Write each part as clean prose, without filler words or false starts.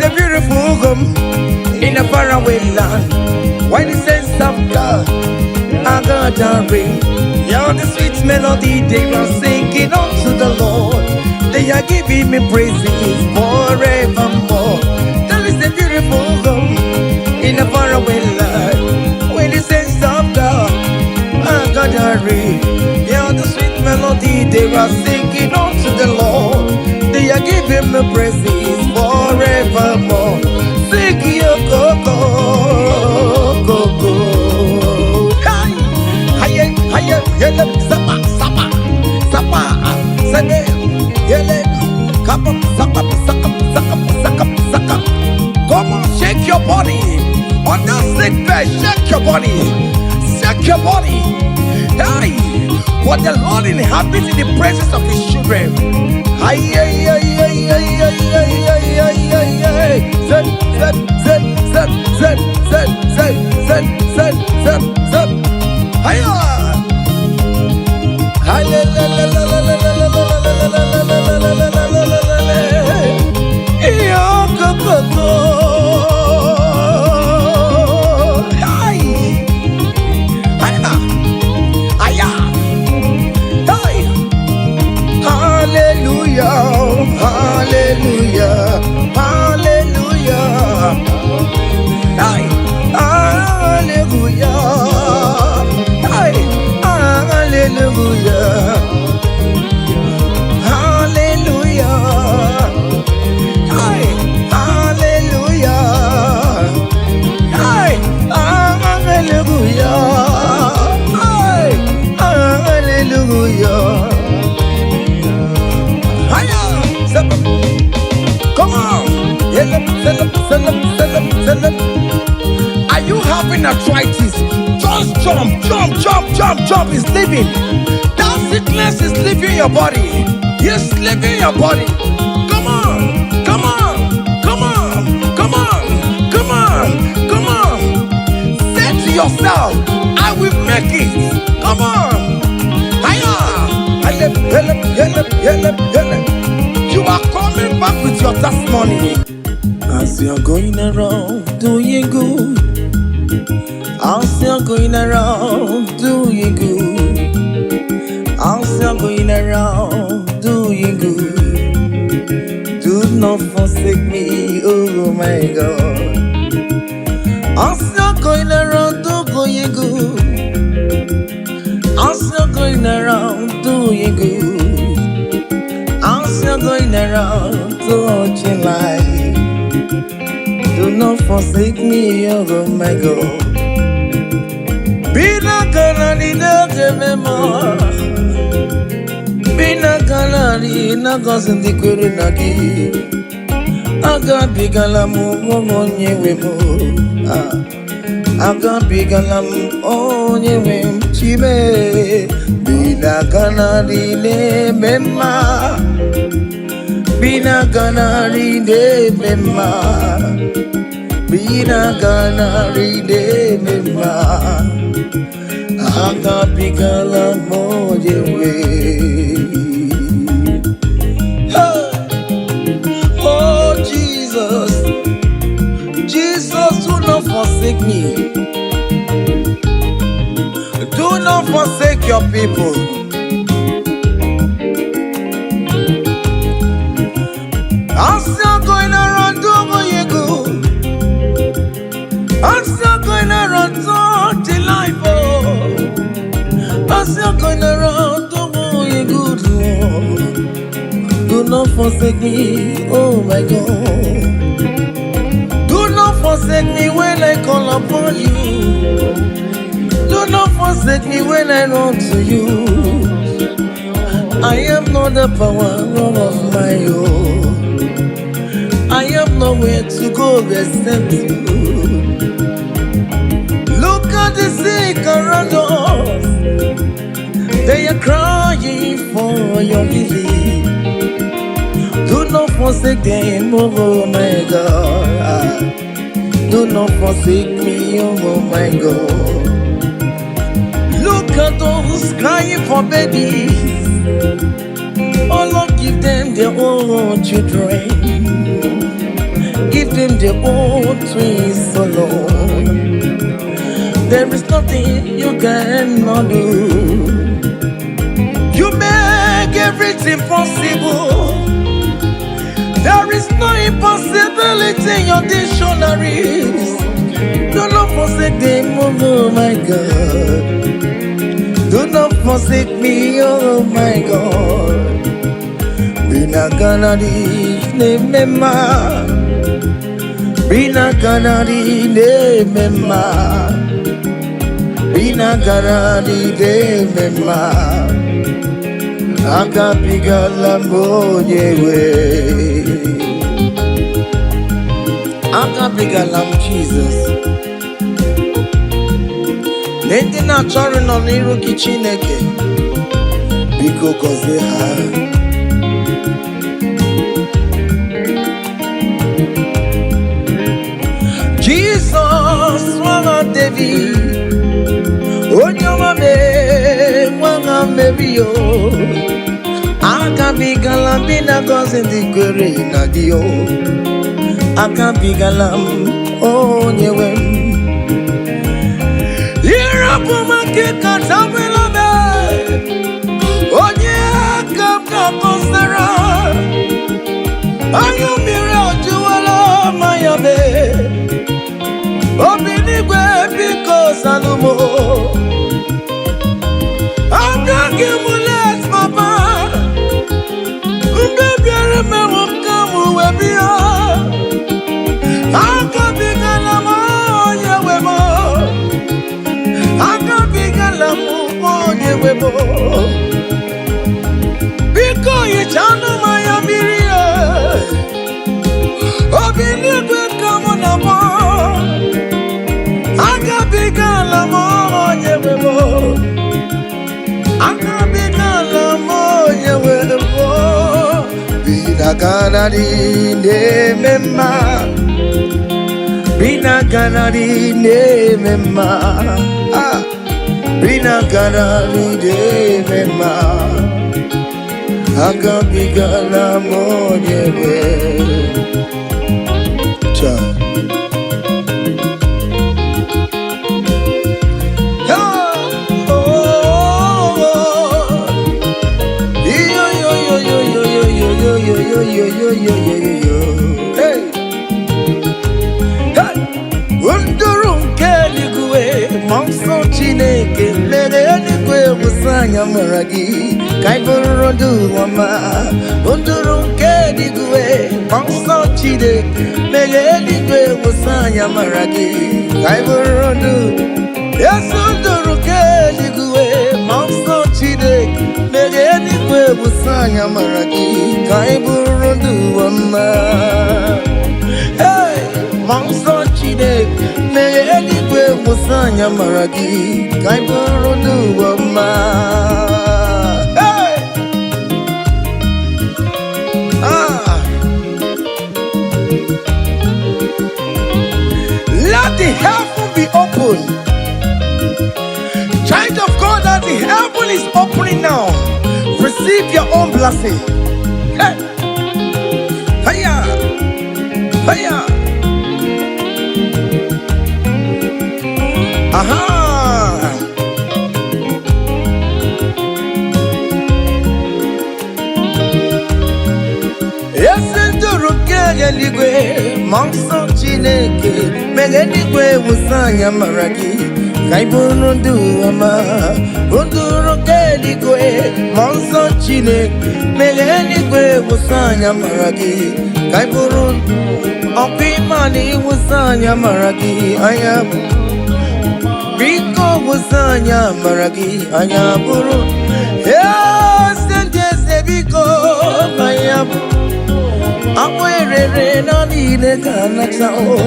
a beautiful home in a faraway land where the saints of God are gathering. Yeah, the sweet melody they are singing unto the Lord. They are giving me praises forevermore. There is a beautiful home in a faraway land where the saints of God are gathering. Yeah, the sweet melody they are singing unto the Lord. They are giving me praises forevermore. Sing yo go go go go. Hi, hi, hi, yele, sapa, sapa, sapa, sene, yele, kapa, sapa, saka, saka, saka, saka. Come on, shake your body. On that sick bed, shake your body. Shake your body. Hey, what the Lord inhabits in the presence of his children. Ay, ay, ay, ay, ay, ay, ay, ay, ay, ay, ay. Zep, zep, zep, zep, zep, zep, zep, zep, zep, zep, zep. Hiya! Hi, la, la, la, la, la, la, la, la, la, la, la, la, la, la, la, la, la, la, la. Iyo, go, go, go. Ay. Hiya. Hiya. Hey. Hallelujah, hallelujah, hallelujah. Ay, hallelujah. Ay, hallelujah. Hallelujah. Ay, hallelujah. Ay, hallelujah. Ay, hallelujah. Hiya! Come on! Yelep, selep, selep, selep, selep. Are you having arthritis? Just jump, jump, jump, jump, jump. It's leaving. That sickness is leaving your body. It's leaving your body. Come on, come on, come on, come on, come on, come on. Say to yourself, I will make it. Come on. Hiya! Helep, helep, helep, helep, helep. You are coming back with your testimony. As you're going around doing good, as you're going around doing good, as you're going around doing good, do not forsake me, oh my God. As you're going around doing good, as you're going around doing good, as you're going around touching life, do not forsake me, oh my God. Bina kanani na mema. Bina kanani na gosi ndị kwere na gị. Agabigala m onye nwe m. Ah. Agabigala m onye nwe m chime. Bina kanani na-eme mma. Bina kanani na-eme mma. Bina kanani na-eme mma. Agabigala m onye nwe. Hey! Oh Jesus, Jesus, do not forsake me. Do not forsake your people. I'm still going around doing good. I'm still going around touching life. Oh. I'm still going around doing good. Oh. Do not forsake me, oh my God. Do not forsake me when I call upon you. Do not forsake me when I run to you. I am not the power of my own. I have nowhere to go except you. Look at the sick around us. They are crying for your healing. Do not forsake them, oh my God. Do not forsake me, oh my God. Look at those crying for babies. Oh Lord, give them their own children. Give them their own twins alone. There is nothing you cannot do. You make everything possible. There is no impossibility in your dictionaries. Do not forsake them, oh my God. Do not forsake me, oh my God. Binaganadi nemema. Binaganadi nemema. Binaganadi nemema. Agabigala m onye nwe. Agabigala m Jizọs. Ndị na-achọrọ nọ n'iru gị, Chineke, biko gọzie ha. Jizọs nwa David, onye ọma mee nwa Meri o, agabigala m na gọzi ndị kwere na gị o. Agabigala m onye nwe m. Ịrapụ m aka katabela m, onye aka m ga-akọsara. Anya mmiri ọjụwala manya mee. Obi n'igwe, biko zanụ m. Abịaghị m late, papa. Mgbe bịara mewo ka m wee bịa. Agabigala m onye nwe m. Agabigala m onye nwe m. Biko hichanụ m anya mmiri e. Obi n'igwe ka mụ na mụ. Agabigala m onye nwe m. Agabigala m onye nwe m. Binaganari na-eme mma. Binaganari na-eme mma. Ah. Binaganari na-eme mma. Agabigala m onye nwe. Cha. Oh, oh, oh. Yo, yo, yo, yo, yo, yo, yo, yo, yo, yo, yo, yo, yo, yo, yo. Hey, hey. Nduru nke eluigwe, ma nsọ Chineke mere eluigwe wụsa anya mara gị ka anyị bụrụ ndụ ọma. Nduru nke eluigwe, ma nsọ Chineke mere eluigwe wụsa anya mara gị ka anyị bụrụ ndụ. Yesu, nduru nke eluigwe, ma nsọ Chineke mere eluigwe wụsa anya mara gị ka anyị bụrụ ndụ ọma. Hey! Ma nsọ Chineke mere eluigwe wụsa anya mara gị ka anyị bụrụ ndụ ọma. Hey! Ah! Let the heaven be open. Child of God, as the heaven is opening now, receive your own blessing. Hey! Hiya! Hiya! Aha! Ezi nduru nke eluigwe, ma nsọ Chineke mere eluigwe wụsa anya mara gị ka ị bụrụ ndụ ọma. Nduru nke eluigwe, ma nsọ Chineke mere eluigwe wụsa anya mara gị ka ị bụrụ ọkwa ịma na ịwụsa anya mara gị anya. Biko wụsa anya mara gị anya bụrụ eze ndị eze. Biko anya bụ akpụ erere na niile ka nata o.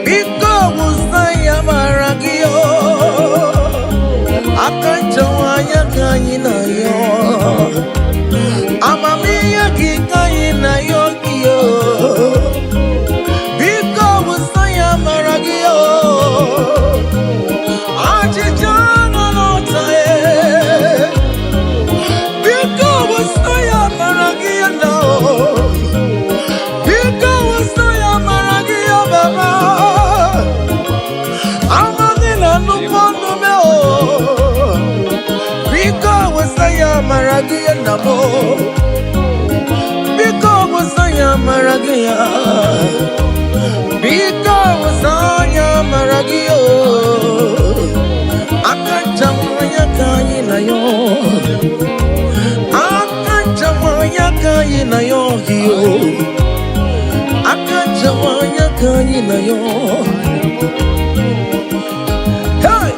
Biko wụsa ya mara gị o. Aka nchọwa anya ka anyị na-ayọ, amamihe gị ka anyị na-ayọ gị o. Biko wụsa ya mara gị o. Achịcha nọ n'ọta e. Biko wụsa ya mara gị na o. Biko wụsa na m. Biko wụsa ya amara gị ya. Biko wụsa ya amara gị o. Aka nchawa ya ka anyị na ya. Aka nchawa ya ka anyị na ya gị o. Aka nchawa ya ka anyị na ya. Hey!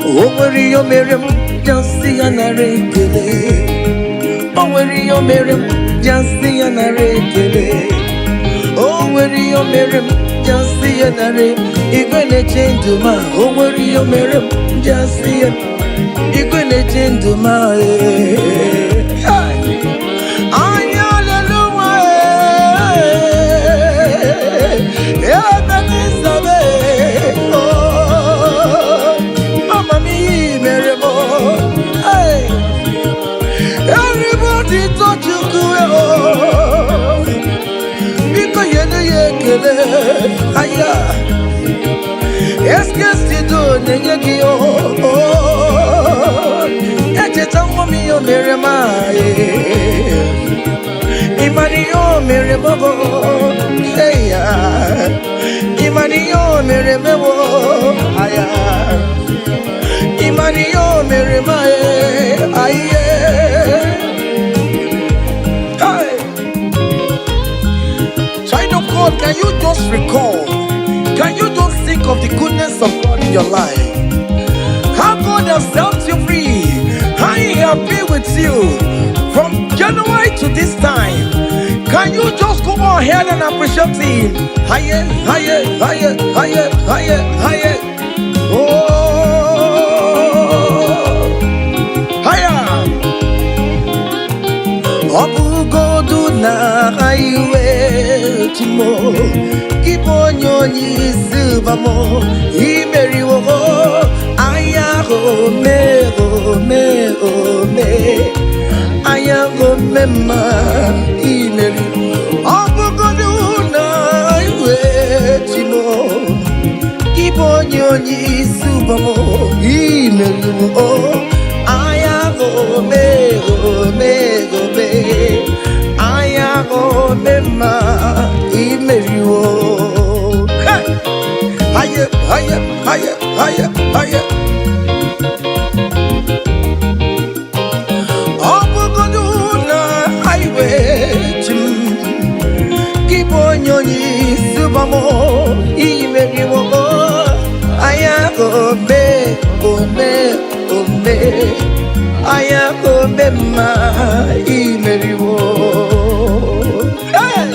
O nwere ihe o mere m ji asị ya nara ekele. O nwere ihe o mere m ji asị ya nara ekele. O nwere ihe o mere m ji asị ya nara. Igwe na-eche ndụ ma o nwere ihe o mere m ji asị ya. Igwe na-eche ndụ ma ee. Hey! Anya leluwa ee. Ebe n'isabe oh. Amamihe mere m oh. Hey! Everybody touch Chukwu oh. Biko nyere ya ekele aya. Eskesido na-enye gị oh. Echeta nwa m ihe o mere m ịmara ihe o mere m bụ eya. Ịmara ihe o mere m bụ aya. Ịmara ihe o mere m aye. Hey! Child of God, can you just recall? Can you just think of the goodness of God in your life? How God has set you free, how He has been with you from January to this time. Can you just go ahead and appreciate Him? Higher, higher, higher, higher, higher, higher. Oh, higher. Ọ bụgodu na iwe chimo gị bụ onye onye isi ụbamo imeriwo anya ome ome ome anya ome mma imeri. Ọ bụgodu na iwe chimo gị bụ onye onye isi ụbamo imeriwo anya ome ome ome anya ome mma imeriwo. Hey! Haye, haye, haye, haye, haye. Ọ bụgodu na highway chi m gị bụ onye onye isi ụbamo imeriwo anya ome ome ome anya ome mma imeriwo. Hey!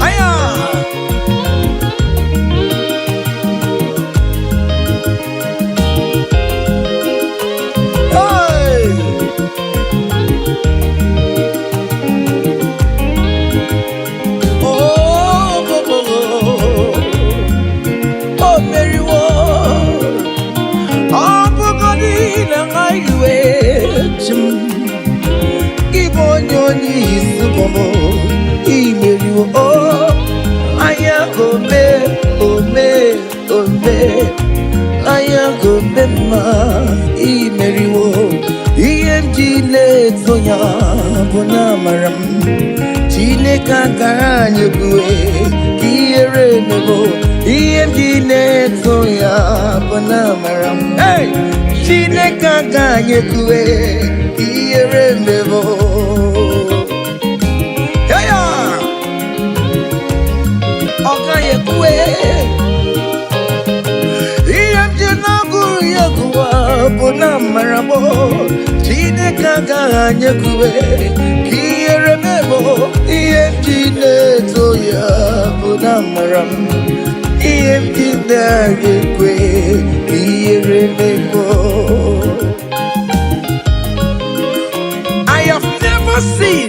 Aya! Hey! Oh, oh, oh, oh, oh, meriwo. Ọ bụgodị na highway chi m gị bụ onye onye isi bọmọ imeriwo o anya ome ome ome anya ome mma imeriwo. Ihe m ji na-eto ya bụ na amara m Chineke akara anyị ebue ka ihere emebo. Ihe m ji na-eto ya bụ na amara m. Hey! Chineke aka anyị ekue ka ihere emebo. Hey! Ọ gaghị ekwe. Ihe m ji na-agụrụ ya gụwa bụ na amara m Chineke agaghị anyị ekwue ka ihere mebo. Ihe m ji na-eto ya bụ na amara m. Ihe m ji na-aga ekwe ka ihere mebo. I have never seen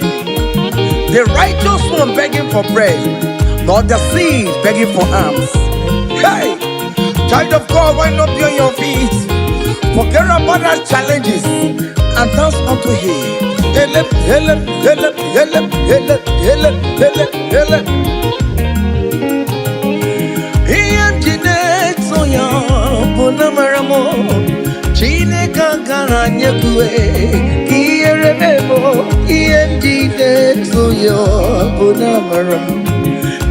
the righteous one begging for bread, nor the seed begging for alms. Hey, child of God, why not be on your feet? Forget about our challenges and dance unto Him. Ele, ele, ele, ele, ele, ele, ele, ele. Ihe m ji na-eto ya bụ na mara m Chineke agaghị Agaghị ekwe ka ihere mee m. Ihe m ji na-eto ya bụ na amara m.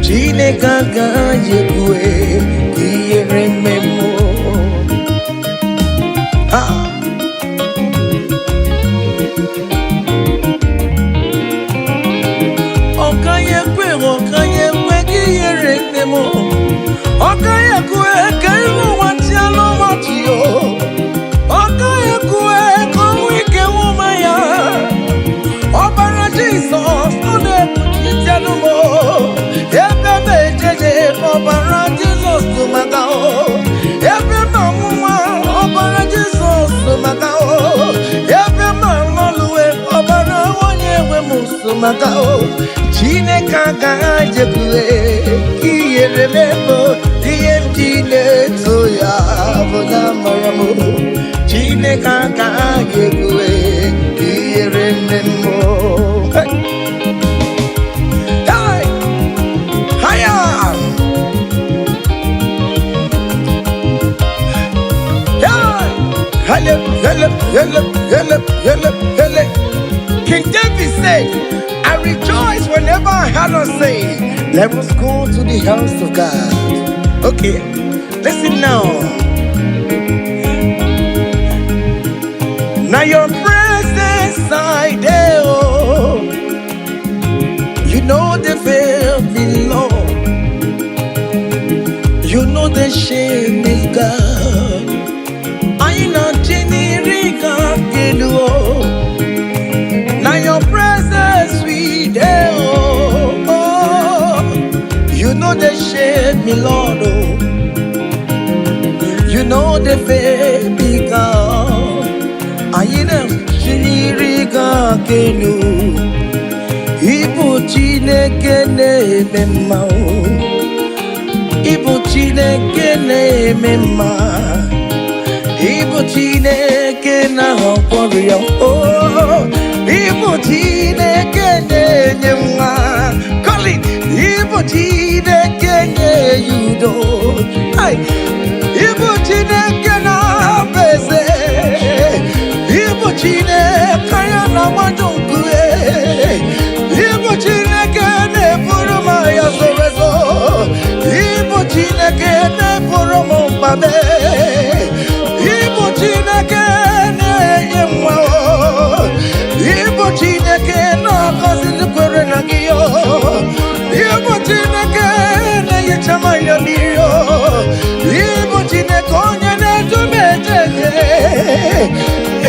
Chineke agaghị ekwe ka ihere mee m. Ah! Ọ gaghị ekwe, ọ gaghị ekwe ka ihere mee m. Ọ gaghị ekwe ka iru ụwa chịa n'ọchị o. Ọ gaghị ekwe ka ọnwụ ike nwụma ya. Ọbara Jizọs, ọ na-ekpuchite m o. Ebe m ejeje, ọbara Jizọs tụ maka o. Ebe m anwụnwa, ọbara Jizọs tụ maka o. Ebe m alọluwe, ọbara onye nwe m so maka o. Chineke agaghị ekwe ka ihere mee m. Ihe m ji na-eto ya bụ na amara m. Chineke agaghị ekwe ka ihere mee m. Hey! Hey! Higher! Hey! Hele, hele, hele, hele, hele, hele. King David said, "I rejoice whenever I heard us say, 'Let us go to the house of God.'" Okay, listen now. Now your presence I dey, oh. You know they fail me, Lord. You know the shame is God. I know Chinirika Kedu. Now your presence we dey, oh, oh. You know the shame me, Lord, oh. You know the fail me, God. I know Chinirika Kenu. Ibu Chineke na-eme mma o. Ibu Chineke na-eme mma. Ibu Chineke na-agwọ ya o. Ibu Chineke na-enye nwa. Colin, Ibu Chineke na-enye udo. Ai! Ibu Chineke na-abụ eze. Ibu Chineke ya na-agbaju nkume. Ibu Chineke na-eburu m agha zoro ezo. Ibu Chineke na-eburu m mkpa m. Ibu Chineke na-enye nwa o. Ibu Chineke na-agọzi ndị kwere na gị o. Ibu Chineke na-ehicha m anya mmiri o. Ibu Chineke onye na-edu m eje eje.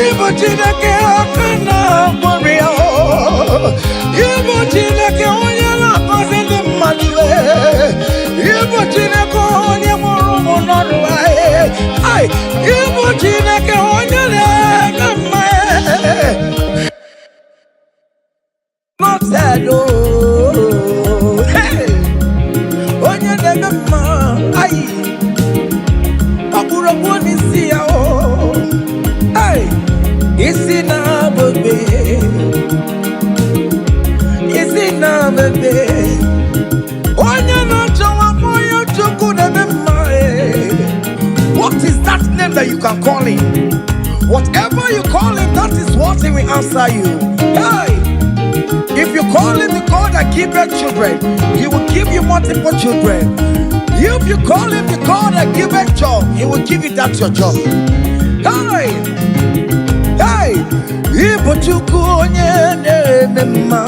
Ibu Chineke aka na-agwọrọ ya o. Ibu Chineke onye na-agọzi ndị mmadụ e. Ibu Chineke onye mụrụ ụmụ n'ọrụ e. Ai, Ibu Chineke onye na-eme mma e. Not sad, oh. Hey! Onye na-eme mma, ai, ọkpụrụkpụ n'isi ya o. Ai, isi na-abụbe, isi na-abụbe. Onye na-achọ nwa onye Chukwu na-eme mma e. What is that name that you can call him? Whatever you call him, that is what he will answer you. Hey! If you call him the God that giveth children, he will give you multiple children. If you call him the God that giveth job, he will give you that your job. Hey! Hey! Ibu Chukwu onye na-eme mma.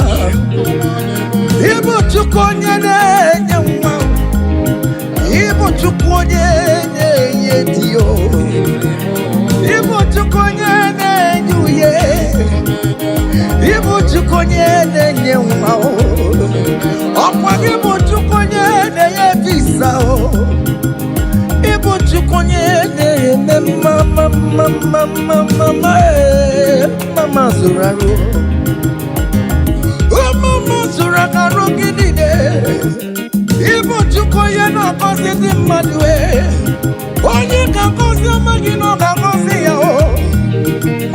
Ibu Chukwu onye na-enye nwa. Ibu Chukwu onye na-enye di o. Ibu Chukwu onye na-enye uye. Ibu Chukwu onye na-enye nwa o. Ọkwa gị bụ Chukwu onye na-enye visa o. Ibu Chukwu onye na-eme mma mma mma mma mma mma mma ee. Mama zụrụ arụ. Mama zụrụ arụ gị niile. Ibu Chukwu onye na-agọzi ndị mmadụ e. Onye ga-agọzi ọma gị na ọ ga-agọzi ya o.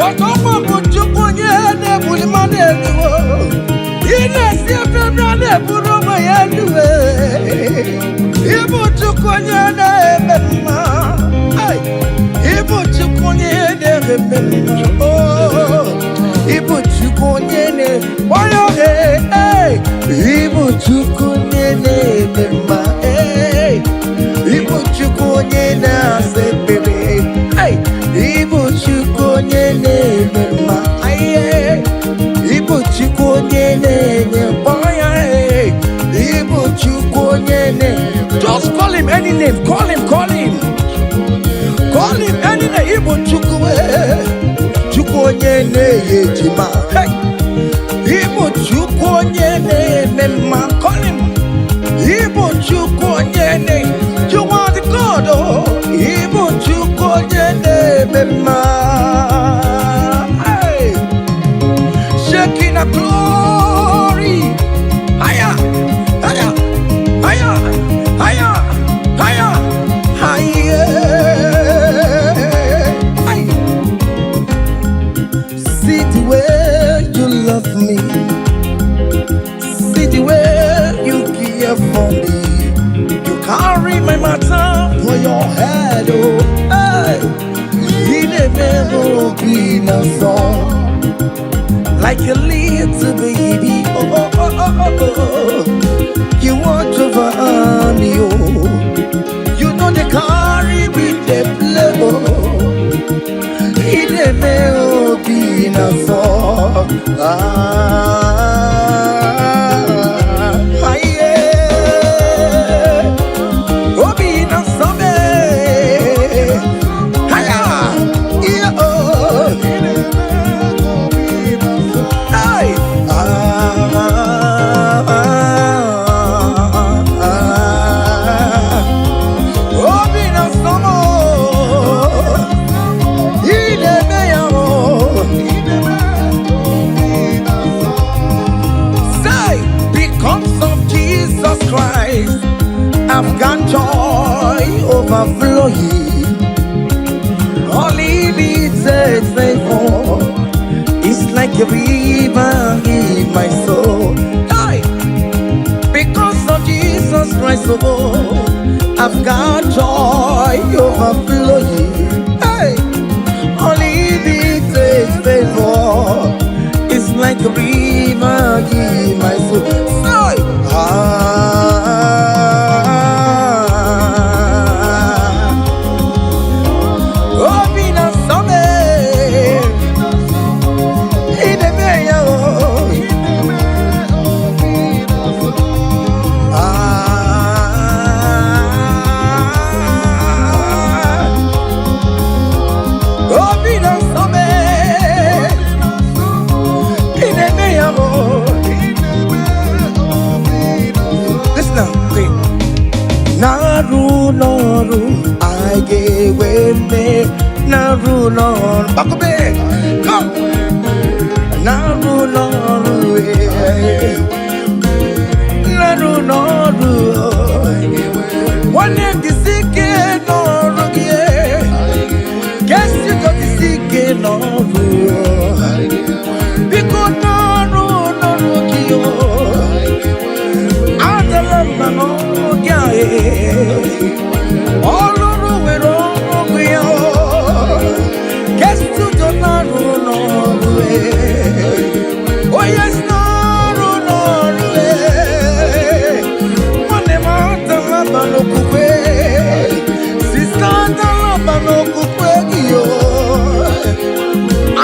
Ọtọkwa bụ Chukwu onye na-ebuli mmadụ elu o. Ị na-esi ebe ebe a na-eburu onwe ya elu e. Ibu Chukwu onye na-eme mma. Ai! Ibu Chukwu onye na-eme mma. Oh, ịbụ Chukwu onye na-onye ee, ịbụ Chukwu onye na-eme mma. Ee, ịbụ Chukwu onye na-asa ekpere. Hey, ịbụ Chukwu onye na-eme mma. Aye, ịbụ Chukwu onye na-enye mkpọya. Ee, ịbụ Chukwu onye na. Just call him any name. Call him, call him. Call him any name. Ịbụ Chukwu, ee. Chukwu onye na-enye ejima. Hey, ịbụ Chukwu onye na-eme mma. Call him. Ịbụ Chukwu onye na. You are the God, oh. Ịbụ Chukwu onye na-eme mma. Hey. Shekinah glory. Higher, higher, higher, higher, higher, higher. Hey. See the way you love me. See the way you care for me. You carry my matter for your head, oh. Hey. You never be no song like a little baby. Oh, oh, oh, oh, oh, oh. You want to me, oh. You know they carry with the play, oh. Ị na-eme obi na-asọ. Ah, yeah. Obi na-asọ me. Haya, yeah, oh. Hey. Ah, ah, ah. Obi na-asọ m. Ị na-eme ya, oh. Say, because of Jesus Christ, I've got joy overflowing. Unlimited favor. It's like a river in my soul. Hey! Because of Jesus Christ, oh, I've got joy overflowing. Hey! Unlimited favor. It's like a river in my soul. Say, ah, obi na-asọ m. Ị na-eme ya, oh. Ah, obi na-asọ m. Ị na-eme ya, oh. Listen now, okay. Na-arụ n'ọrụ anyị ga-enwe mmeri. Na-arụ n'ọrụ, Gbakọbe, come. Na-arụ n'ọrụ, eh. Na-arụ n'ọrụ, nwanne m, jisi ike n'ọrụ gị, eh. Kesi jisi ike n'ọrụ, biko, n'ọrụ n'ọrụ gị, oh. Adala mba n'ọrụ gị a, eh. Ọlụrụ nwere ọrụ ya. Kestudo na-arụ n'ọrụ, eh. Onye si n'ọrụ n'ọrụ, eh. Nwanne m, adala mba n'okwukwe. Sister, adala mba n'okwukwe gị, o.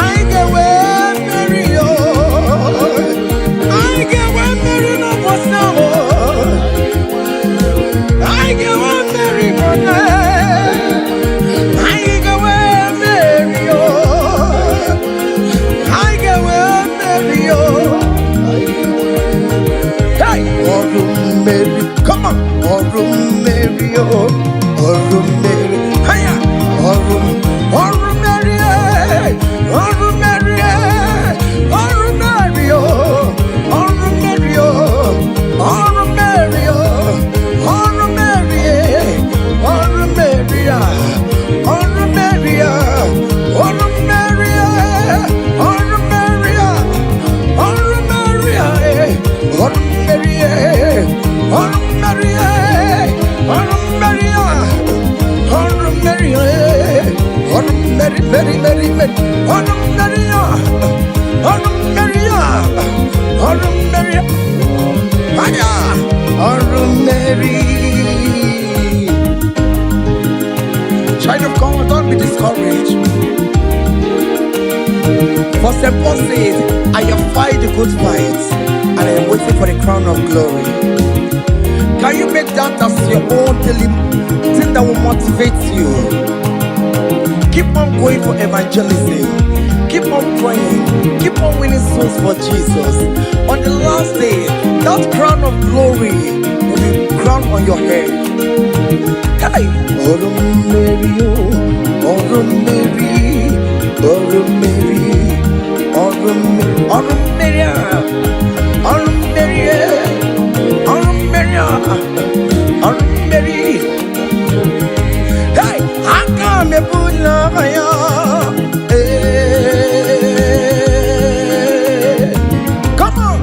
Anyị ga-enwe mmeri, o. Anyị ga-enwe mmeri n'ụbọchị ahụ. Anyị ga-enwe mmeri, brother. Anyị ga-enwe mmeri, o. Anyị ga-enwe mmeri, o. Hey! Ọrụ mmeri, come on! Ọrụ mmeri, o. Ọrụ mmeri, haya! Ọrụ ọrụ mmeri, eh! Ọrụ mmeri, eh! Ọrụ mmeri, o. Ọrụ mmeri, o. Ọrụ mmeri, o. Ọrụ mmeri, eh! Ọrụ mmeri, ah! Ọrụ mmeri, ah! Ọrụ mmeri, eh! Ọrụ mmeri, ah! Ọrụ mmeri, ah, eh! Ọrụ mmeri, eh! Ọrụ mmeri, eh! Ọrụ mmeri, ah! Ọrụ mmeri, eh! Mmeri, ọrụ mmeri ya, ọrụ mmeri ya, ọrụ mmeri anya, ọrụ mmeri. Child of God, don't be discouraged. For St. Paul says, "I have fight the good fight, and I am waiting for the crown of glory." Can you make that as your own daily thing that will motivate you? Keep on going for evangelism. Keep on praying. Keep on winning souls for Jesus. On the last day, that crown of glory will be crowned on your head. Hey! Ọrụ mmeri, oh, ọrụ mmeri, ọrụ mmeri, ọrụ mmeri, ọrụ mmeri a, ọrụ mmeri, eh, ọrụ mmeri a, ọrụ mmeri. Hey! Aka m ebula ya. Hey! Come on,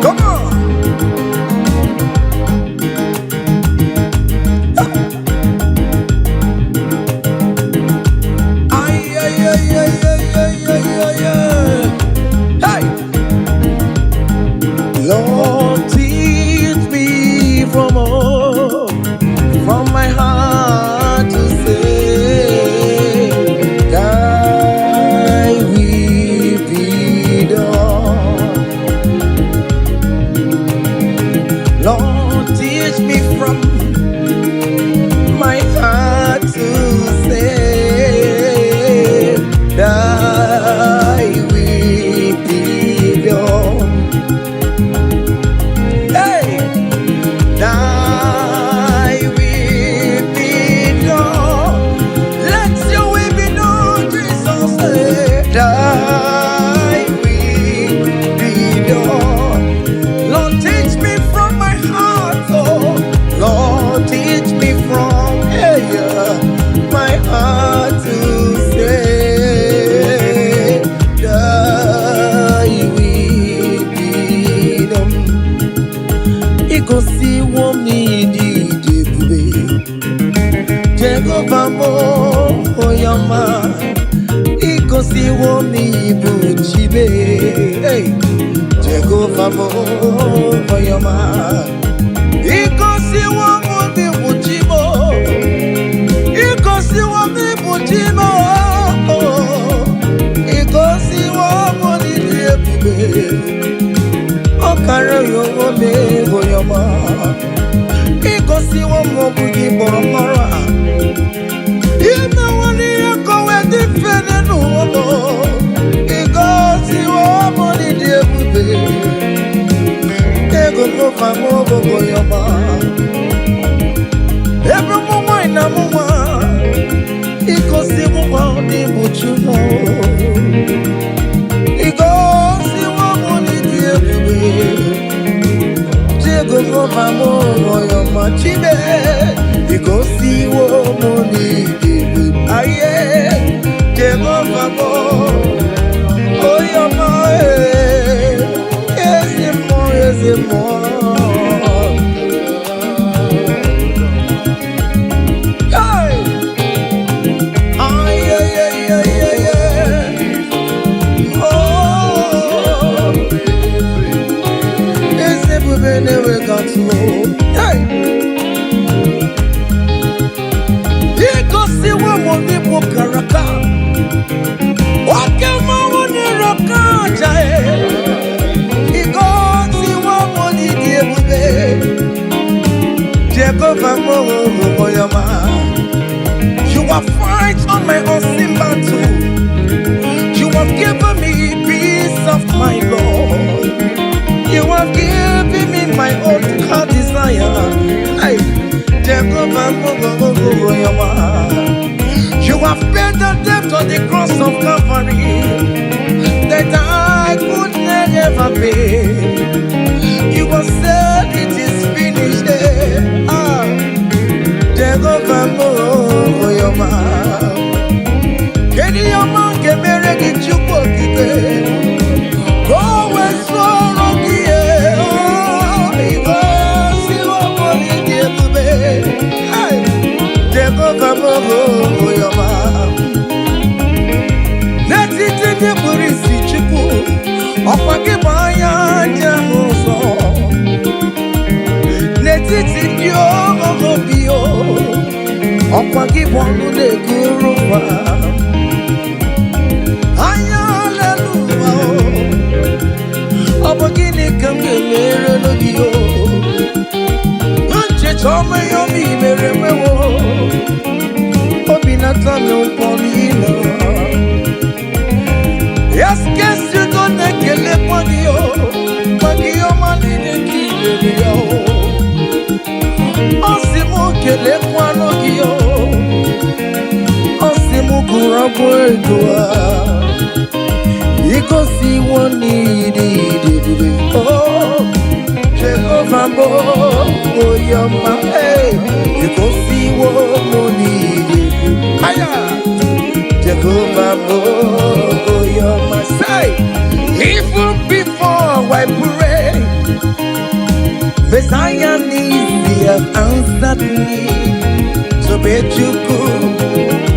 come on. Ay, ay, ay, ay, ay, ay, ay, ay, ay. Hey! Lord, teach me from my heart to say, Thy will be done. Lord, teach me from my heart to say, Thy will be done. Hey! Thy will be done. Let your will be done, Jesus. Hey. Thy will be done. Lord, teach me from my heart, oh. Lord, teach me from, hey, my heart to say, Thy will be done. Igosiwo m n'ịdị ebube, Jehova m, onye ọma. Igosiwo m n'ịbụ Chibe. Hey! Jehova m, onye ọma. Igosiwo m n'ịbụ Chi m. Igosiwo m n'ịbụ Chi m. Igosiwo m n'ịdị ebube. Ọ kara ya onwe m, onye ọma. Igosiwo m ọ bụ gị kpọrọ m ọrụ a. Imewo n'ihe ka o wee dị mfe n'ụwa m. Igosiwo m n'ịdị ebube. Jehova m, onye ọma. Ebe ụmụ nwanyị na mụ nwa, igosiwo m n'ịbụ Chukwu. Igosiwo m n'ịdị ebube. Jehova m, onye ọma, Chibe. Igosiwo m n'ịdị ebube. Aye, Jehova m, onye ọma, eh, ezi mmụọ, ezi mmụọ. Hey! Ay, ay, ay, ay, ay, ay. Oh, eze ebube na-enweghị atụ. Hey! Igosiwo m n'ịbụ karaka. Oke mmanwụ na-ere oke aja, e. Igosiwo m n'ịdị ebube. Jehova m, onye ọma. You have fight on my unseen battle. You have given me peace of my Lord. You have given me my own heart desire. Hey, Jehovah, onye ọma. You have paid the debt on the cross of Calvary that I could never pay. You have said it is finished. Eh. Ah, Jehovah, onye ọma. Kedu ihe ọma nke mere gị, Chukwu Okike? Ka o wee soro gị, eh, oh, igosiwo m n'ịdị ebube. Hey! Jehova m, onye ọma. Ndị obi o, ọkwa gị bụ ọnụ na-ekuru ụwa. Anya lelu ụwa o, ọ bụ gịnị ka m ga-emere gị o? Ncheta ọma ihe ọma i mere mewo, obi na-atọ m ụtọ n'ile. Yes, udo na-ekelekwa gị o, maka ihe ọma niile ka i mere ya o. Ọ sị m kelekwanụ gị o, ọ sị m gụrụ abụ ego a. Igosiwo n'ịdị ebube o, Jehova bụ onye ọma, ee, igosiwo m n'ịdị ebube. Aya! Jehova bụ onye ọma. Say, even before I pray, Messiah needs he has answered me. So Chukwu,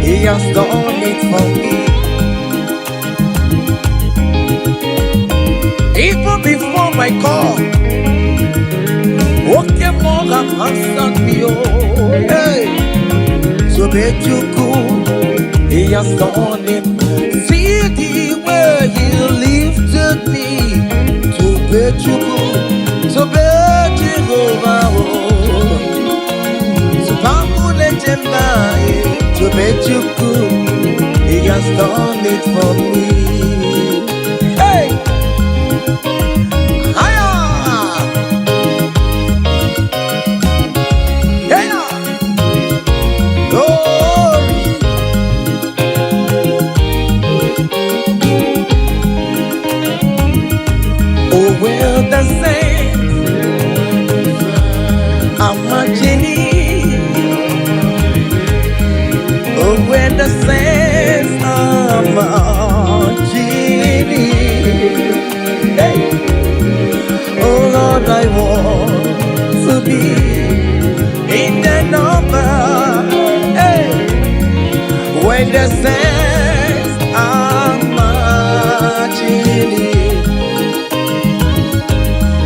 he has done it for me. Even before my call, okay, more have answered me. Oh, hey. So Chukwu, he has done it. See the way he lifted me. To Chukwu, to Jehovah, oh. So to Chukwu, he has done it for me. Hey! Hiya! Hey! Glory! Oh, well, the saints are marching in. Oh, when the saints are marching in. Hey! Oh, Lord, I want to be in the number. Hey! When the saints are marching in.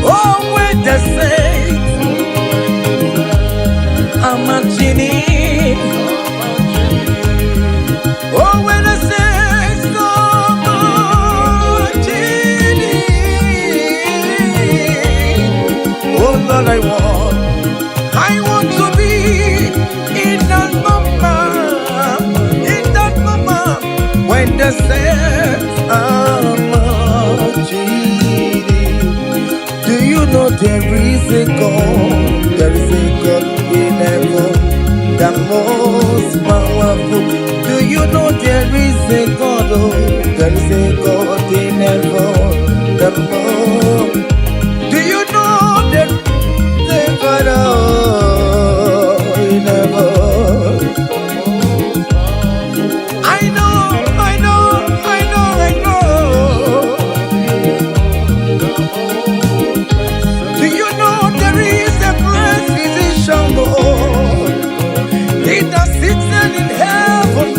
Oh, when the saints are marching in. Oh, when the saints are marching in. Oh, Lord, I want to be in that number, in that number, when the saints are marching in. Do you know there is a God? There is a God in heaven, the most powerful. Do you know there is a God? Oh, there is a God in heaven, the most. Do you know there is a God, oh, in heaven? I know, I know, I know, I know. Do you know there is a great physician, oh, he that sits in heaven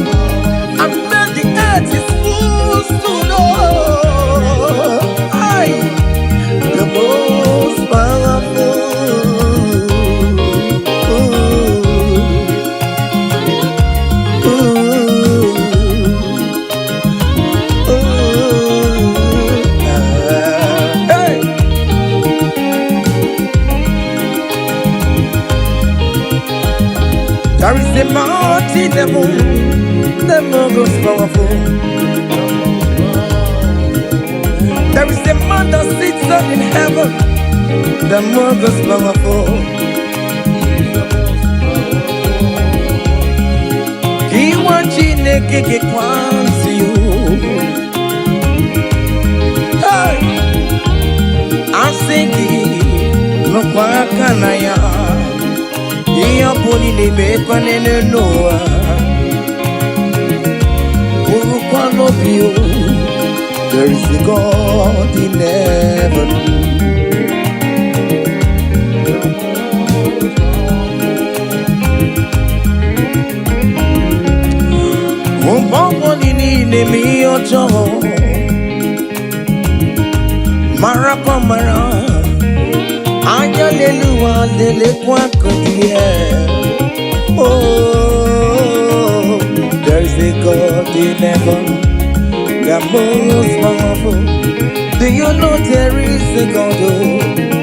and made the earth his footstool, oh, I, the most powerful. Ooh, ooh, ooh, ah, hey. There is a mighty devil, the most powerful. There is a man that sits up in heaven, the most powerful. He wants Chineke ga-ekwanti you. Hey! Asị gị nụkwa aka na ya, ihe ọ bụla ị na-emekwa n'elu n'ụwa, bụrụkwa n'obi o, there is a God in heaven. Mgbe ọbụla ị na-eme ihe ọjọọ, marakwa mara, anya n'elu ụwa Lelekwa the Oh, there is a God in heaven, the most powerful. Do you know there is a God? Oh,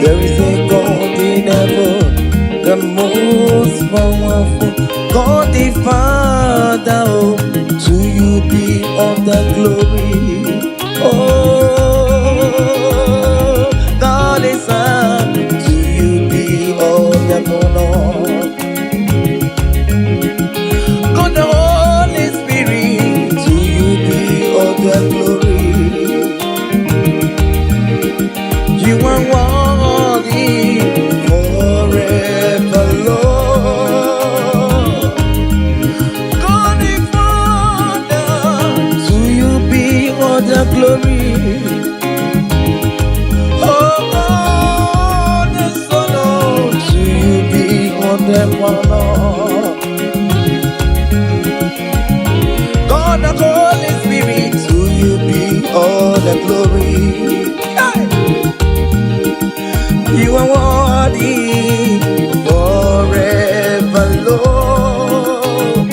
there is a God in heaven, the most powerful. God the Father, oh, to you be all the glory. Oh, God the Son, to you be all the honor. God the Holy Spirit, to you be all the glory. You are worthy forever, Lord. God the Father, to you be all the glory. Oh, God the Son, oh, to you be all the honor. God the Holy Spirit, to you be all the glory. Hey! You are worthy forever, Lord.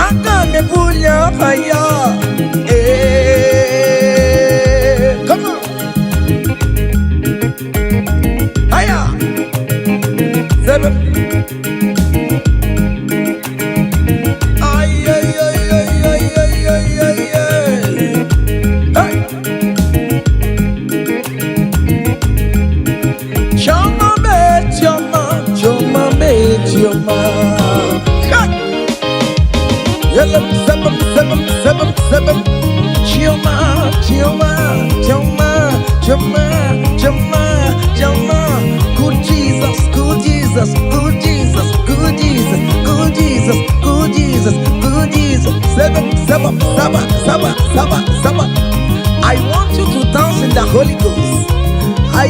Aga m ebuli afa ya. Eh, come on. Higher. Seven. Ay, ay, ay, ay, ay, ay, ay, ay, ay. Hey. Chioma me, Chioma, Chioma me, Chioma. Hey. Yellow, seven, seven, seven, seven. Chioma, Chioma, Chioma, Chioma, Chioma, Chioma. Good Jesus, good Jesus, good Jesus, good Jesus, good Jesus, good Jesus, good Jesus. Seven, seven, seven, seven, seven, seven. I want you to dance in the Holy Ghost. Aye.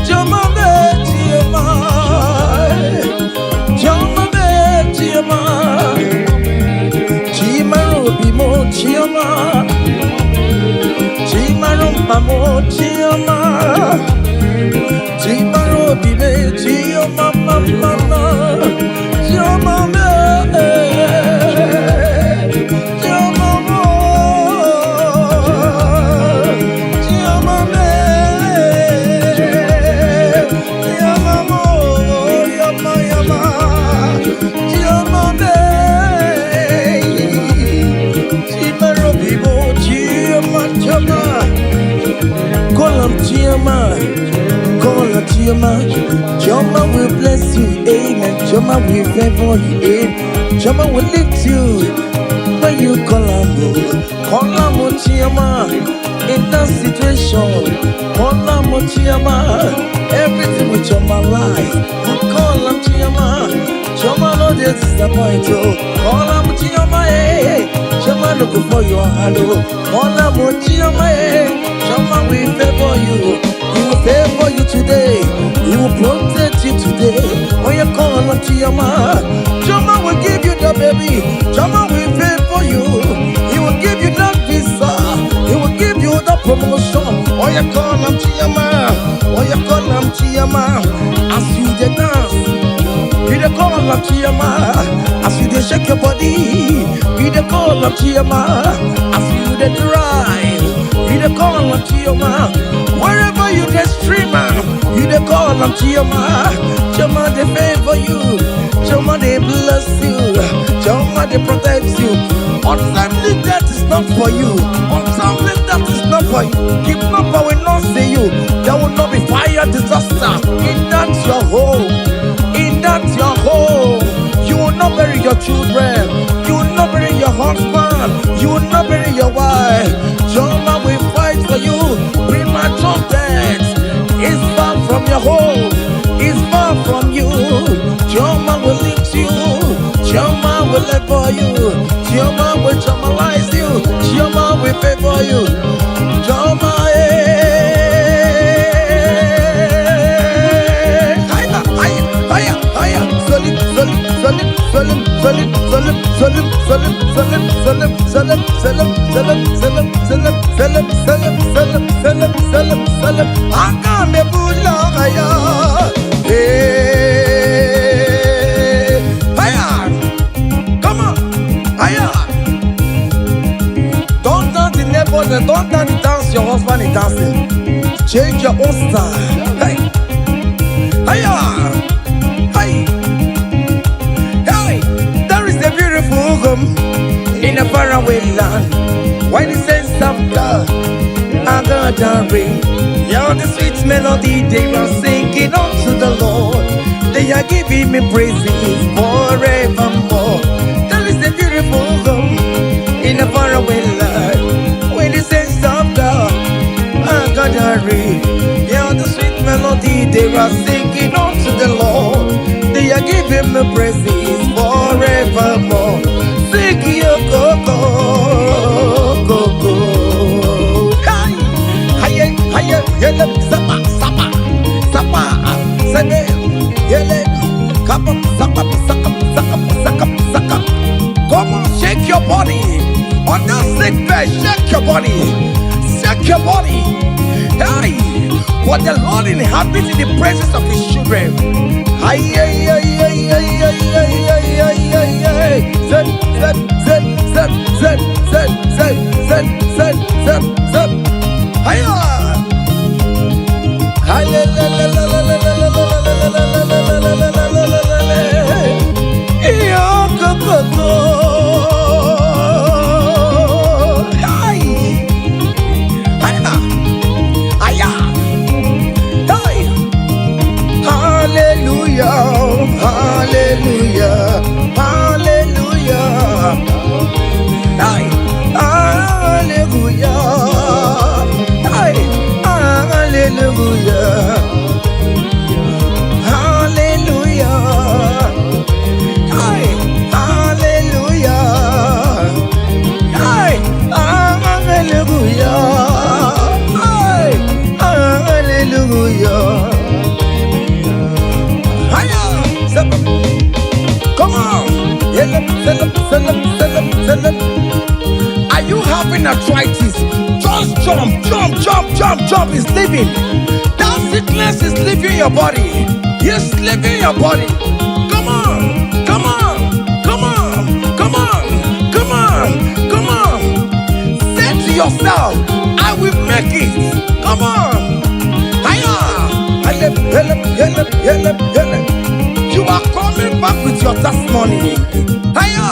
Chioma me, Chioma. Chioma me, Chioma. Chimara obi mo Chioma. Chimara mkpa mo Chioma. Chimara obi me Chioma mama. Chioma me. Chioma mo. Chioma me. Chioma mo. Yama yama. Chioma me. Chimara obi mo Chioma Chioma. Call am Chioma. Call her Chioma. Chioma will bless you, amen. Chioma will favor you, amen. Chioma will lift you when you call her. Call her Chioma. In that situation, call her Chioma. Everything with Chioma lies. Call her Chioma. Chioma no dey disappoint you. Call her Chioma, eh. Chioma no go for your hand, oh. Call her Chioma, eh. Chioma will favor you. He will favor you today. He will protect you today. When you call on Chioma, Chioma will give you the baby. Chioma will favor you. He will give you that visa. He will give you the promotion. When you call on Chioma, when you call on Chioma, as you dey dance, you dey call on Chioma. As you dey shake your body, you dey call on Chioma. As you dey drive, you dey call on Chioma. Wherever you dey stream, you dey call on Chioma. Chioma dey favor you. Chioma dey bless you. Chioma dey protect you. Untimely death is not for you. Untimely death is not for you. Kidnapper will not see you. There will not be fire disaster in that your home. In that your home. You will not bury your children. You will not bury your husband. You will not bury your wife. Chioma will fight for you. Premature death is far from your home. Is far from you. Chioma will lift you. Chioma will level you. Chioma will chamalize you. Chioma will favor you. Chioma, eh. Higher, higher, higher, higher. Solid, solid, solid, solid, solid, solid, solid, solid, solid, solid, solid, solid, solid, solid, solid, solid, solid, solid. selem, selem, selem. Aga m ebuli aha ya. Hey, higher. Come on, higher. Don't dance the neighbors and don't dance the dance your husband is dancing. Change your own style. Hey, higher. Hey, hey. There is a beautiful home in a faraway land. When the saints of God are gathering, hear the sweet melody they are singing unto the Lord. They are giving me praises forevermore. There is a beautiful home in a faraway land. When the saints of God are gathering, hear the sweet melody they are singing unto the Lord. They are giving me praises forevermore. Sing your go go go go. Hi, hi, hi, yele, sapa, sapa, sapa, sene, yele, kapa, sapa, saka, saka, saka, saka. Come on, shake your body. On that sick bed, shake your body. Shake your body. Hey, what the Lord inhabits in the presence of his children. Ay, ay, ay, ay, ay, ay, ay, ay, ay, ay, ay. Zep, zep, zep, zep, zep, zep, zep, zep, zep, zep, zep. Hiya! Hi, la, la, la, la, la, la, la, la, la, la, la, la, la, la, la, la, la, la, la. Iyo, go, go, go. Hi. Hiya. Hiya. Hey. Hallelujah, hallelujah, hallelujah. Hey, hallelujah. Hey, hallelujah. Hallelujah. Hey, hallelujah. Hey, hallelujah. Hey, hallelujah. Hiya! Step up. Come on. Yellow, yellow, yellow, yellow, yellow. Are you having arthritis? Just jump, jump, jump, jump, jump. It's leaving. That sickness is leaving your body. It's leaving your body. Come on, come on, come on, come on, come on, come on. Say to yourself, "I will make it." Come on. Hiya. Help, help, help, help, help. You are coming back with your testimony. Hiya.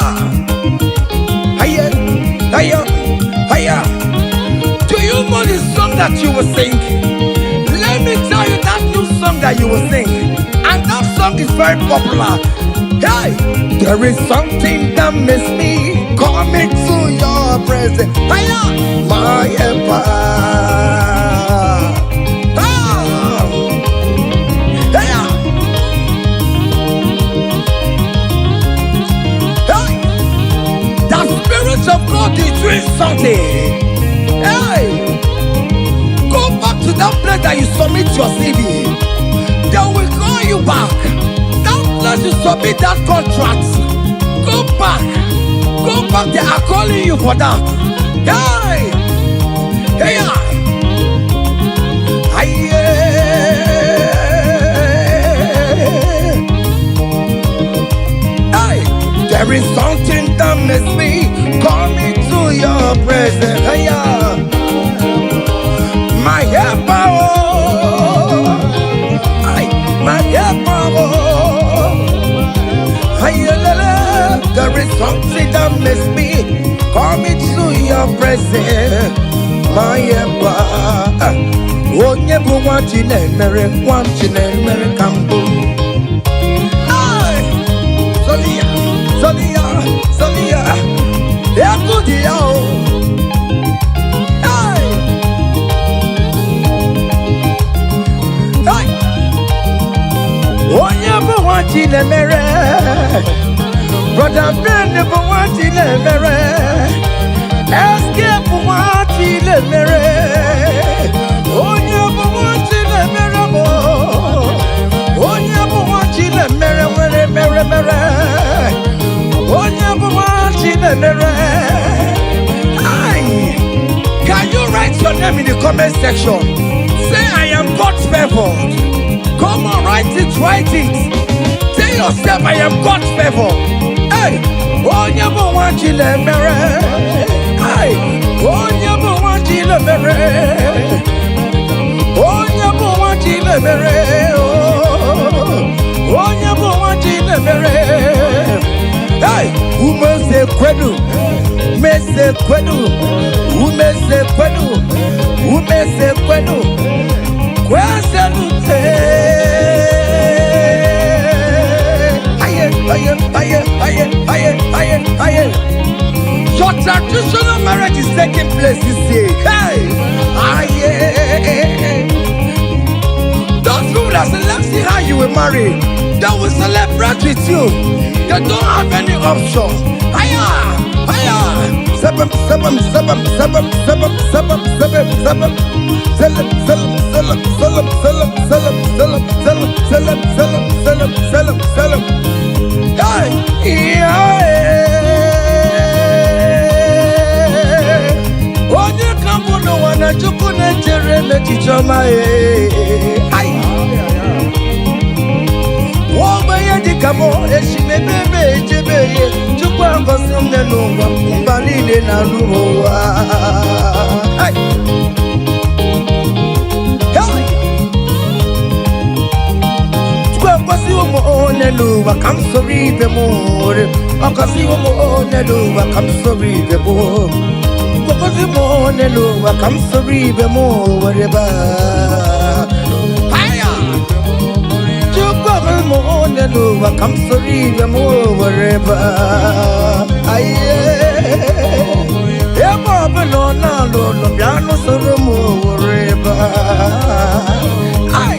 Hiya. Hiya. Hiya. Do you know the song that you will sing? Let me tell you that new song that you will sing. And that song is very popular. Hey, there is something that makes me come into your presence. Hiya, my helper. Ah, hiya. Hey, the Spirit of God is doing something. Hey, go back to that place that you submit your CV. They will call you back. That place you submit that contract. Go back. Go back. They are calling you for that. Hey, hey, hey. Hey, there is something that makes me come into your presence. Hey, my helper, oh. Ay, my helper, oh. Ay, la, la. There is something that makes me come into your presence. My helper. Onye bụ nwa Chinemere, nwa Chinemere ka mbụ. Ay, Solia, Solia, Solia. Egwu dị ya o. Hey! Hey! Onye bụ nwa Chinemere, Brother Ben bụ nwa Chinemere, SK bụ nwa Chinemere, onye bụ nwa Chinemere bụ onye bụ nwa Chinemere nwere mere mere, onye bụ nwa Chinemere. Aye. Can you write your name in in the comment section. Say, "I am God favored." Come on, write it, write it. Tell yourself, "I am God favored." Hey, onye bụ nwa Chinemere. Hey, onye bụ nwa Chinemere. Onye bụ nwa Chinemere. Oh, onye bụ nwa Chinemere. Hey, umeze kwenu, meze kwenu, umeze kwenu, umeze kwenu, kwezelute. Aye, aye, aye, aye, aye, aye, aye. Your traditional marriage is taking place this year. Hey, aye. Those people that say, "Let's see how you will marry," they will celebrate with you. They don't have any option. Higher, higher. Seven, seven, seven, seven, seven, seven, seven, seven. Seven, seven, seven, seven, seven, seven, seven, seven, seven, seven, seven, seven, seven. Hey, yeah. Onye ka mbụ n'ụwa na Chukwu na-echere m echiche ọma ee. Ai. Nwa ogbenye dịka m eshimebe ebe echebe ihe Chukwu agọzi m n'ụwa mba niile na-anụ ụwa. Ai. Hey! Chukwu agọziwo m onye n'ụwa ka m soro ibe m nwere ọgọziwo m onye n'ụwa ka m soro ibe m gọzi m onye n'ụwa ka m soro ibe m were baa. Haya! Chukwu agọzi m onye n'ụwa ka m soro ibe m were baa. Aye. Ebe ọbụla ọ na-alụ ụlọ bịa nụsoro m were baa. Ai!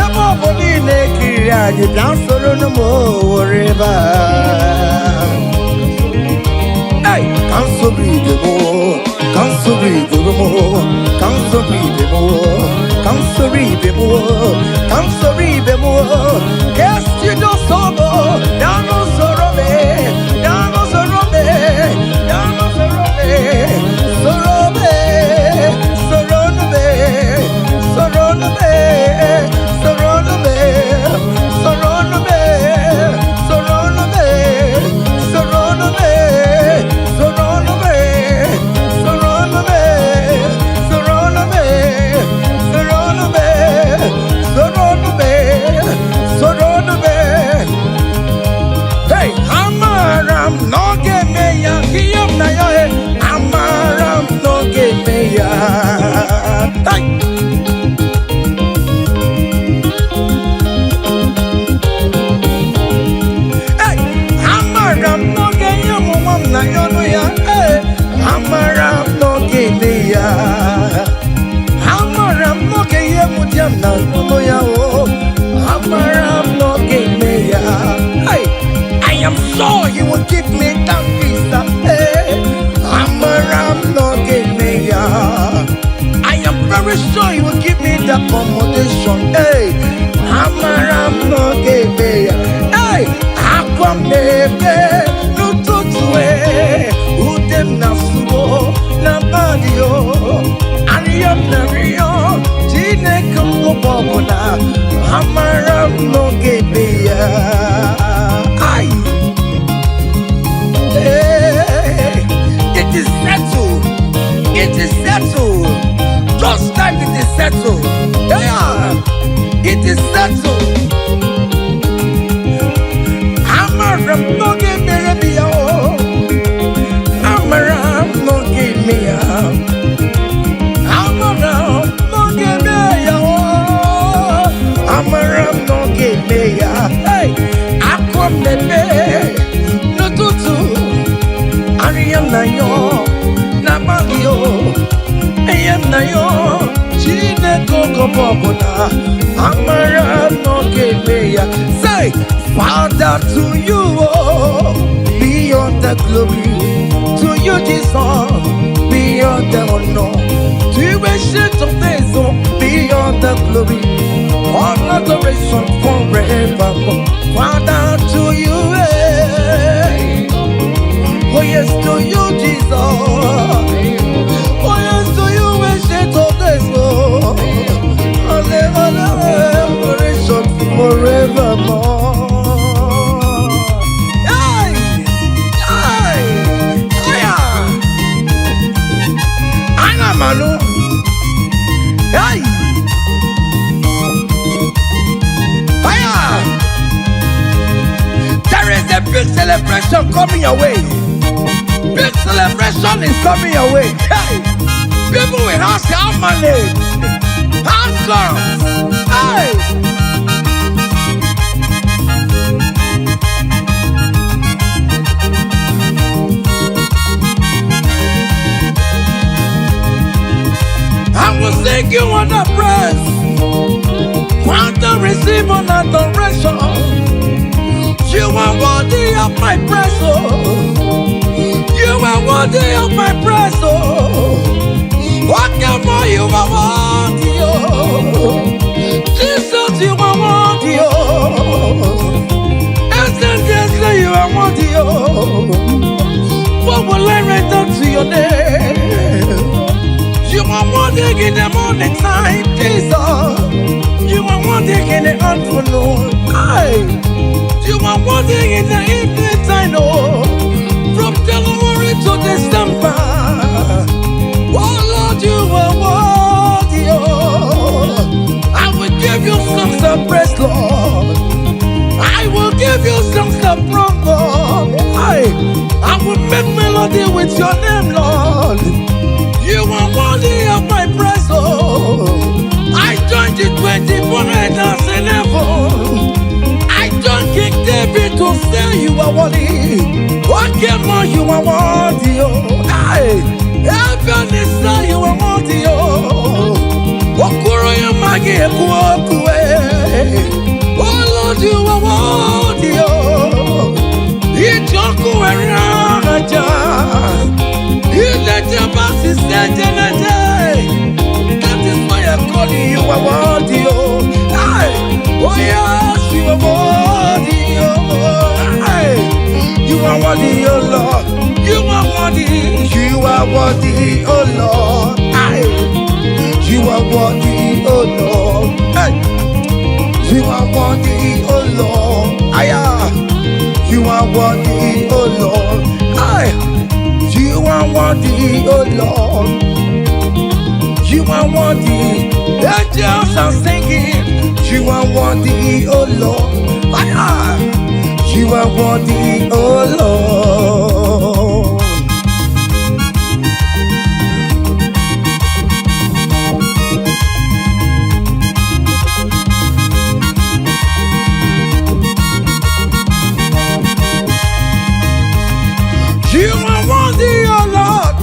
Ebe ọ bụ niile ekiriri anyị bịa soro m were baa. Hey, ka m soro ibe m, ka m soro ibe m, ka m soro ibe m, ka m soro ibe m, ka m soro ibe m, ka esi n'osoro, ya n'usoro me, ya n'usoro me, ya n'usoro me, soro me, soro me, soro me, soro me, soro me, soro me, soro me, soro me, soro me, soro me, soro me, soro me, soro me. Hey, amara m na ọ ga-eme ya ihe m na ya he amara m na ọ ga-eme ya. Hey! Hey! Amara m na ọ ga-enye m nwa m na ya ọnụ ya. Hey! Amara m na ọ ga-eme ya. Amara m na ọ ga-enye m di m na ọnụ ya o. Amara m na ọ ga-eme ya. Hey! I am sure he will give me that visa. Hey! Amara m na ọ ga-eme ya. I am very sure he will give me the accommodation. Hey, amara m na ọ ga-eme ya. Hey, akwa m na-ebe n'ụtụtụ e, ude m na-asụwo n'abalị o. Arịọ m na-arịọ Chineke m oge ọbụla, amara m na ọ ga-eme ya. Ai. Hey, it is settled. It is settled. Just like it is settled. Yeah, it is settled. Amara m na ọ ga-emere m ya o. Amara m na ọ ga-eme ya. Amara m na ọ ga-eme ya o. Amara m na ọ ga-eme ya. Hey, akwa m na-eme n'ụtụtụ. Arịa m na yọ n'abalị o. Ihe m na yọ Chineke oge ọbụla amara m na ọ ga-eme ya. Say, Father, to you, oh, be all the glory. To you, Jesus, be all the honor. To you, Ancient of Days, oh, be all the glory. All adoration forever. Father, to you, eh. Oh yes, to you, Jesus. Oh yes, to you, Hey! Fire! There is a big celebration coming your way. Big celebration is coming your way. Hey! People will ask how many. How come? Hey! I will sing you on the praise. Want to receive an adoration. You are worthy of my praise, oh. You are worthy of my praise, oh. What can more you are worthy, oh. Jesus, you are worthy, oh. Essentially, you are worthy, oh. What will I render to your name? You are worthy in the morning time, Jesus. You are worthy in the afternoon. Aye. You are worthy in the evening time, oh. From January to December. Oh Lord, you are worthy, oh. I will give you songs of praise, Lord. I will give you songs of praise, Lord. I will make melody with your name, Lord. You are worthy of my praise, oh. I joined the 24 elders in heaven. I joined King David to say you are worthy. What came on, you are worthy, oh. Hey, heaven is say you are worthy, oh. Okuro ya magi eku oku, eh. Oh Lord, you are worthy, oh. Ijoku eraja. That is why I call you, you are worthy, oh. Aye. Oh yes, you are worthy, oh. Aye. You are worthy, oh Lord. You are worthy, you are worthy, oh Lord. Aye. You are worthy, oh Lord. Aye. You are worthy, oh Lord. Aye. You are worthy, oh Lord. Aye. You are worthy, oh Lord. You are worthy. Angels are singing. You are worthy, oh Lord. Ah, you are worthy, oh Lord. You are worthy, oh Lord.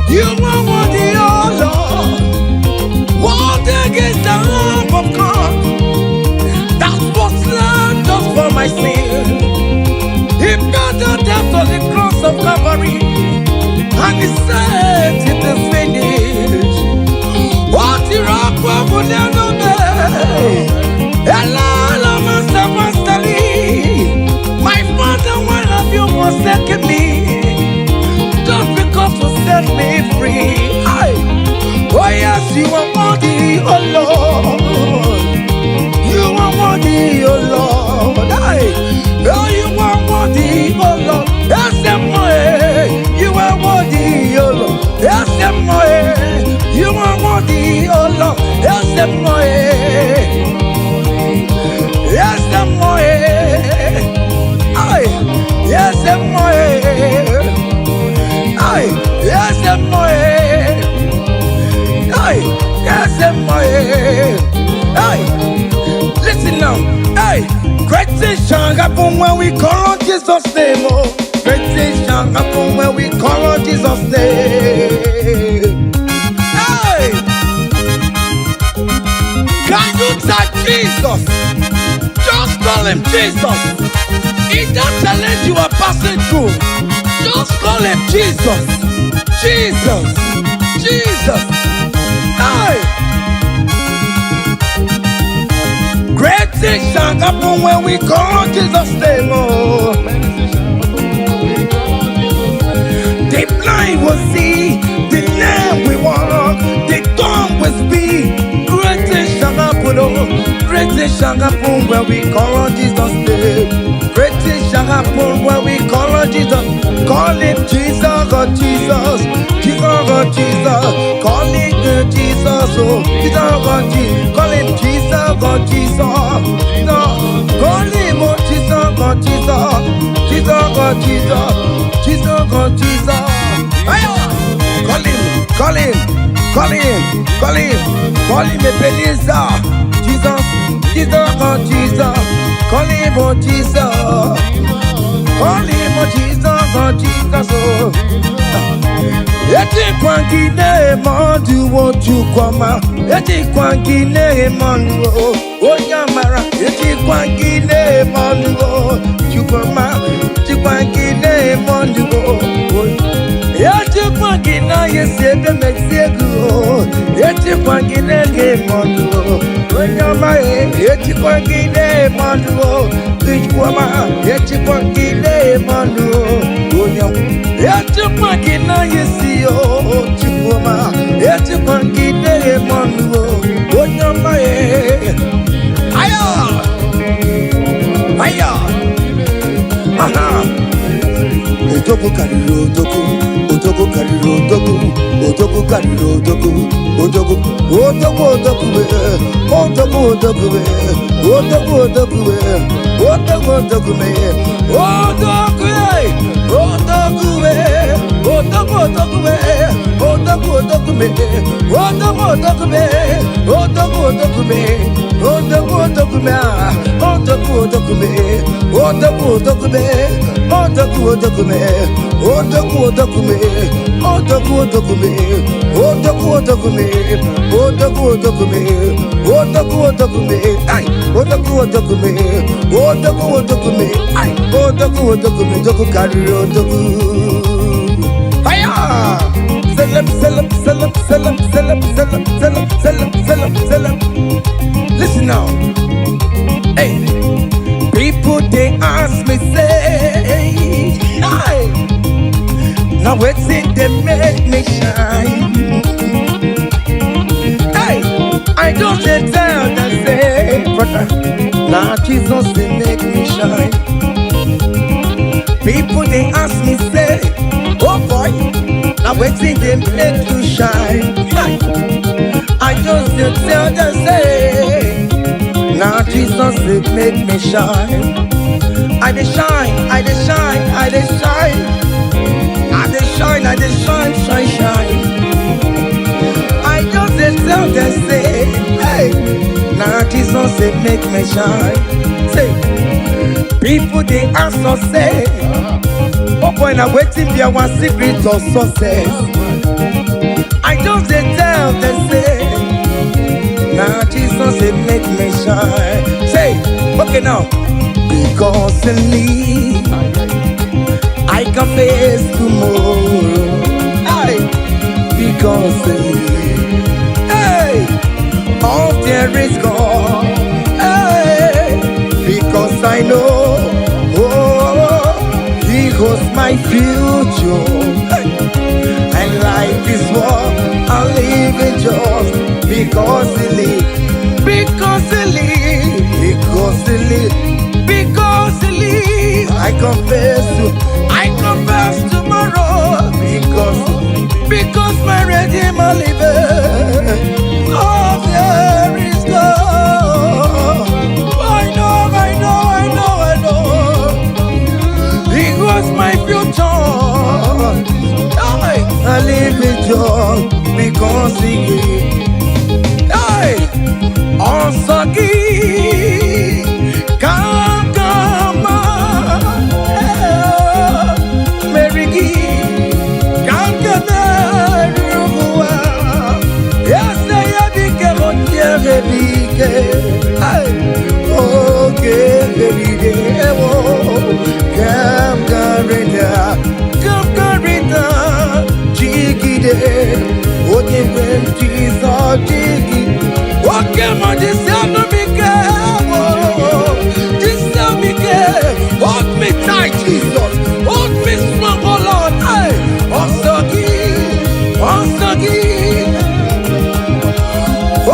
You are worthy, oh Lord. Worthy is the Lamb of God that was slain just for my sin. He paid the death on the cross of Calvary, and he said, it is finished. What rock will never be? My father, why have you forsaken me? Just because you set me free. Aye. Oh yes, you are worthy, oh Lord. You are worthy, oh Lord. Aye. Oh, you are worthy, oh Lord. Yes, you are worthy, oh Lord. Yes, you are worthy, oh Lord. Yes, yes, aye. Yes, aye. Yes, aye. Yes, aye. Listen now. Hey, great things shall happen when we call on Jesus' name. Oh, great things shall happen when we call on Jesus' name. Hey, can you type Jesus? Just call him Jesus. In that challenge you are passing through, just call him Jesus. Jesus. Jesus. Hey. Great things shall happen when we call on Jesus' name. Oh. The blind will see, the lame will walk, the dumb will speak. Great things shall happen, oh. Great things shall happen when we call on Jesus' name. Great things shall happen when we call on Jesus. Call him Jesus, oh Jesus, Jesus, oh Jesus. Call him Jesus, Oh, Jesus, God, Jesus. Call him Jesus, God, Jesus. No, call him, oh, Jesus, God, Jesus. Jesus, God, Jesus. Jesus, God, Jesus. Ayo! Call him, call him, call him, call him, call him Ebenezer. Jesus, Jesus, God, Jesus. Call him, oh, Jesus. Call him, oh, Jesus, God, Jesus, oh. Ejikwa gị na-eme ọdụwo Chukwuma, ejikwa gị na-eme ọnụ o, onye amara, ejikwa gị na-eme ọnụ o, Chukwuma, ejikwa gị na-eme ọnụ o. Ejikwa gị na esi ebe mesi ego o, ejikwa gị na-ege eme ọnụ o, onye ọma e, ejikwa gị na-eme ọnụ o, Chukwuma, ejikwa gị na-eme ọnụ o, onye ọma. Ejikwa gị na esi o, Chukwuma, ejikwa gị na-eme ọnụ o, onye ọma e. Ayo! Ayo! Aha! Odogwu karịrị odogwu, odogwu karịrị odogwu, odogwu karịrị odogwu, odogwu, odogwu, odogwu, eh, odogwu, odogwu, eh, odogwu, odogwu, eh, odogwu, odogwu, eh, odogwu, eh, odogwu, eh, odogwu, odogwu, eh, odogwu, odogwu, eh, odogwu, odogwu, eh, odogwu, odogwu, eh, odogwu, odogwu, ah, odogwu, odogwu, eh, odogwu, odogwu, eh, odogwu, odogwu, eh, odogwu, odogwu, eh, odogwu, odogwu, eh, odogwu, odogwu, eh, odogwu, odogwu, eh, odogwu, odogwu, eh, ai, odogwu, odogwu, eh, odogwu, odogwu, eh, ai, odogwu, odogwu, odogwu karịrị odogwu. Hiya! Selem, selem, selem, selem, selem, selem, selem, selem, selem, selem. Listen now. Hey, people they ask me say, hey, now wetin dey make me shine? Hey, I just dey tell them say, brother, na Jesus dey make me shine. People they ask me say, oh boy, now wetin dey make you shine? Hey, I just dey tell them say, na Jesus dey make me shine. I dey shine, I dey shine, I dey shine, I dey shine, I dey shine, shine, shine. I just dey tell them say, hey, na Jesus dey make me shine. Say, people dey ask us say, oh boy, na wetin be our secret of success? I just dey tell them say, na Jesus dey make me shine. Say, okay now, because in me I can face tomorrow. Hey, because in me, hey, all there is God. Hey, because I know, oh, He holds my future. Hey, and life is what I live in just because He lives. Because He lives. Because He lives. Because He lives. I confess tomorrow. Because my Redeemer liveth. Oh, there is God. I know, I know, I know, I know. He was my future. I live in joy because He gave. Hey! Ọsọ gị ka aga meri gị ka m ga-emeri ụwa ese ya bike onye bike oge merire ewo ka m garịda ka m garịda jigide onye nwe m Jizọs jigide oke ma jisi anụ m ike jisi m ike. Hold me tight, Jesus, hold me strong, oh Lord. Hey, ọsọ gị, ọsọ gị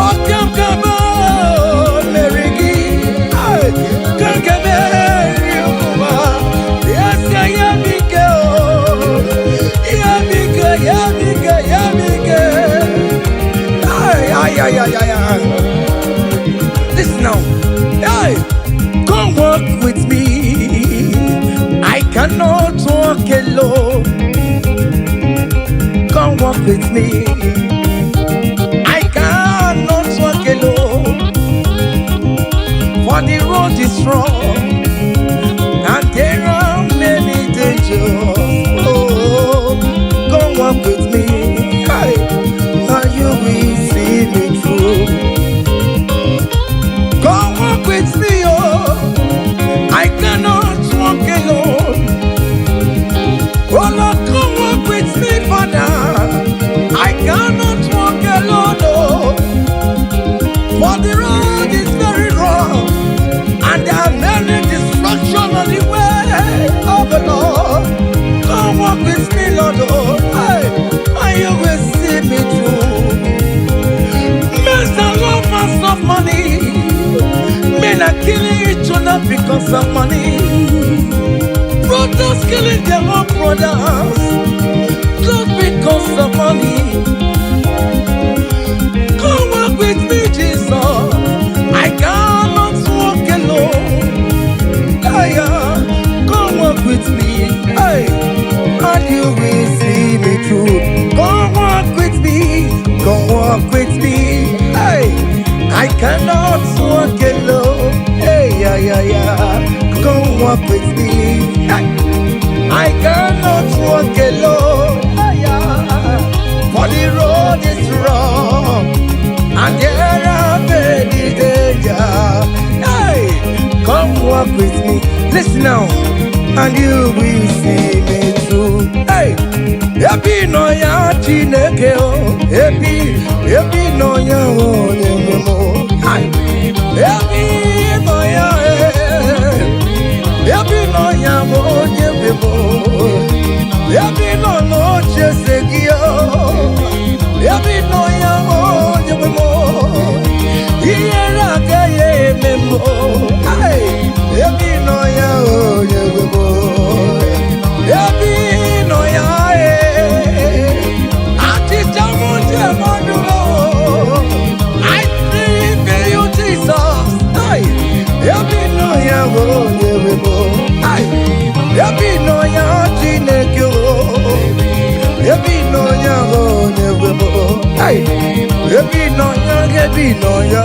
oke m ka m meri gị. Hey, ka m ga-emeri ụwa ese ya m ike o ya m ike ya m ike ya m ike. Ay, ay, Ay, ay, ay, ay. Listen now. Hey, come walk with me. I cannot walk alone. Come walk with me. I cannot walk alone. For the road is rough and there are many dangers. Oh, come walk with me. Hey, and you will see me through. Come walk with me, oh. I cannot walk alone. Oh Lord, come walk with me, Father. I cannot walk alone, oh. For the road is very rough, and there are many destruction on the way of the Lord. Come walk with me, Lord, oh, hey, and you will see me through. Men are lovers of money. Men are killing each other because of money. Brothers killing their own brothers just because of money. Come walk with me, Jesus. I cannot walk alone. Hey, come walk with me. Hey, and you will see me through. Come walk with me. Come walk with me. Hey, I cannot walk alone. Hey, yeah, yeah, yeah. Come walk with me. Hey, I cannot walk alone. Hey, yeah. For the road is rough and there are many danger. Hey, come walk with me. Listen now, and you will see me through. Hey, ebe ị nọ ya Chineke o, ebe ị nọ ya onye nwe m o. Hey, ebe ị nọ ya, eh, ebe ị nọ ya bụ onye nwe m o. Ebe ị nọ n'oche eze gị o, ebe ị nọ ya bụ onye nwe m o. Ihere agaghị eme m o. Hey, ebe ị nọ ya onye nwe m o. Ebe ị nọ ya eh, achịcha m ji eme ọnụ o. I believe in you, Jesus. Hey, ebe ị nọ ya bụ onye nwe m o. Hey, ebe ị nọ ya Chineke o. Ebe ị nọ ya bụ onye nwe m o. Hey, ebe ị nọ ya, ebe ị nọ ya,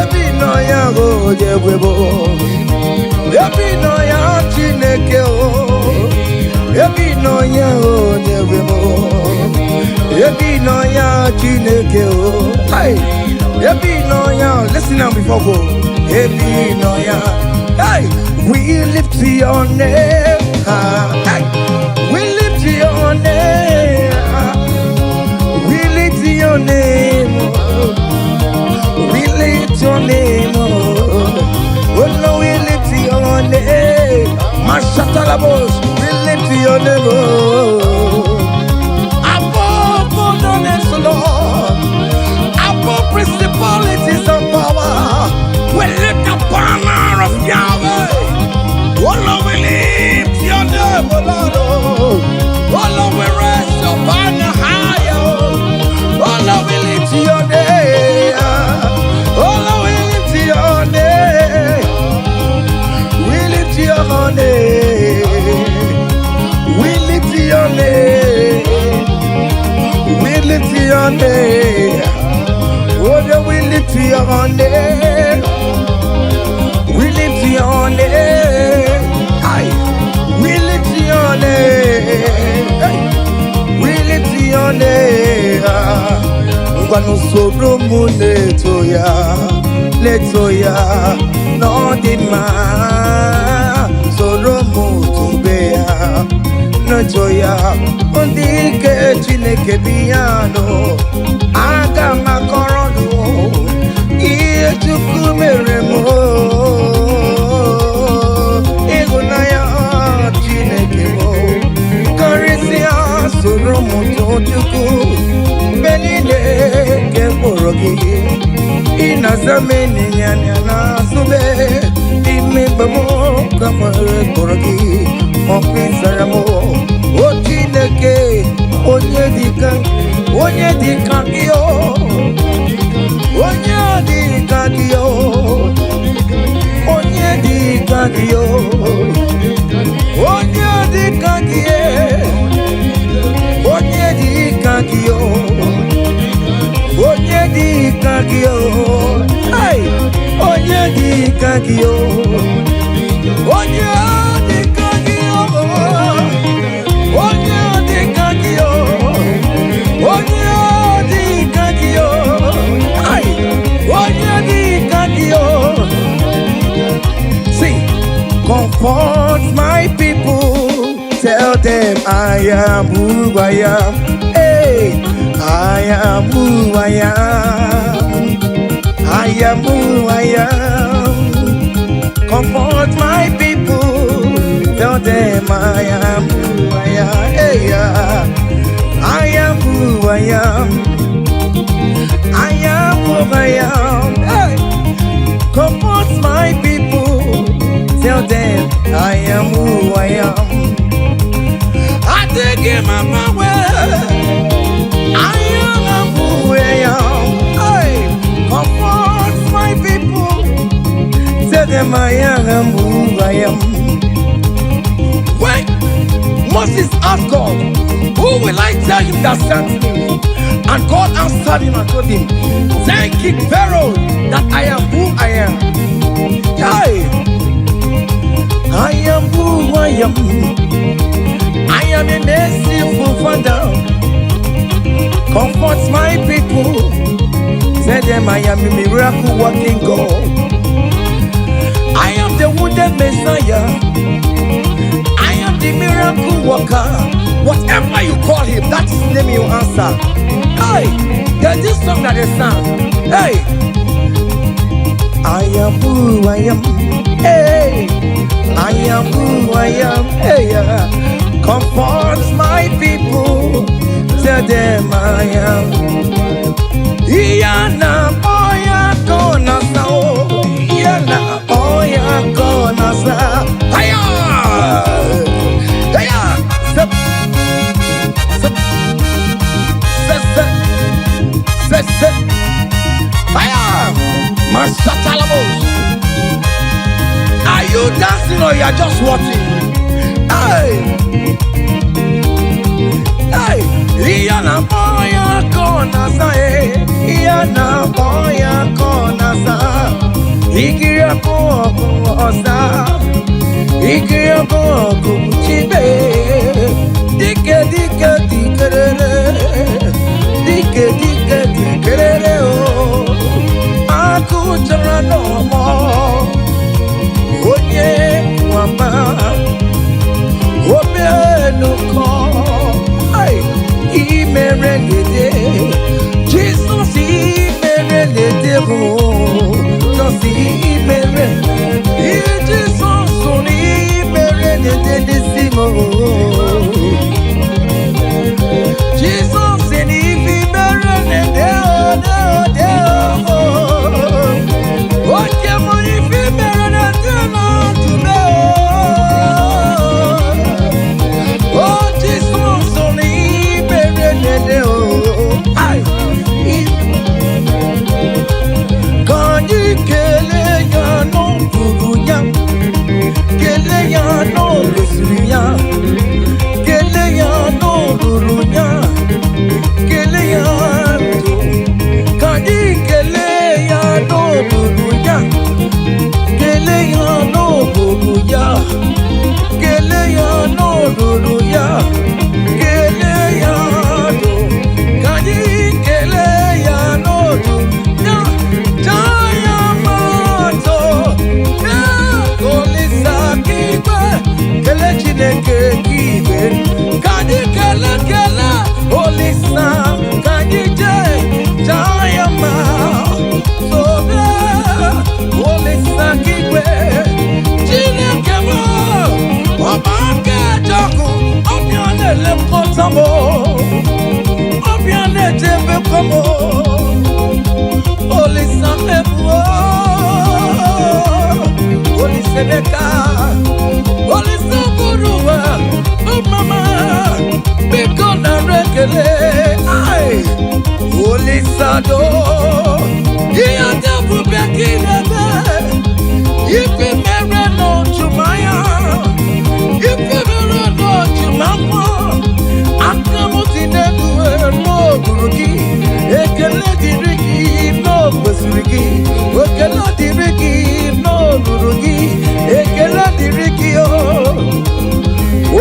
ebe ị nọ ya bụ onye nwe m o. Ebe ị nọ ya Chineke o. Ebe ị nọ ya onye nwe m o. Ebe ị nọ ya Chineke o. Hey, ebe ị nọ ya, listen now before go. Ebe ị nọ ya. Hey, we lift your name high. Hey, we lift your name high. We lift your name, oh. We lift your name, oh. Oh no, we lift your name. Mashatalabos, we lift your name, oh. Above all the names, Lord. Above principalities and power. We lift the banner of Yahweh. Oh Lord, we lift your name, oh Lord. Oh, oh Lord, we raise your banner higher. Oh Lord, we lift your name. Oh Lord, we lift your name. We lift your name. We lift your name. We lift your name. Oh, yeah, we lift your name. We lift your name. Aye. We lift your name. Hey. We lift your name. Ngwanụ soro m na-eto ya, na-eto ya n'ọ dị mma. Soro m tobe ya, na-eto ya. Ndị ike Chineke bi ya nụ. Aga m akọrọ nụ ihe Chukwu mere m. Ịhụnanya Chineke m karịsịa, soro m too Chukwu mgbe niile nke mkpụrụ gị. Ị na-aza m ịnyịnya na-azụbe n'ime mgbe m ka nwere kpọrọ gị ọkụ ịzara m. O Chineke, onye dịka, onye dịka gị o. Onye dị ka gị o. Onye dị ka gị o. Onye dị ka gị e. Onye dị ka gị o. Onye dị ka gị o. Hey! Onye dị ka gị o. Onye dị ka gị o. Onye dị ka gị o. Onye dị ka gị o. Hey! Onye dị ka gị o. See, comfort my people. Tell them I am who I am. Hey, I am who I am. I am who I am. Comfort my people. Tell them I am who I am. Hey, yeah. I am who I am. I am who I am. Hey. Comfort my people. Tell them I am who I am. I take him on my way. I am who I am. Hey, comfort my people. Tell them I am who I am. When Moses asked God, "Who will I tell him that sent me?" And God answered him and told him, "Tell King Pharaoh that I am who I am." Hey, I am who I am. I am a merciful Father. Comfort my people. Tell them I am a miracle working God. I am the wounded Messiah. I am the miracle worker. Whatever you call him, that is the name you answer. Hey, there's this song that they sang. Hey, I am who I am. Hey, I am who I am. Hey, yeah. Comfort my people. Tell them I am. Iyana oya kona sa o. Iyana oya kona sa. Hiya! Hiya! Step, step, step, step, step, step. Hiya! Masatalamos. Are you dancing or you are just watching? Hey! Hey! Iyana oya kona sa eh. Iyana oya kona sa. Ikiri ọkụ ọkụ ọsa. Ikiri ọkụ ọkụ chibe. Dike dike dikerere. Dike dike dikerere o. Akụ chọrọ n'ọmọ. Onye nwama. Omenụkọ. Ai, imere lede. Jesus imere lede o. Jesus imere. Jesus imere lede n'isi m o. Jesus imere lede o de o de o. Oke m ife mere lede na ndụ o. Oh, Jesus, imere lede o. Ai, ka anyị kelee ya n'ọbụrụ ya, kelee ya n'olosiri ya, kelee ya n'olulu ya, kelee ya ndụ. Ka anyị kelee ya n'olulu ya, kelee ya n'olulu ya, kelee ya n'olulu ya, kelee ya ndụ. Ka anyị kelee ya n'olulu ya, jaa ya mma ya Olisa k'igwe, kelee Chineke k'igwe. Ka anyị kelee kelee Olisa, ka anyị jee jaa ya mma. Sobe Olisa k'igwe, Chineke m, ọba aka ejọkụ, ọbịa na-elekọta m, ọbịa na-echebekwa m. Olisa mebuo, Olisa Emeka, Olisa bụrụ ụwa, mama, biko nara ekele. Ai, Olisa do. Ihe ndị ebube ka ị na-eme. Ife mere n'ojumanya, ife mere n'ojumafọ, aka m dị n'elu n'okpuru gị. Ekele dịrị gị n'okwesịrị gị. Ekele dịrị gị n'olulu gị. Ekele dịrị gị o.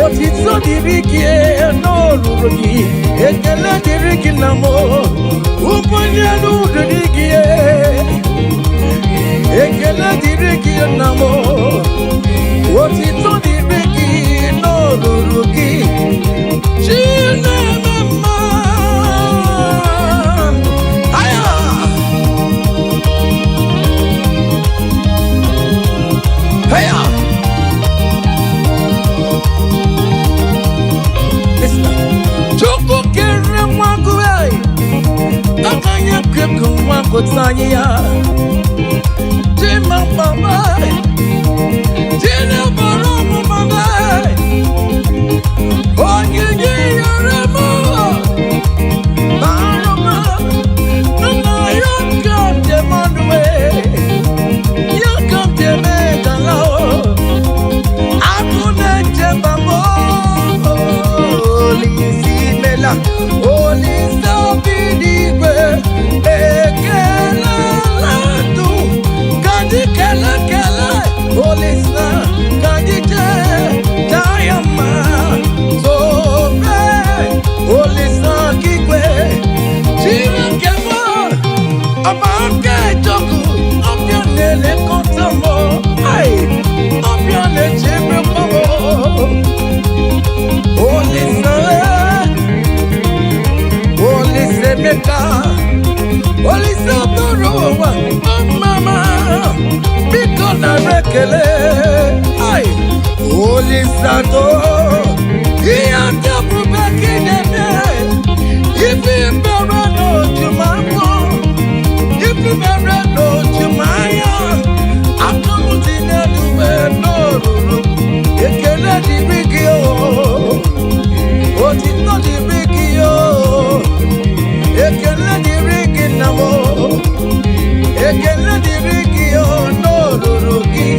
Otito dịrị gị n'olulu gị. Ekele dịrị gị na m. Ụbọchị elu dịrị gị. Ekele dịrị gị na m. Otito dịrị gị n'olulu gị. Chineme mma. Aya! Aya! Listen. Chukwu kere nwa gị, aka ya kekụ nwa gụta anyị ya. Chima mama, Chinebara ọmụma m, onyinye yere m, bara m, nna ya ka m dị mmanụ, ya ka m dị eme gala o. Agụ na-eche mba m, Olise imela, Olise obi n'igwe, ekelela ndụ, ka anyị kele kele, Olise, ka anyị jee taa ya mma, tobe, Olise okigwe, Chineke m, ọba aka ejọkụ, ọbịa na-elekọta m, ai, ọbịa na-echebekwa m. Olise, Olise Emeka, Olise bụrụ ụwa, ọmama, biko nara ekele. Ai, Olise atọ, ihe ndị ebube ka ị na-eme, ife mere n'ojumafọ, ife mere n'ojumanya, aka m dị n'elu wee n'olulu, ekele dịrị gị o. Otito dịrị gị o, ekele dịrị gị nna m o, ekele dịrị gị o n'olulu gị.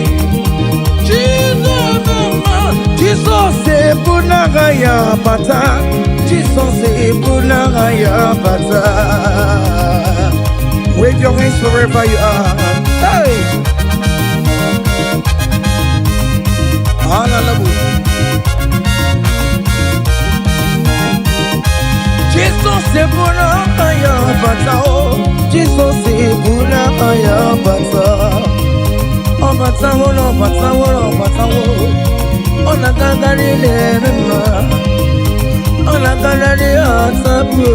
Chineke mma, Jizọs ebu n'agha ya bata, Jizọs ebu n'agha ya bata. Wave your hands wherever you are. Hey! Hallelujah. Jizọs ebu n'agha ya bata o, Jizọs ebu n'agha ya bata. Ọ batawo na ọ batawo na ọ batawo, ọ na-agagharị na-eme mma, ọ na-agagharị atapụ.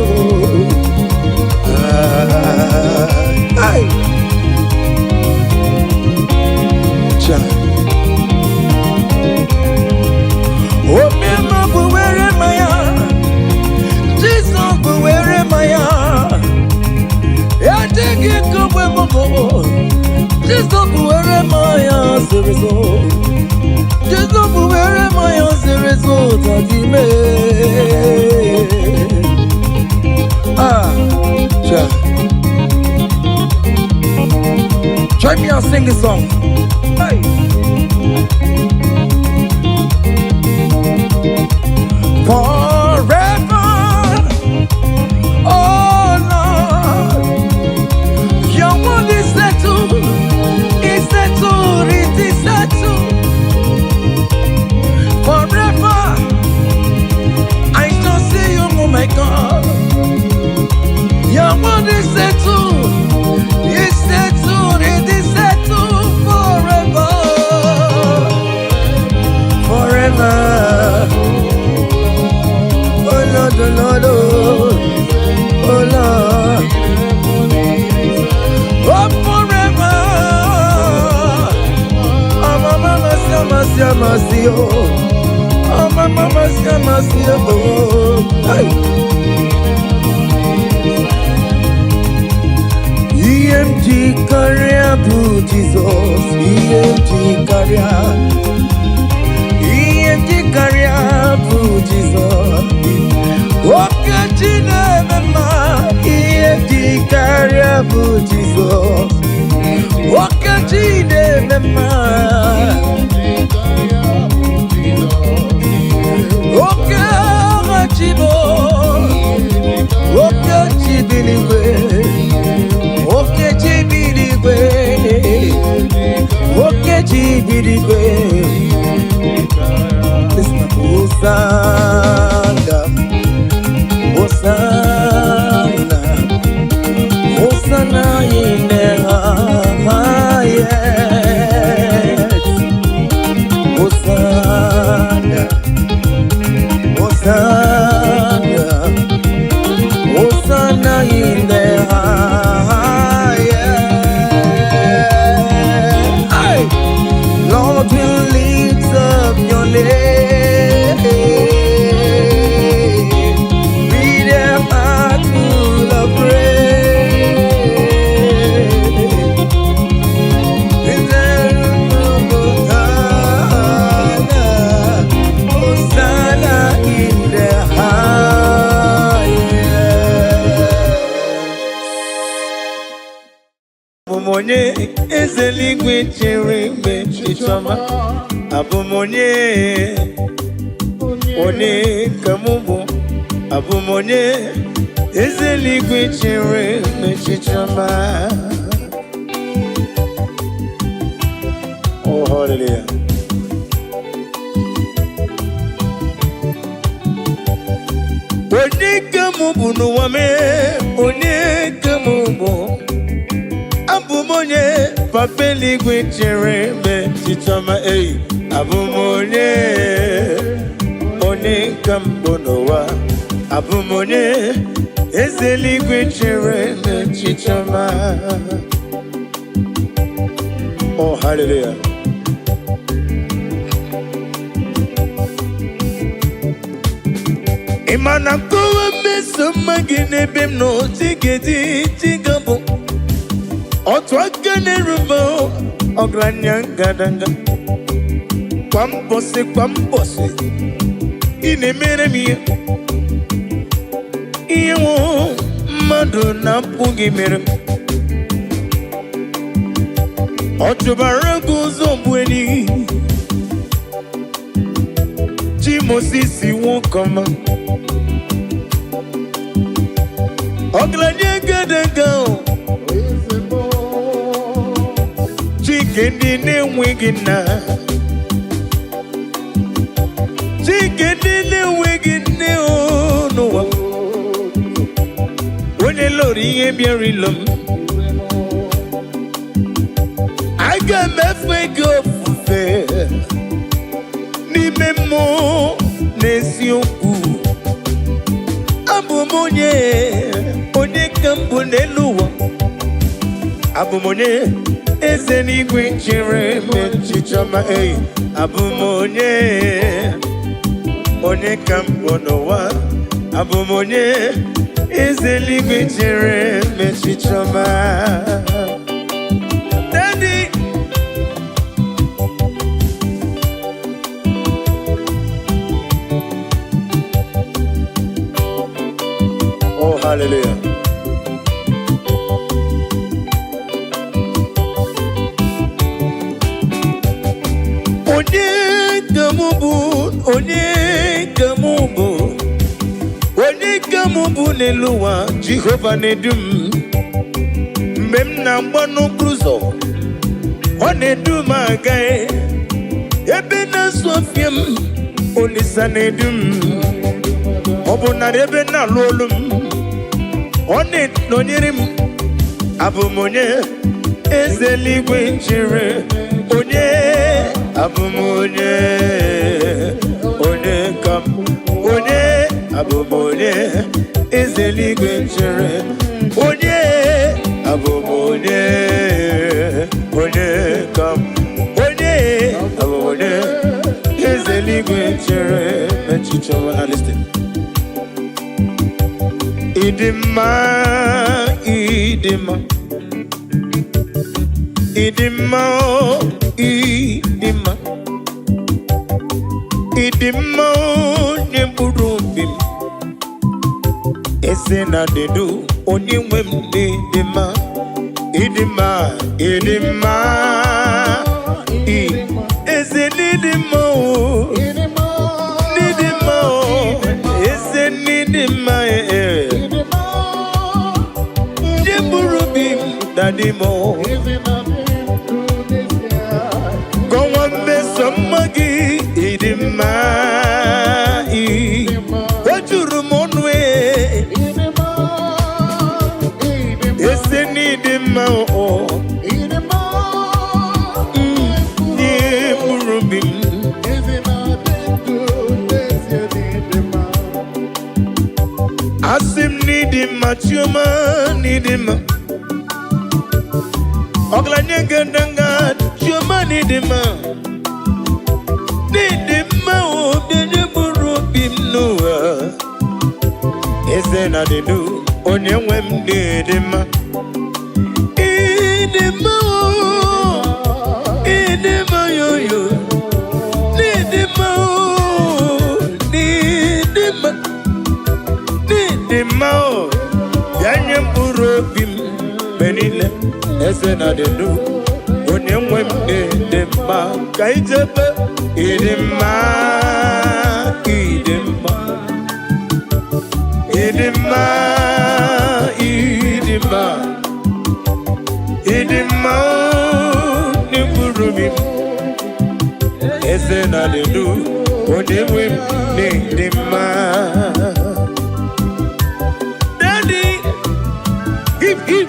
Ai! Cha. Omema bụ were mmanya, Jizọs bụ were mmanya. Ejighị kogbe mbụ, Jizọs bụ were mmanya zoro ezo. Jizọs bụ were mmanya zoro ezo tadime. Ah, cha. Join me and sing this song. Hey. Forever, oh Lord, your word is settled, is settled, it is settled. Forever, I shall see you, oh my God. Your word is settled, it is settled forever, forever. Oh Lord, oh Lord, oh, oh Lord, oh forever. Oh mama, mama, mama, oh, oh mama, mama, mama, oh. Hey. Ihe m ji karịa bụ Jizọs, ihe m ji karịa, ihe m ji karịa bụ Jizọs. Oke chi na-eme mma, ihe m ji karịa bụ Jizọs. Oke chi na-eme mma. Oke agha chi bụ, oke chi bi n'igwe, oke chi bi n'igwe, oke chi bi n'igwe. Listen, Hosanna, Hosanna, Hosanna in the highest. Hosanna, Hosanna, Hosanna in the highest. Hey! Lord, we lift up your name with a heart full of praise. Hosanna, Hosanna in the highest. Abụ m onye eze eluigwe chere mgbe chichọma. Abụ m onye, onye ka mụ bụ. Abụ m onye eze eluigwe chere mgbe chichọma. Oh, hallelujah. Onye ka mụ bụ n'ụwa mee, onye ka mụ bụ. Abụ m onye papa eluigwe chere mgbe chichọma ei. Abụ m onye, onye ka m bụ n'ụwa. Abụ m onye eze eluigwe chere mgbe chichọma. Oh, hallelujah. Ị ma na nkọwa mmeso mma gị n'ebe m nọ chigedi chigabụ otu aka na-erube ọgaranya ngadanga kwa mbọsị kwa mbọsị ị na-emere m ihe ihe nwụ mmadụ na-apụghị mere m. Ọ chụbara gị ụzọ bụ enyi chi Mosisi nwoke ọma ọgaranya ngadanga o. Chike ndị na-enweghị nna, Chike ndị na-enweghị nne o n'ụwa, onye lụrụ ihe bịara ilo m, aga m efe gị ofufe n'ime mmụọ na eziokwu. Abụ m onye, onye ka m bụ n'elu ụwa. Abụ m onye eze n'igwe chere m echiche ọma ei. Abụ m onye, onye ka m bụ n'ụwa. Abụ m onye eze n'igwe chere m echiche ọma. Daddy. Oh, hallelujah. Onye ka mụ bụ, onye ka mụ bụ, onye ka mụ bụ n'elu ụwa, Jehova na-edu m. Mgbe m na-agba n'okporo ụzọ, ọ na-edu m aga. Ebe na-asụ ọfịa m, Olisa na-edu m. Ọ bụ narị ebe na-alụ olu m, ọ na-enọnyere m. Abụ m onye eze eluigwe chere, onye abụ m onye, onye ka m, onye abụ m onye eze eluigwe chere, onye abụ m onye, onye ka m, onye abụ m onye eze eluigwe chere echiche ọma. Na listen. Ịdị mma, ịdị mma, ịdị mma, o, ịdị mma, ịdị mma, onye mkpụrụ obi m, eze na dedu onye nwe m dị mma. Ịdị mma, ịdị mma, eze n'ịdị mma o, n'ịdị mma o, eze n'ịdị mma ee. Ndị mkpụrụ obi m daddy m o. Kọwa mmeso mma gị, ịdị mma ị. O juru m ọnụ ee. Eze n'ịdị mma o. Ndị mkpụrụ obi m. Asị m n'ịdị mma, Chioma, n'ịdị mma. Ọgaranya ngandanga, Chioma, n'ịdị mma. N'ịdị mma o, bịa mkpụrụ obi m n'ụwa. Eze na dịdu, onye nwe m, n'ịdị mma. Ịdị mma o, ịdị mma yoyo. N'ịdị mma o, n'ịdị mma. N'ịdị mma o, bịa nye mkpụrụ obi m mgbe niile. Eze na dịdu, onye nwe m, n'ịdị mma. Ka ijebe ịdị mma, ịdị mma. Ịdị mma, ịdị mma, ịdị mma o, n'mkpụrụ obi m. Eze na dịdu, onye nwe m, n'ịdị mma. Daddy, hip hip.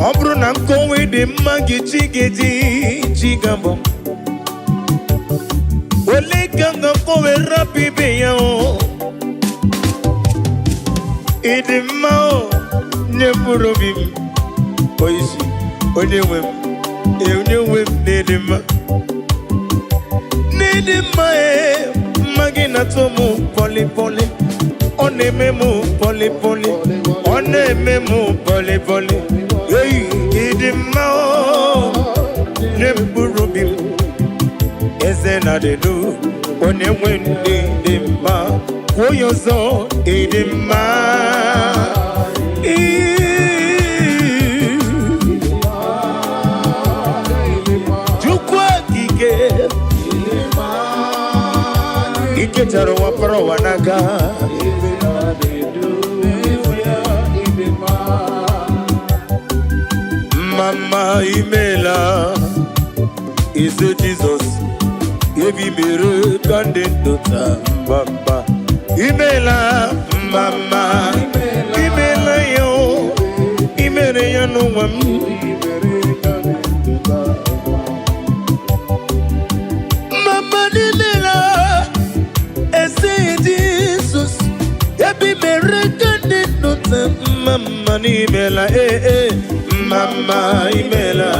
Ọ bụrụ na nkọwa dị mma gị, chi ga-eji chi ga-abụ ole ka m ga-akọwe rapụ ibe ya o. Ịdị mma o, nye mkpụrụ obi m oisi, onye nwe m ee, onye nwe m, n'ịdị mma, n'ịdị mma ee. Mma gị na-atọ m pọlị pọlị, ọ na-eme m pọlị pọlị, ọ na-eme m pọlị pọlị. Ei, ịdị mma o, nye mkpụrụ obi m. Eze na dịdu, onye nwe ndị dị mma. Kwuo ya ọzọ, ịdị mma. Ii. Chukwu okike ikechara ụwa kpọrọ ụwa n'aka. Eze na-edu n'ezie, ịdị mma. Mama, imela. Eze Jizọs, ebi mere ka ndị ndụ taa. Mama, imela. Mama, imela ya o, imere ya n'ụwa m. Ibere ka dị ndụ taa. Mama, imela. Eze Jizọs, ebi mere ka ndị ndụ taa. Mama, imela ee ee. Mama, imela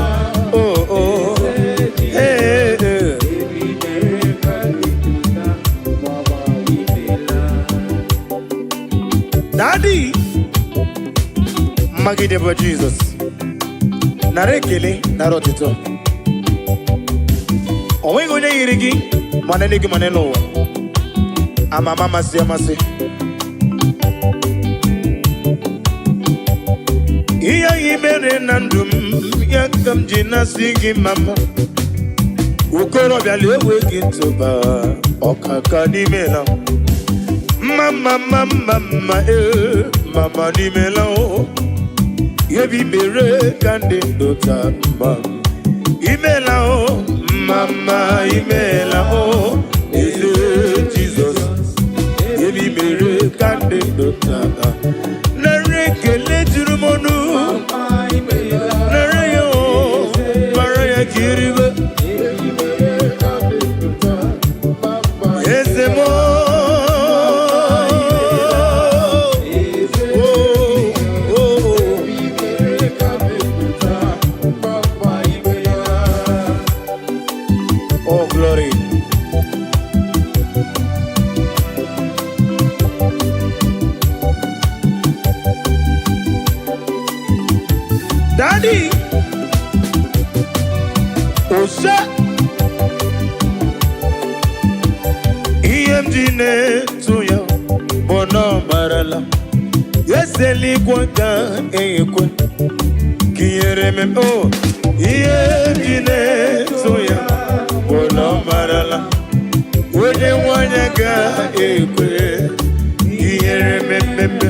oh oh ee ee. Ibere ka dị ndụ taa. Mama, imela. Daddy, mmagide bụ Jizọs. Nara ekele, nara ọtụtụ. O nweghị onye yiri gị, ma n'eluigwe ma n'elu ụwa. Ama ama, amasị amasị. Ihe anyị mere na ndụ m ya ka m ji na-asị gị mama. Okorobịa na-ewe gị ntụba ọkaka n'ime na mma mma mma mma mma ee. Mama, n'imela o, ebi mere ka ndị ndụ taa mma. Imela o, mama, imela o. Eze Jizọs, ebi mere ka ndị ndụ taa. Nara ekele juru m ọnụ. Mama, imela. Nara ya o, mara ya ka iribe. Ibere ka dị ndụ taa. Mama, Eze m o. Eze. O, o, o. Ibere ka dị ndụ taa. Mama, imela. Oh, glory. Daddy. Ose ihe m ji na-etu ya bụ na ọ marala eze eluigwe ga-ekwe ka ihere m o. Ihe m ji na-etu ya bụ na ọ marala onye nwanyị ga-ekwe ka ihere mmemme.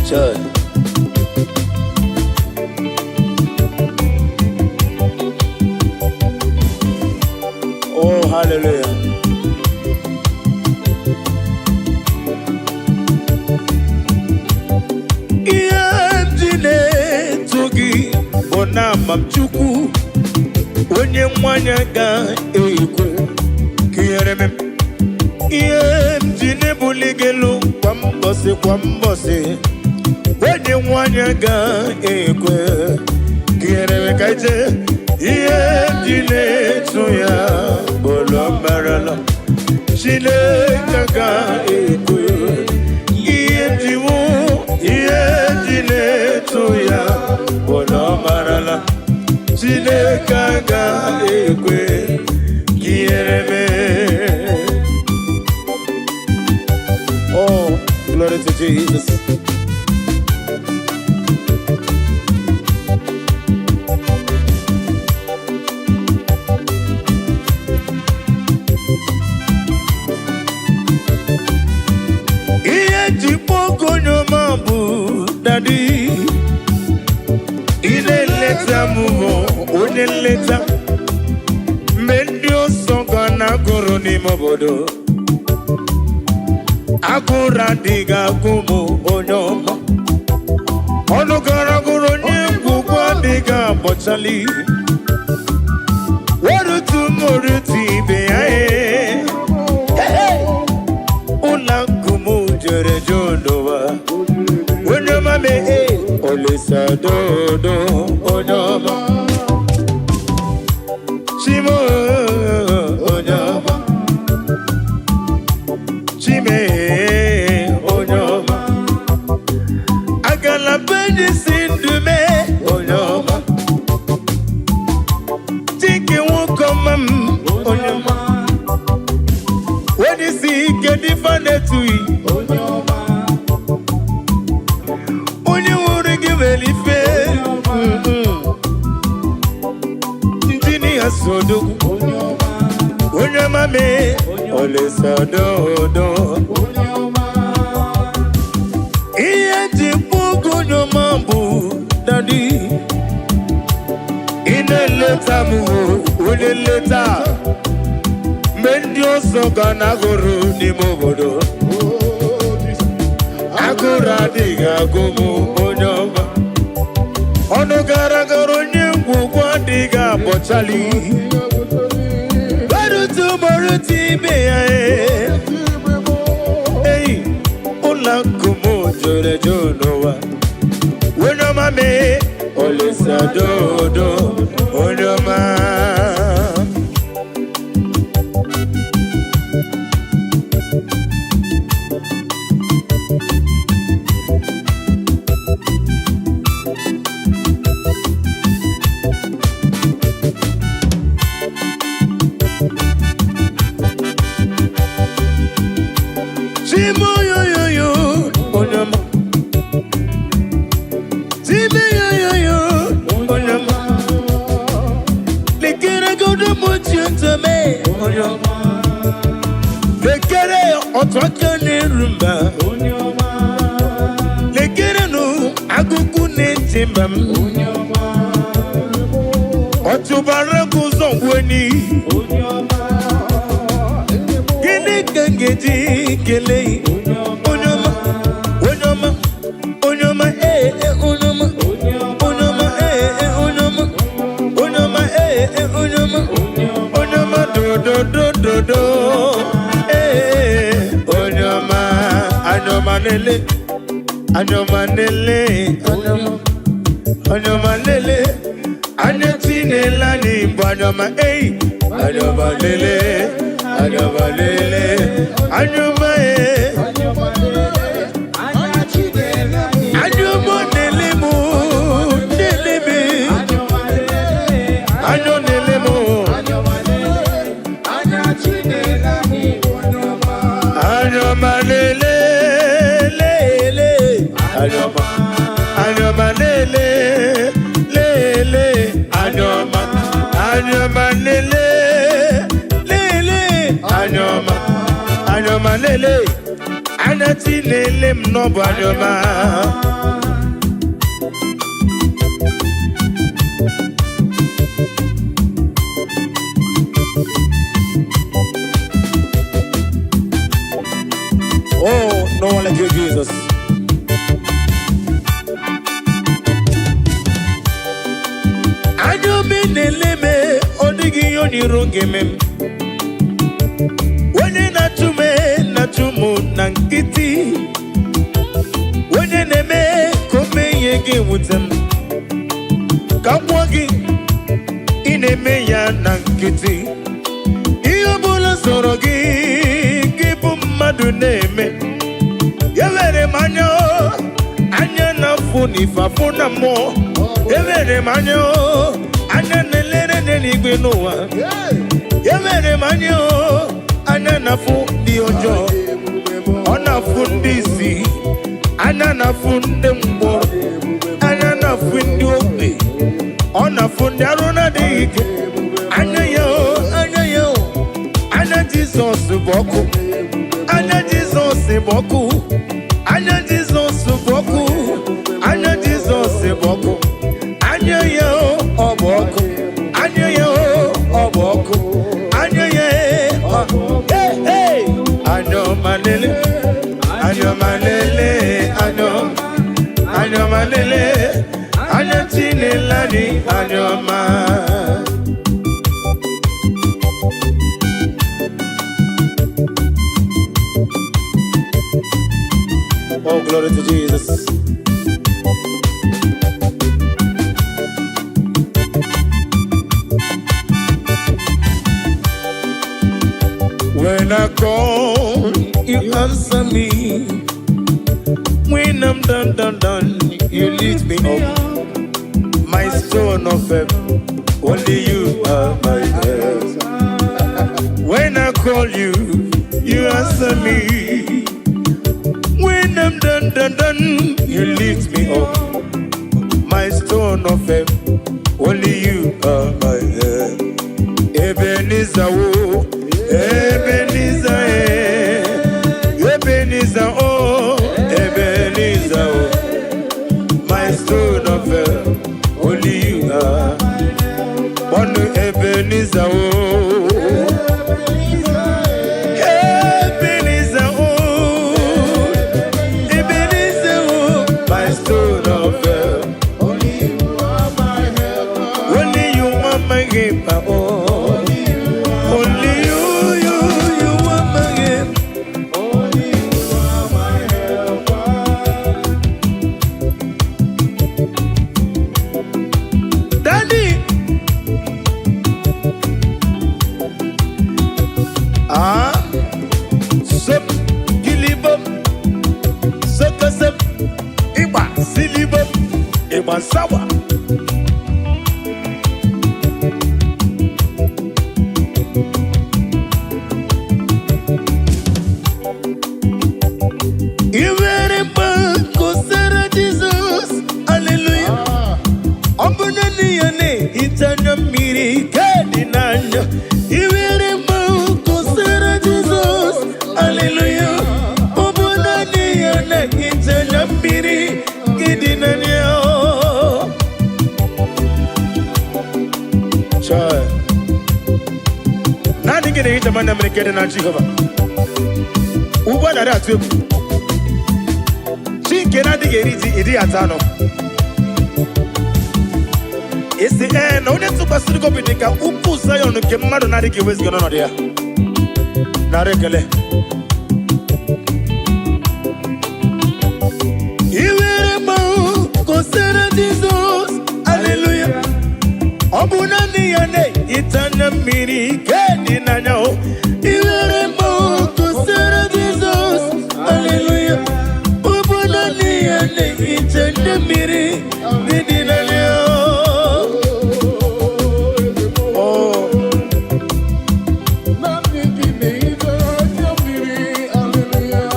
Child. Oh, hallelujah. Ihe m ji na-eto gị bụ na ama m Chukwu onye nwanyị ga-ekwe ka ihere m. Ihe m ji na-ebuli gị elu kwa mbọsị kwa mbọsị, onye nwanyị ga-ekwe ka ihere m ka ije. Ihe m ji na-eto ya bụ na ọ marala Chineke ga-ekwe. Ihe m ji wụ ihe m ji na-eto ya bụ na ọ marala Chineke ga-ekwe ka ihere mee. Oh, glory to Jesus. Ihe ji kpọọ onye ọma bụ Daddy. Ị na-eleta m bụ onye nleta. Mgbe ndị ọsọ ga na-agụrụ n'ime obodo, agụrụ adịghị agụ m, onye ọma. Ọnụ gara gụrụ onye ngwugwu adịghị agbọchali. Werutu m orutu ibe ya ee. Ụlọ akụ m jere jụ n'ụwa. Onye ọma mee Olisa dodo, onye ọma. Chimo, onye ọma. Chime, onye ọma. Agala benyi si ndụ mee, onye ọma. Chike nwoke ọma m, onye ọma. Onye isi ike dịfa na-etughị. Onye nwụrụ gị nwere ife. Injinia Sodogwu, onye ọma mee Olisa dodo. Ihe ji kpọgo onye ọma bụ Daddy. Ị na-eleta m o, onye nleta. Mgbe ndị ọzọ ga na-agụrụ n'ime obodo, agụrụ adịghị agụ m, onye ọma. Ọnụ gara gara onye ngwugwu adịghị abọchali. Gbarutu gbarutu ibe ya ee. Ei, ụlọ akụ m jụrụ eju n'ụwa. Onye ọma mee Olisa dodo, onye ọma. Chimoyoyoyo, onye ọma. Chimeyoyoyo, onye ọma. Lekere godo mochi ntome, onye ọma. Lekere otu aka na-eru mba. Lekere nụ agụkụ na-eti mba m. Ọtụbara gị ụzọ ngweni. Gịnị ka m ga-eji kelee onye ọma, onye ọma, onye ọma, ee ee, onye ọma, onye ọma, ee ee, onye ọma, onye ọma, ee ee, onye ọma, onye ọma, dododododo, ee, onye ọma, anya ọma lele, anya ọma lele, anya ọma, anya ọma lele, anya tinela anyị bụ anya ọma, ei, anya ọma lele, anya ọma lele, anya ọma, ee. Anya ọma lele mụ, lele me. Anyọma, anyọma lele, lele, anyọma, anyọma lele, lele, anyọma, anyọma lele, anya chi lele m n'ọbụ anyọma. Oh, no one like you, Jesus. Anya obi na-ele m, ọ dịghị ihe onyiro ga-eme m. Onye na-achụ m na-achụ m na nkịtị. Onye na-eme ka o mee ihe ga-ewute m. Ka m gwụọ gị, ị na-eme ya na nkịtị. Ihe ọ bụla sọrọ gị, gị bụ mmadụ na-eme. Ewere m anya o, anya na-afụ n'ife afụ na mmụọ. Ewere m anya o, anya na-elere n'eluigwe n'ụwa. Ewere m anya o, anya na-afụ ndị ọjọọ. Ọ na-afụ ndị isi, anya na-afụ ndị mkpọrọ, anya na-afụ ndị ogbi, ọ na-afụ ndị arụ na-adịghị ike. Anya ya o, anya ya o, anya Jizọs bụ ọkụ. Anya Jizọs bụ ọkụ. Anya Jizọs bụ ọkụ. Anya Jizọs bụ ọkụ. Anya ya o, ọ bụ ọkụ. Anya ya o, ọ bụ ọkụ. Anya ya e, ọ. Hey, hey! Anya ọma lele, anya ọma lele, anya ọma, anya ọma lele, anya Chinele anyị, anya ọma. Oh, glory to Jesus. When I call, you answer me. When I'm done, done, done, you lift me up. My stone of help, only you are my help. When I call you, you answer me. When I'm done, done, done, you lift me up. My stone of help, only you are my help. Ebenezer, oh, Ebenezer, eh. Ebenezer, oh, Ebenezer, oh. My stone of help, only you are. One Ebenezer, oh, Ebenezer, oh, Ebenezer, oh, my stone of help. Only you are my helper. Only you are my helper, oh. Only you, you are my helper. Only you are my helper. Daddy. Ah, sop, kilibom, sokosop, ịgba silibom, ịgba sawa. I nwere mgbe kosara Jizọs, haleluya. Ọ bụ naanị ya na-ehicha anya mmiri ka dị n'anya. I nwere mgbe kosara Jizọs, haleluya. Ọ bụ naanị ya na-ehicha anya mmiri ka dị n'anya. Chai. Naanị gị na-ehicha m anya mmiri ka dị na Jehova. Ugbu a narị atụ egwu. Chi nke na-adịghị eri ji ịdịghị ata anụ. Isi ee na onye tụkwasịrị gị obi dị ka ugwu Zayọn nke mmadụ na-adịghị eweziga n'ọnọdụ ya. Nara ekele. I were mmanwụ kosara Jizọs, aleluya. Ọ bụ naanị ya na-ehicha anya mmiri ke dị n'anya o. I were mmanwụ kosara Jizọs, aleluya. Ọ bụ naanị ya na-ehicha anya mmiri dị n'anya o. Oh. Naanị gị na-ehicha anya mmiri, hallelujah.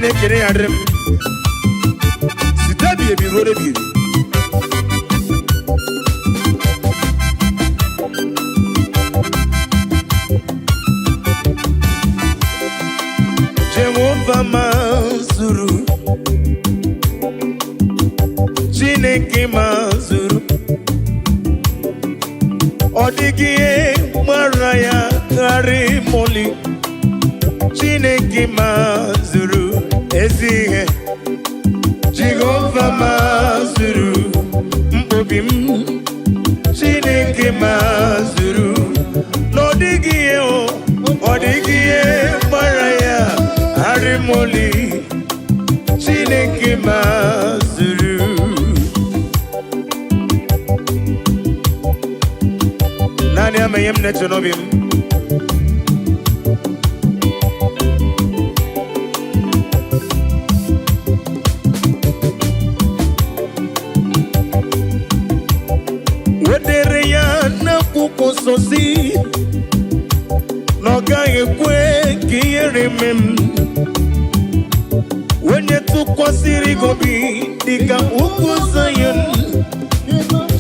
Chineke na ya dịrị m site ebighị ebi ruo ebighị ebi. Jehova mazuru, Chineke mazuru, ọ dịghị ihe gbara ya gharị moli. Chineke mazuru ezi ihe, Jehova mazuru mkpobi m, Chineke mazuru, na ọ dịghị ihe o, ọ dịghị ihe gbara ya gharị moli. Chineke mazuru. Naanị ama ihe m na-eche n'obi m. Wedere ya n'akwụkwọ nsọ si na ọ gaghị ekwe ka ihere mee m. Onye tụkwasịrị gị obi dịka ugwu Zayọn,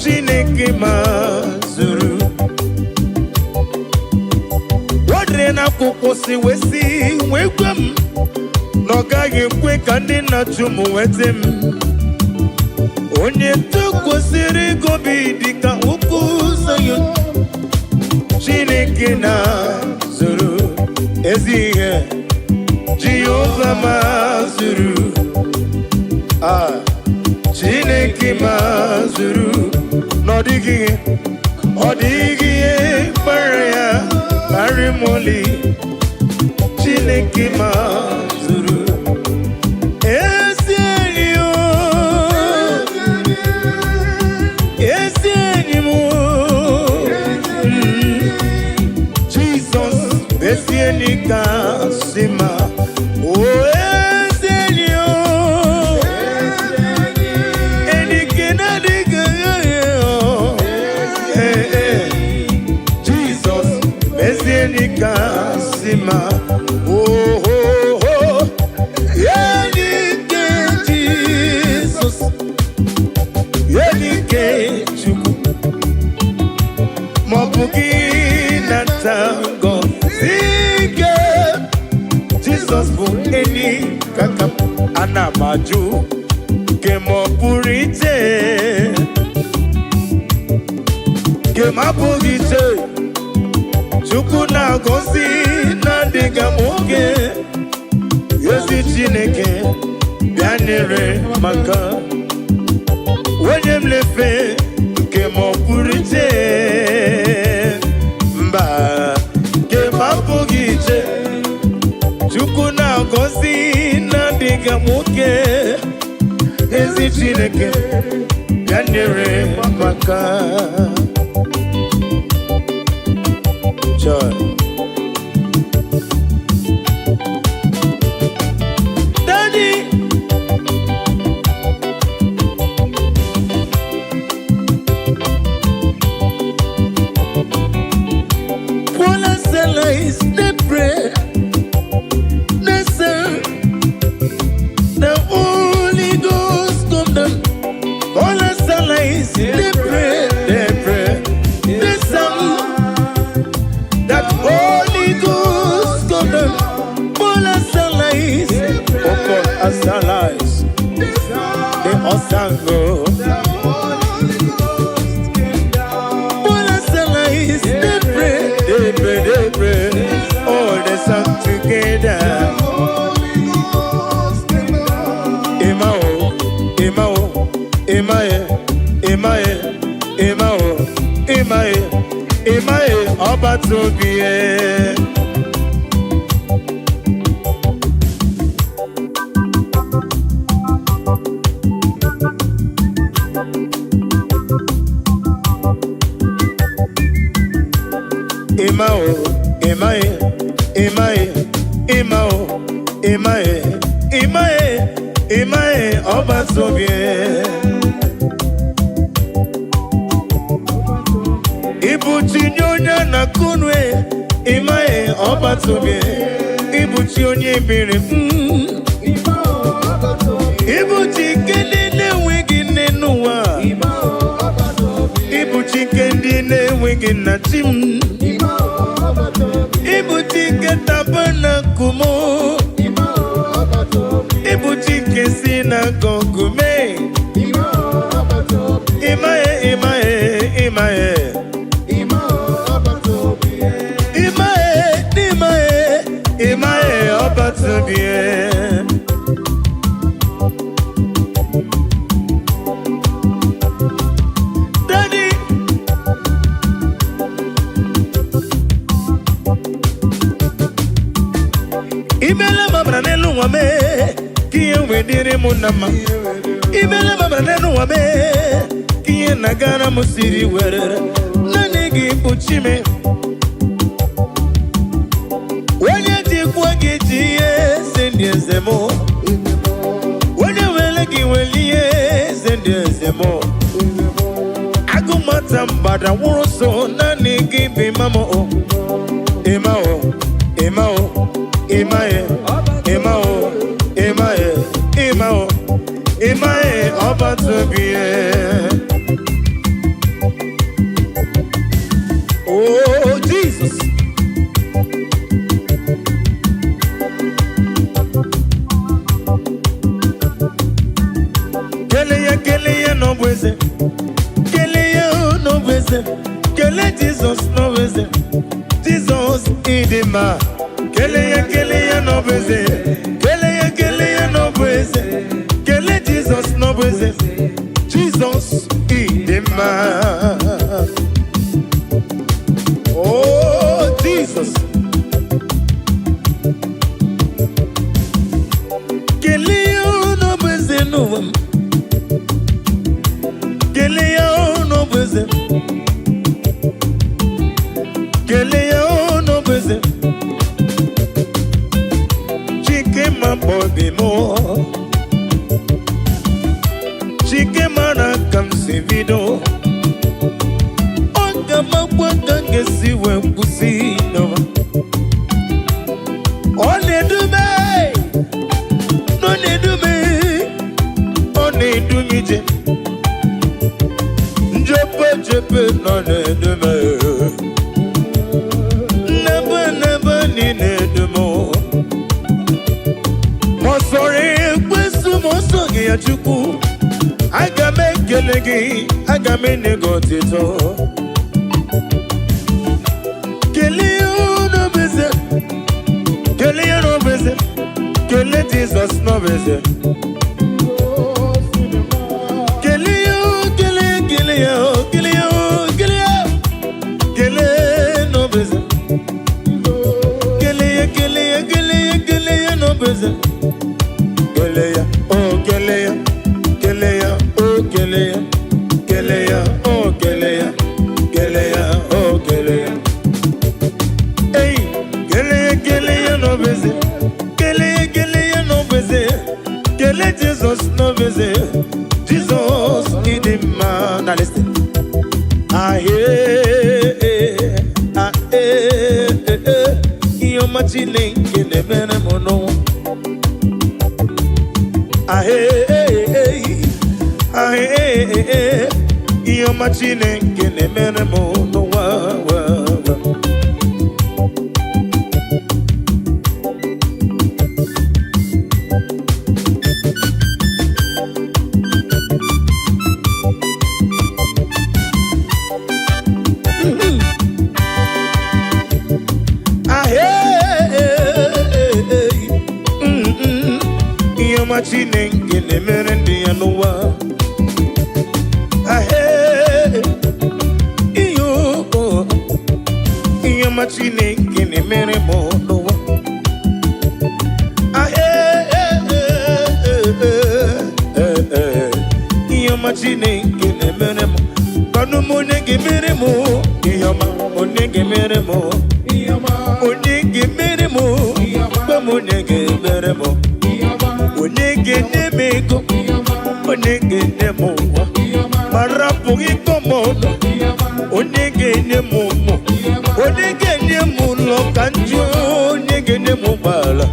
Chineke mazuru. Wedere n'akwụkwọ si wee sị wee gwa m na ọ gaghị ekwe ka ndị na-achụ m nweta m. Onye tụkwasịrị gị obi dịka ugwu Zayọn, Chineke na-zuru ezi ihe, Jehova mazuru. Ah, Chineke mazuru, na ọ dịghị ihe, ọ dịghị ihe kpara ya karị moli. Chineke mazuru ezi enyi o, ezi enyi m o. Jizọs ezi enyi kasị mma. O ezi enyi o, enyi nke na-adịghị aghaghị o. Ee, ee. Jizọs ezi enyi kasị mma. Oh, oh, oh. Enyi nke Jizọs, enyi nke Chukwu, ma ọ bụ gị nata ngọzi nke Jizọs bụ enyi kaka m. Ana m ajụ nke ma ọ pụrụ iche, nke m abụghị iche. Chukwu na-agọzi na-adịghị m oge. Ezi Chineke bịa nyere maka onye m lefe nke ma ọ pụrụ iche, mba, nke m abụghị iche. Chukwu na-agọzi na-adịghị m oke. Ezi Chineke bịa nyere maka. Joy. Daddy. Paul and Silas, they pray, they say, the Holy Ghost come down. Paul and Silas, they pray, they sang that Holy Ghost come down. Paul and Silas, oh Paul and Silas, they all sang, oh. Paul and Silas, they pray, they pray, they pray. Oh, they sang together. Emma oh, Emma oh, Emma eh, Emma eh, Emma oh, Emma eh, Emma eh, ọba tóbi eh. Emma oh, Emma eh, Emma eh, Emma oh, Emma eh, Emma eh, Emma eh, ọba tóbi eh. Ibuchi nye onye na-akụnwe, ịmaghị ọba tóbi. Ibuchi onye biri. Nke ndị na-enweghị nna, chi m. Ịbụ Chike tabernacle m. Ịbụ Chike si na gọgụ mee. Ịmaghị, ịmaghị, ịmaghị. Ịmaghị, ịmaghị, ịmaghị, ọbatụbie. Daddy. Imele mabara n'elu ụwa mee ka ihe wee dịrị m na mma. Imele mabara n'elu ụwa mee ka ihe na-agara m siri were. Naanị gị bụ chi m. Onye jikwa gị ji ihe eze ndị eze m. Onye were gị were ihe eze ndị eze m. Agụmata mgbada nwụrụ so, naanị gị bụ ịma m o. Ịma o, ịma o, ịma e, ịma o, ịma e, ịma o, ịma e, ọba tobi e. Oh, Jesus. Kele ya, kele ya n'ọbụ eze. Kele ya n'ọbụ eze. Kele Jizọs n'ọbụ eze. Jizọs, ịdị mma. Kele ya, kele ya n'ọbụ eze. Kele ya, kele ya n'ọbụ eze. Kele Jizọs n'ọbụ eze. Jizọs, ịdị mma. Oh, Jesus. Kele ya n'ọbụ eze n'ụwa m. Kele ya n'ọbụ eze. Kele ya n'ọbụ eze. Chike ma obi m. Chike mara ka m si bido. Ọ ga-amakwa ka m ga-esi wee kwụsị n'ụwa. Ọ na-edume, ọ na-edume, ọ na-edu m ije. Njepe jepe nọ na-edume. Nnebe nnebe niile edu m. Ma ọ sọrọ ekwesu, ma ọ sọghị ya, Chukwu, aga m ekele gị, aga m enye gị otito. Kelee ya n'obeze, kelee ya n'obeze, kelee Jizọs n'obeze. Kelee ya, kelee, kelee ya, kelee ya, kelee ya, kelee n'obeze. Kelee ya, kelee ya, kelee ya, kelee ya n'obeze. Kelee ya, oh, kelee ya, kelee ya, oh, kelee ya, kelee ya, oh, kelee ya, kelee ya, oh, kelee ya. Hey, kelee ya, kelee ya n'obeze. Kelee ya, kelee ya n'obeze. Kelee Jizọs n'obeze. Jizọs, ịdị mma. Now listen. Ah, eh, ah, eh, eh, eh. Ihe ọma Chineke na-emere m n'ụwa. Ah, eh, eh, eh. Ah, eh, eh, eh. Ihe ọma Chineke na-emere m n'ụwa. Wa, wa. Ah, eh, eh, eh, eh. Ihe ọma Chineke na-emere ndị ya n'ụwa. Ah, eh, ihe o- ihe ọma Chineke na-emere m n'ụwa. Ah, eh, eh, eh, eh, eh, eh. Ihe ọma Chineke na-emere m. Kwanụ m, onye ga-emere m ihe ọma? Onye ga-emere m? Onye ga-emere m? Gwa m, onye ga-emere m? Onye ga-enye m ego? Onye ga-enye m ụwa ma rapụghị ịkọ m ọnụ? Onye ga-enye m ụmụ? Onye ga-enye m ụlọ ka njụ? Onye ga-enye m ụgbọala?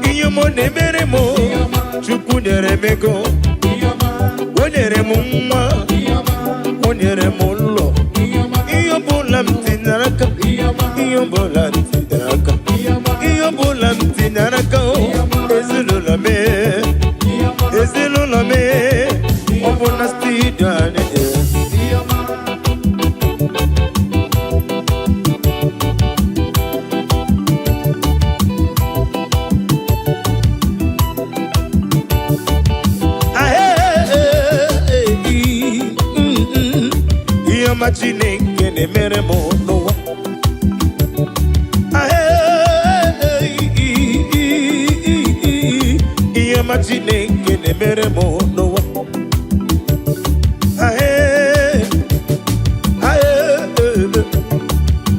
Ihe m na-emere m, Chukwu nyere m ego, o nyere m nwa, o nyere m ụlọ. Ihe ọbụla m tinyere aka, ihe ọbụla m tinyere aka o, ezinụlọ m, ezinụlọ m, ọ bụ na studio anyị. Ihe ọma Chineke na-emere m n'ụwa. Ihe ọma Chineke na-emere m n'ụwa.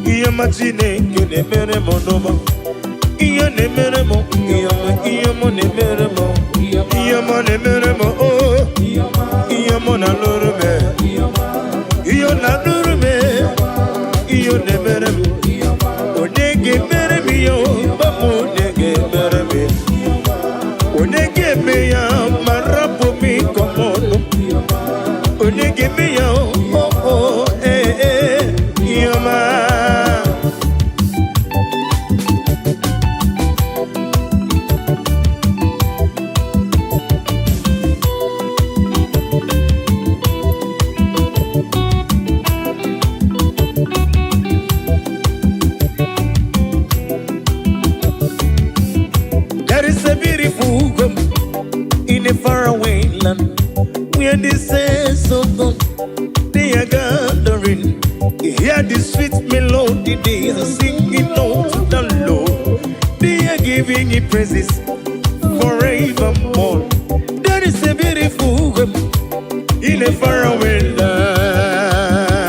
Ihe ọma Chineke na-emere m n'ụwa. Ihe na-emere m, ihe ọma, ihe ọma na-emere m, ihe ọma na-emere m, oh, ihe ọma na-alụrụ m, ihe ọ na-alụrụ m, ihe ọ na-emere m. Onye ga-emere m ihe o, papa, onye ga-emere m ya? Onye ga-eme ya ma rapụ m ịkọ m ọnụ? Onye ga-eme ya o? O ee ee, ihe ọma. There is a beautiful home in a faraway land where the saints of God, they are gathering. Hear the sweet melody they are singing out to the Lord. They are giving Him praises forevermore. There is a beautiful home in a faraway land.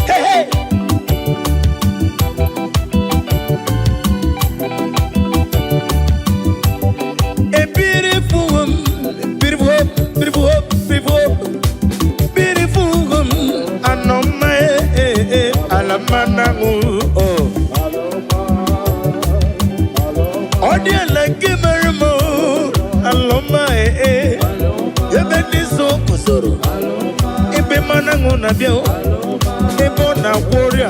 Hey, hey! A beautiful woman, beautiful hope, beautiful hope, beautiful hope, beautiful woman. Anoma eh eh, alamana oh. Ọ dị ala nke mere m o, alọma eh eh. Ebe ndị so guzoro, ebe mmanụ aṅụ na-abịa o, ebe ọ na-agwọ ọrịa,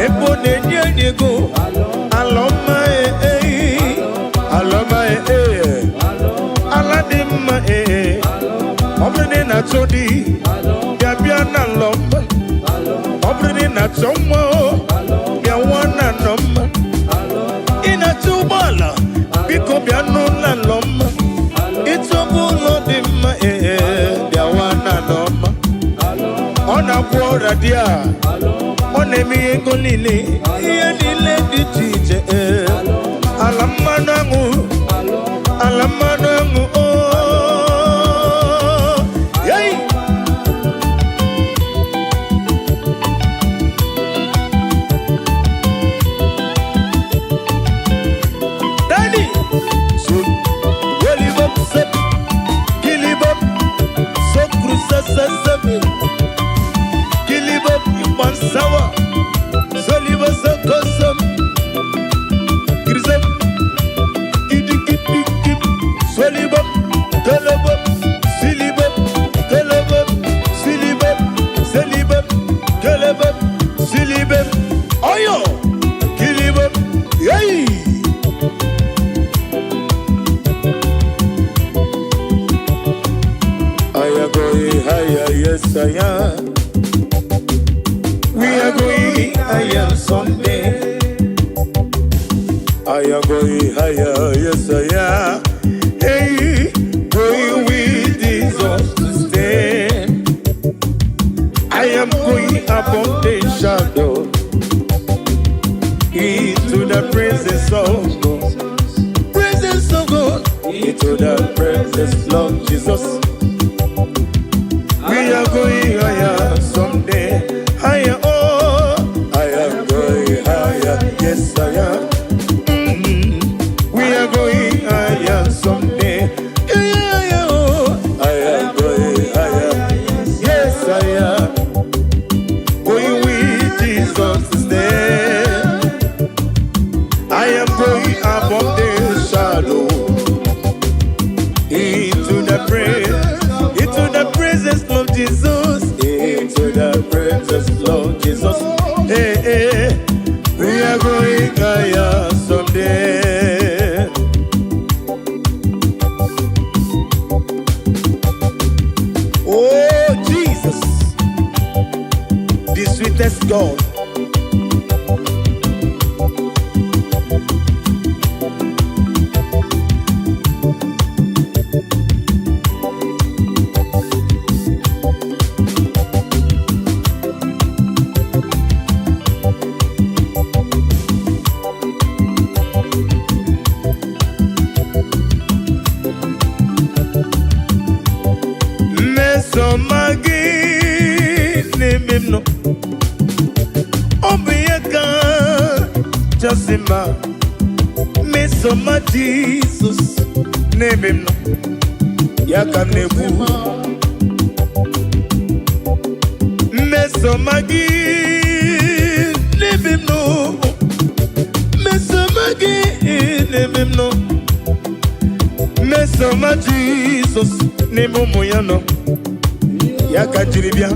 ebe ọ na-enye enyi ego. Alọma eh eh, alọma eh eh. Ala dị mma ee, ọ bụrụ na ị na-achọ di, bịa bịa na alọma. Ọ bụrụ na ị na-achọ nwa o, bịa nwa na alọma. Ị na-achọ ụgbọala, biko bịa n'ụlọ alọma. Ịchọba ụlọ dị mma ee, bịa nwa na alọma. Ọ na-agwọ ọrịa dị a, ọ na-eme ihe ego niile, ihe niile dị iche iche ee. Ala mmanụ aṅụ, ala mmanụ aṅụ oh. Hey! Daddy! So, welibop sep, kilibop, so krusasasebe, kilibop ipansawa, soliba sokosam, grisem, kidikidikip, solibop, kelebop, silibop, kelebop, silibop, selibop, kelebop, silibop, oyo, kilibop, yay! I am going higher, yes I am. We are going higher someday. I am going higher, yes I am. Hey, going with Jesus to stay. I am going above the shadow into the presence of God. Presence of God, into the presence of Jesus. We are going higher someday. Higher, oh, I am going higher. Yes, I am. We are going higher someday. Yeah, oh, I am going higher. Yes, I am. Going with Jesus to stay. I am going above the shadow into the presence of Jesus, into the presence of Jesus. Hey, hey. Sweetest God. Mmesoma gị n'ebe m nọ, ọ bụ ihe kachasị mma. Mmesoma Jizọs n'ebe m nọ, ya ka m na-ekwu. Mmesoma gị n'ebe m nọ, mmesoma gị n'ebe m nọ, mmesoma Jizọs n'ebe ụmụ ya nọ, ya ka m jiri bịa.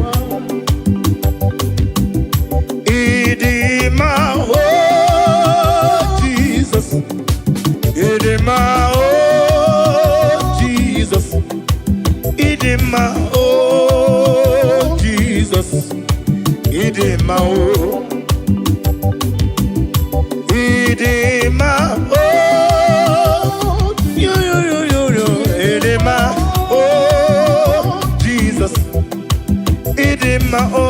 Ịdị mma, o Jizọs, ịdị mma, o Jizọs, ịdị mma, o Jizọs, ịdị mma, o ịdị mma, o yo yo yo yo yo, ịdị mma, o Jizọs, ịdị mma, o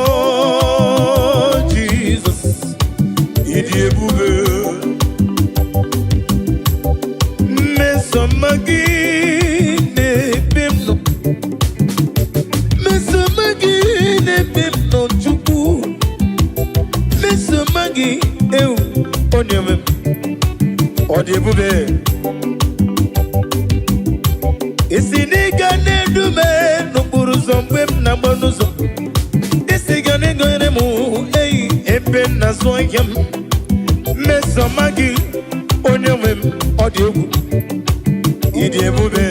Jizọs, ịdị ebube. Mmesoma gị na-ebe m nọ, mmesoma gị na-ebe m nọ, Chukwu, mmesoma gị ewu onye nwe m, ọ dị ebube. Isi n'ịga na-edu m n'okporo ụzọ mgbe m na-agba n'ụzọ, isi ga na-egonyere m eyi ebe m na-azụ ahịa m. Mmesoma gị, onye nwe m, ọ dị egwu, ịdị ebube.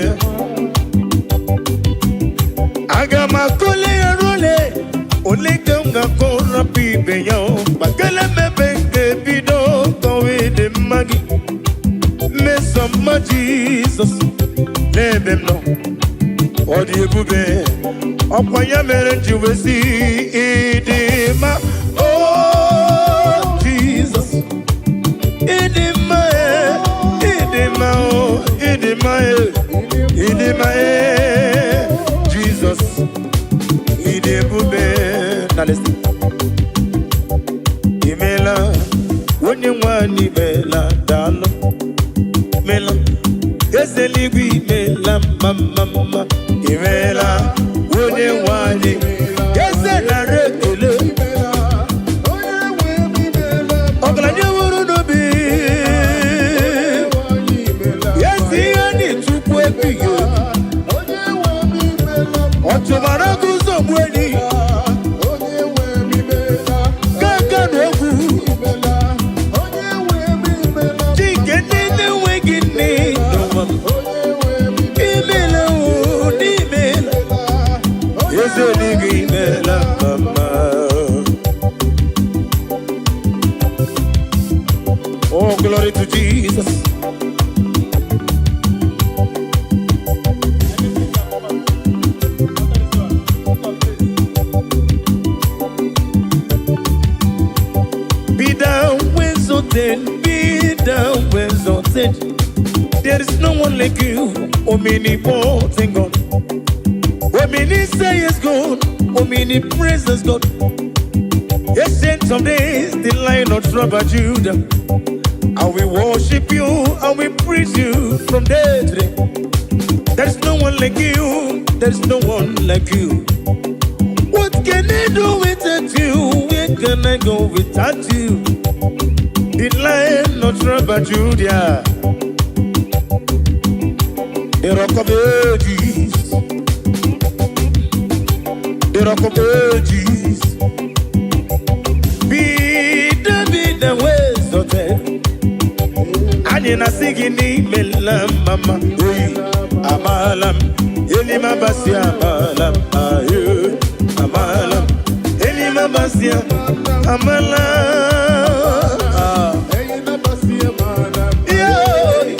Aga m akọle ya role ole ka m ga-akọ rapụ ibe ya o gbakele mebe nke bido kọwa ịdị mma gị. Mmesoma Jizọs n'ebe m nọ, ọ dị ebube. Ọkwa ya mere m ji wee sị ịdị mma, o Jizọs, ịdị mma e, ịdị mma o, ịdị mma e, ịdị mma e, Jizọs, ịdị ebube. Na listen. Imela, onye nwanyị, imela, daalụ, imela, eze eluigwe, imela, mma mma mma, imela, onye nwanyị, eze, nara ekele. Ọgaranya nwere n'obi ezi ihe anyị, Chukwu ebighị ebi, ọ chụbara gị ụzọ gbuo enyi gaga na ogwu chike ndị na-enweghị nne n'ụwa. Imela o, n'imela, eze eluigwe, imela mama. Oh, glory to Jesus. Be thou exalted, be thou exalted. There is no one like you, omnipotent God. Omniscience God, omnipresence God. Ancient of days, the Lion of tribe of Judah. And we worship you and we praise you from day to day. There is no one like you, there is no one like you. What can I do without you? Where can I go without you? The Lion of tribe of Judah, the Rock of Ages, the Rock of Ages. Be thou exalted. Anyị na-asị gị n'imela mama oyi, amaala m elimabasi, amaala m ayo, amaala m elimabasi, amaala. Ah. Yeah.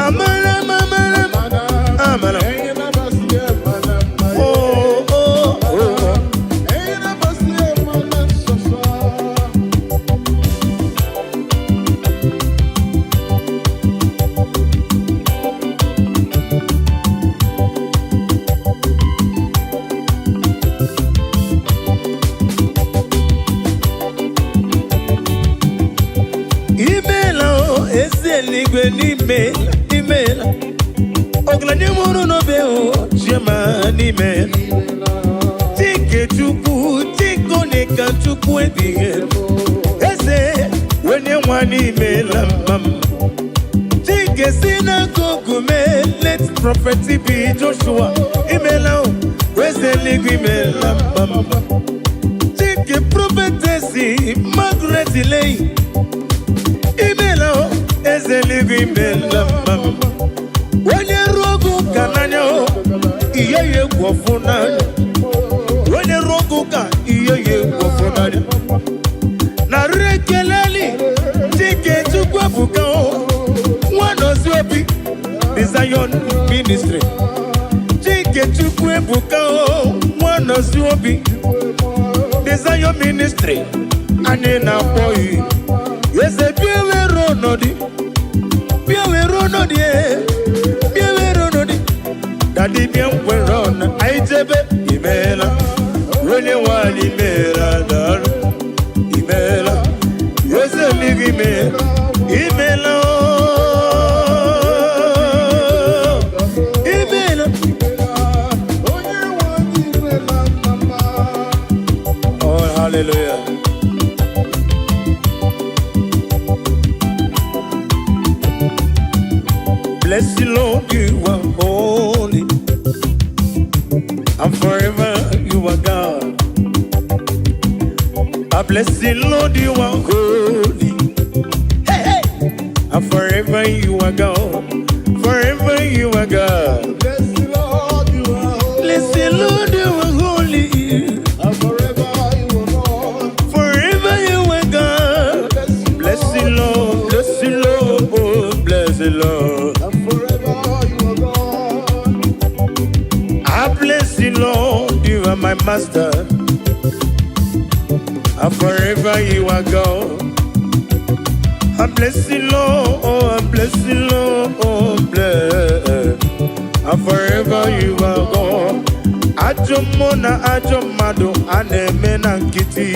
Amala m, amala m, amala m. Oh, oh, oh. Eluigwe n'ime imeela. Ọgaranya mụrụ n'obe o, chioma n'ime. Chike Chukwu, Chike onye ka Chukwu ebighị ebi. Eze onye nwa n'imela mma m. Chike si n'akụkụ mee, late Prophet B. Joshua, imela o, eze eluigwe imela mma m. Chike Prophetess Margaret Leyi, imela o, eze eluigwe imela mma m. Onye ruo oge ụka n'anya o, ihe ya egwu ọfụ n'anya. Onye ruo oge ụka, ihe ya egwu ọfụ n'anya. Narị ekeleli Chike Chukwu ebuka o, Nwanọzi Obi, The Zion Ministry. Chike Chukwu ebuka o, Nwanọzi Obi, The Zion Ministry. Anyị na-akpọ ya eze, bịa were ọnọdụ, bịa were ọnọdụ e, bịa were ọnọdụ. Daddy, bịa nwere ọnụ anyị jebe. Imeela, onye nwanyị, imeela, daalụ, imeela, eze eluigwe, imeela, imeela ooo, imeela. Onye nwe anyị imela mama. Oh, hallelujah. Bless you, Lord, you are holy, and forever you are God. I bless you, Lord, you are holy. Hey, hey. And forever you are God. Forever you are God. Bless the Lord, you are holy. Bless you, Lord, you are holy. And forever you are God. Forever you are God. Bless you, Bless you, Lord. Bless you, Lord. Oh, bless you, Lord. And forever you are God. I bless you, Lord. You are my master. And forever you are God. I bless you, Lord. Oh, I bless you, Lord. Oh, bless. And forever you are God. Ajọ mmụọ na ajọ mmadụ a na-eme na nkịtị.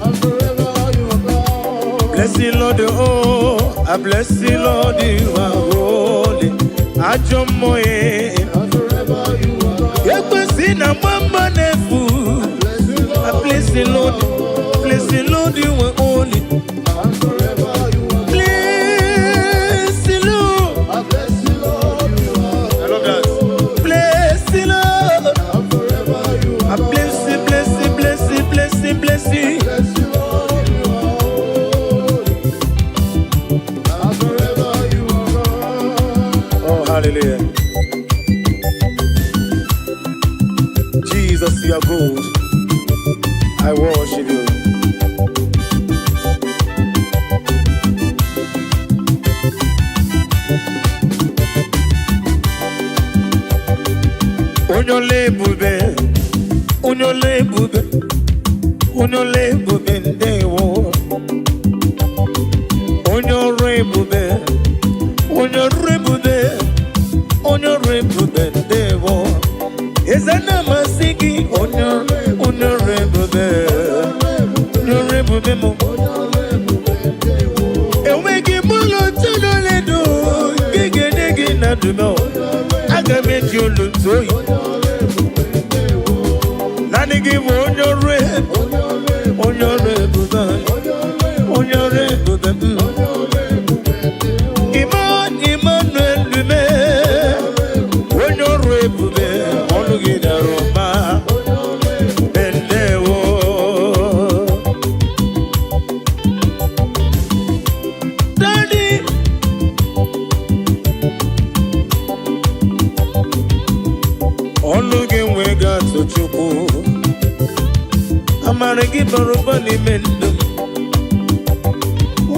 And forever you are God. Bless you, Lord, oh, I bless you, Lord, you are holy. Ajọ mmụọ eh. And forever you are God. Ekwesị na mama na-efu. Bless you, I Lord. bless you, Lord. Bless you, Lord, you are holy. And forever you are God. Bless you, Lord. I bless you, Lord, you are I love that. Bless you, Lord. And forever you I are God. bless you, bless you, bless you, bless you, bless you. Bless you, Lord, you are holy. And forever you are God. Oh, hallelujah. Jesus, you are good. I worship you. Onye ọla ebube, onye ọla ebube, onye ọla ebube, ndewo. Onye ọrụ ebube, onye ọrụ ebube, onye ọrụ ebube, ndewo. Eze na-amasị gị, onye ọrụ ebube, onye ọrụ ebube m. Enweghị m ụlọ tụlụledo nke ga-enye gị na ndụmọ. Aga m eji olu ntụ oyi. Naanị gị bụ onye ọrụ ebube, onye ọrụ ebube, onye ọrụ ebube m. Emmanuel Lume, onye ọrụ ebube, ọnụ gị dara ụba. Ndewo. Daddy, ọnụ gị nwee ga-atụ Chukwu. Amara gị bara ụba n'ime ndụ m.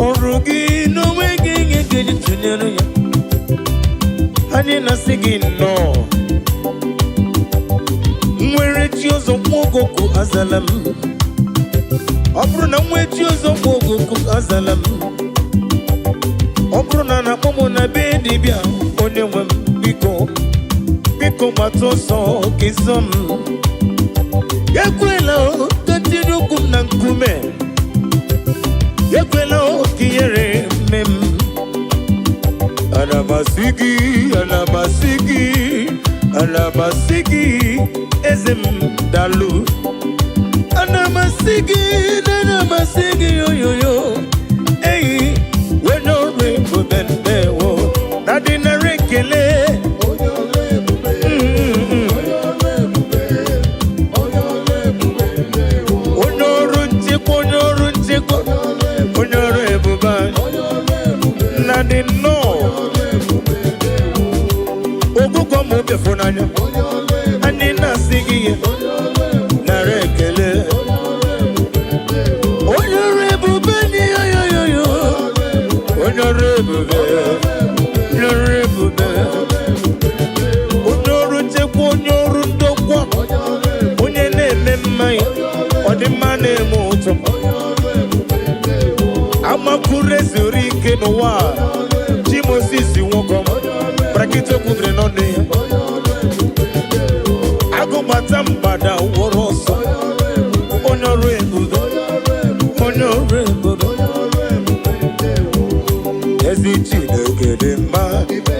Ọrụ gị n'onwe gị ihe ga-eji tụnyere ya. Anyị na-asị gị nnọọ. Nwere chi ọzọ nwa ogogo azala m. Ọ bụrụ na nwee chi ọzọ nwa ogogo azala m. Ọ bụrụ na na-akpọ m na be dibịa, onye nwe m, biko, biko, gbata ọsọ ka ịzọ m. Ekwela o, ka tinye ụkwụ m na nkume. Ekwela o, ka ihere. m asị gị, ana m asị gị, ana m asị gị, eze m, dalụ. Ana m asị gị, ana m asị gị, oyoyo eyi onye ọrụ ebube, ndewo na dị nara ekele. Onye ọrụ ebube, onye ọrụ ebube, onye ọrụ ebube, ndewo. Onye ọrụ nchekwa, onye ọrụ nchekwa, onye ọrụ ebube anyị. Onye ọrụ ebube, Nna dị nnọọ. ọrụ ebube, ndewo. Ogụgọ ma obi n'anya. Onye ọrụ ebube, Anyị na-asị gị ihe onye ọrụ ebube, nara ekele. onye ọrụ ebube, ndewo. Onye ọrụ ebube dị, yoyoyoyo. Onye ọrụ ebube, onye ọrụ ebube, onye ọrụ nchekwa, onye ọrụ ndokwa, Onye ọrụ ebube, onye na-eme mmanya ọdịmma na-eme ụtọ. Onye ọrụ ebube, ndewo. Amakwuru ezuru ike n'ụwa a. Chi Moses nwoke brakịta okwubiri n'ọnụ ya. Onye ọrụ ebube, ndewo. Agụgbata mgbada wụrụ ọsọ. Onye ọrụ ebube, Onye ọrụ ebube, onye ọrụ ebube, onye ọrụ ebube. Onye ọrụ ebube, ndewo. Ezi Chineke dị mma,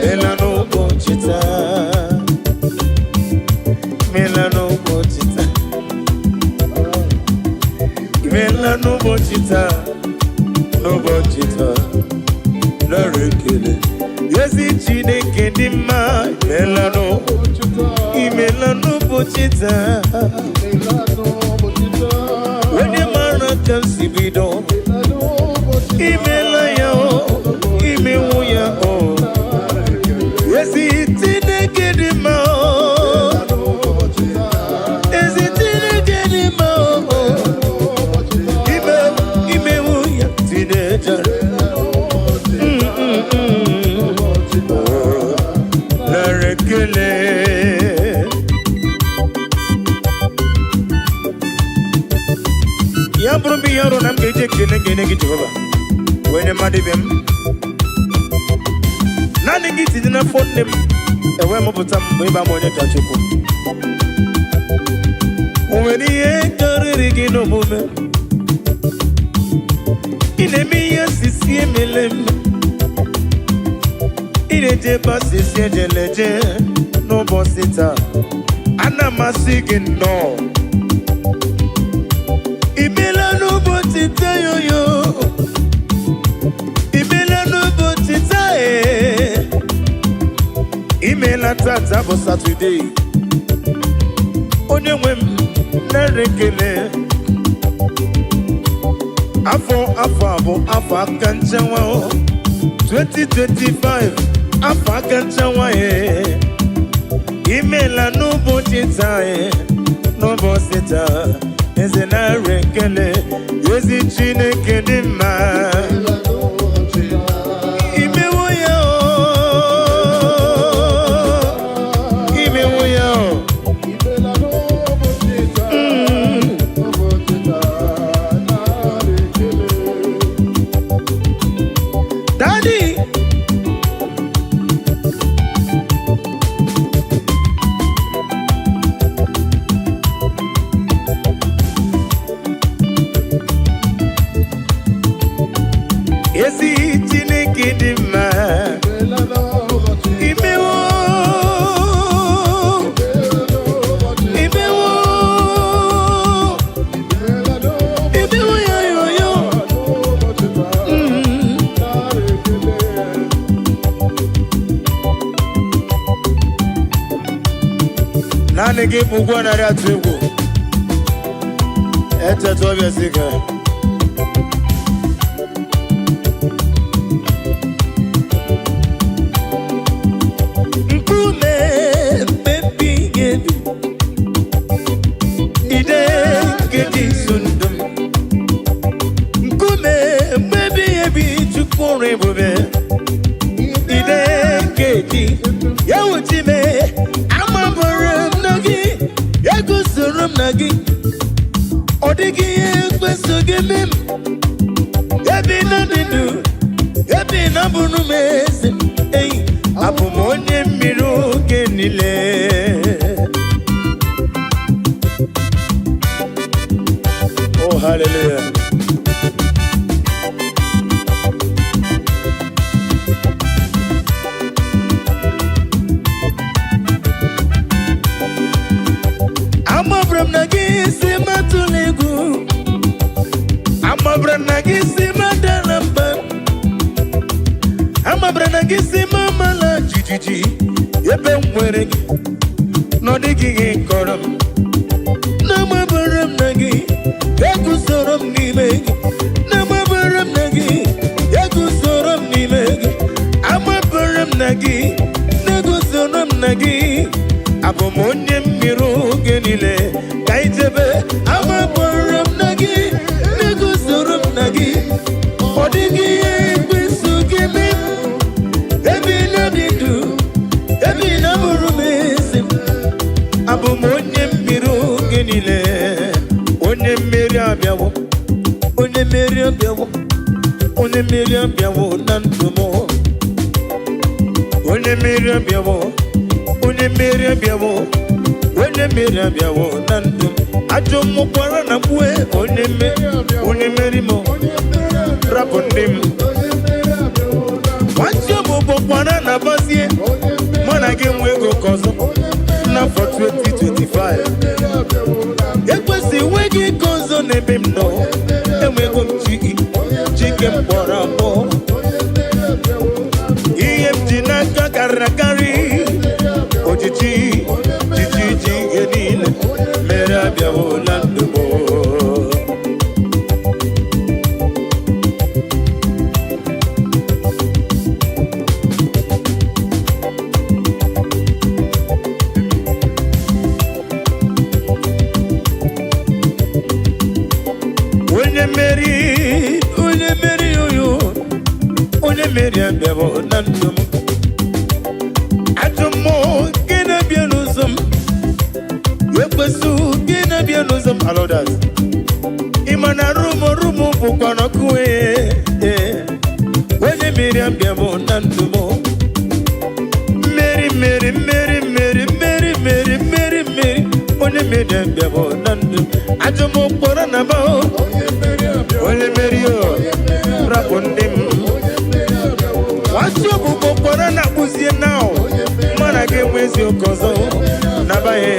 mela n'ụbọchị taa, mela n'ụbọchị taa, mela n'ụbọchị taa, n'ụbọchị taa, nara ekele. Ezi Chineke dị mma, mela Ụbọchị taa, imela n'ụbọchị taa. imela n'ụbọchị taa. Onye mara ka m si bido. Imela n'ụbọchị taa. Imela ya o, imewu ya o. Nara ekele. Ezi Chineke dị mma o. N'ụbọchị taa, Ezi Chineke dị mma o. n'ụbọchị taa, Ime imewu ya tinejara. n'ụbọchị ụbọchị taa. Nara ekele. Ya bụrụ m ihe ọrụ na m ga-eji ekele ga-enye gị, Jehova, wee nye mmadụ ibe m. Naanị gị tinye n'afọ nne m ewee mụpụta m mgbe ịba m onye ka Chukwu. O nwere ihe karịrị gị n'omume? Ị na-eme ihe sisi emele m. Ị na-eje ebe asịsị ejeleje n'ụbọchị taa. Ana m asị gị nnọọ. Imela n'ụbọchị taa, yoyo. Imela n'ụbọchị taa ee. Imela tata bụ Satọde. Onye nwe m, nara ekele. Afọ afọ a bụ afọ aka nchewa o. 2025, afọ aka nchewa ee. Imela n'ụbọchị taa ee. N'ụbọchị taa, eze, nara ekele. Ezi Chineke dị mma. Imela n'ụbọchị taa. Imewo ya o, imewo ya o. Imela n'ụbọchị taa. Ụbọchị taa, nara ekele. Daddy. Ezi Chineke dị mma. Imela n'ụbọchị taa. Imewo. Imela n'ụbọchị taa. Imewo. Imela n'ụbọchị Imewo ya yo yo. N'ụbọchị taa, nara ekele. Naanị gị bụ ụgwọ narị atụ egwu. Echeta ọbịa si ka. Nkume mmebi ebi. Ide nke dị nso ndụ m. Nkume mmebi ebi, Chukwu ọrụ ebube. Ide nke dị ya wuchime amabụrụ m na gị eguzoro m na gị. Ọ dịghị ihe ekweso gị eme m. Ebi na dị ndụ, ebi na bụrụ m eze eyi, abụ m onye mmiri oge niile. Oh, hallelujah. Gị si m amala jijiji ebe m nwere gị na ọ dịghị ihe kọrọ m. Na-amabara m na gị eguzoro m n'ime gị. Na-amabara m na gị eguzoro m n'ime gị. Amabara m na gị na-eguzoro m na gị. Abụ m onye mmiri oge niile ka ijebe. Amabara m na gị na-eguzoro m na gị. Ọ dịghị ihe ekwensu ga-eme m. Ebe ị na-adị ndụ, ebe ị na-abụrụ m eze m. Abụ m onye mmiri oge niile. Onye mmeri abịawo, onye mmeri abịawo, onye mmeri abịawo na ndụ m. Onye mmeri abịawo, onye mmeri abịawo, onye mmeri abịawo na ndụ m. Ajọ mmụkwara na mkpue onye mmeri, onye mmeri m rapụ ndị m. Nwachi ọbụbọ kwara na bazie mụ na gị nwe ego ka ọzọ n'afọ 2025. Ekwesị enweghị ike ọzọ n'ebe m nọ. Enwego m chi, chike m kpọrọ akpọ. Ihe m ji n'aka karịrị akarị. Ojiji jiji ji ihe niile mere abịawo na ndụ m. Onye mmeri, onye mmeri, oyo, onye mmeri abịawo na ndụ m. Ajọ mmụọ nke na-abịa n'ụzọ m, ekwesị gị na-abịa n'ụzọ m, alodas. Ị ma na rumo rumo bụkwa n'ọkụ. Ee, onye mmeri abịawo na ndụ m. Mmeri, mmeri, mmeri, mmeri, mmeri, mmeri, mmeri, mmeri, onye mmeri abịawo na ndụ m. Ajọ mmụọ kpọrọ na ba onye mmeri o rapụ ndị m. Nwachị ọbụbọ kpọrọ na akpụzie na mana gị enwe eziokwu ọzọ nabaghị.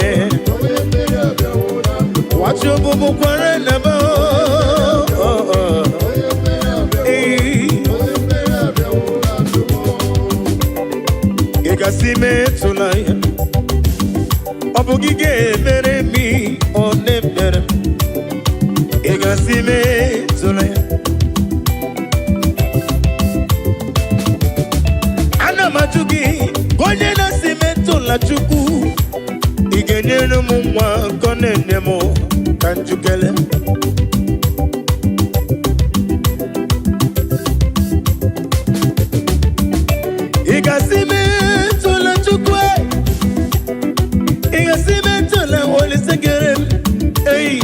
Nwachị ọbụbọ kwara na ba. Ee, ị gasị metụla ya. Ọ bụ gị ga-emere m ihe ọ na-emere m. Ị gasị metụla ya. Ana m ajụ gị ka onye na-asị metụla Chukwu, ị ga-enyere m nwa nke ọ na-enye m ka njukele. Ị ga-asị metụla Chukwu e. Ị ga-asị metụla Olise kere m eyi.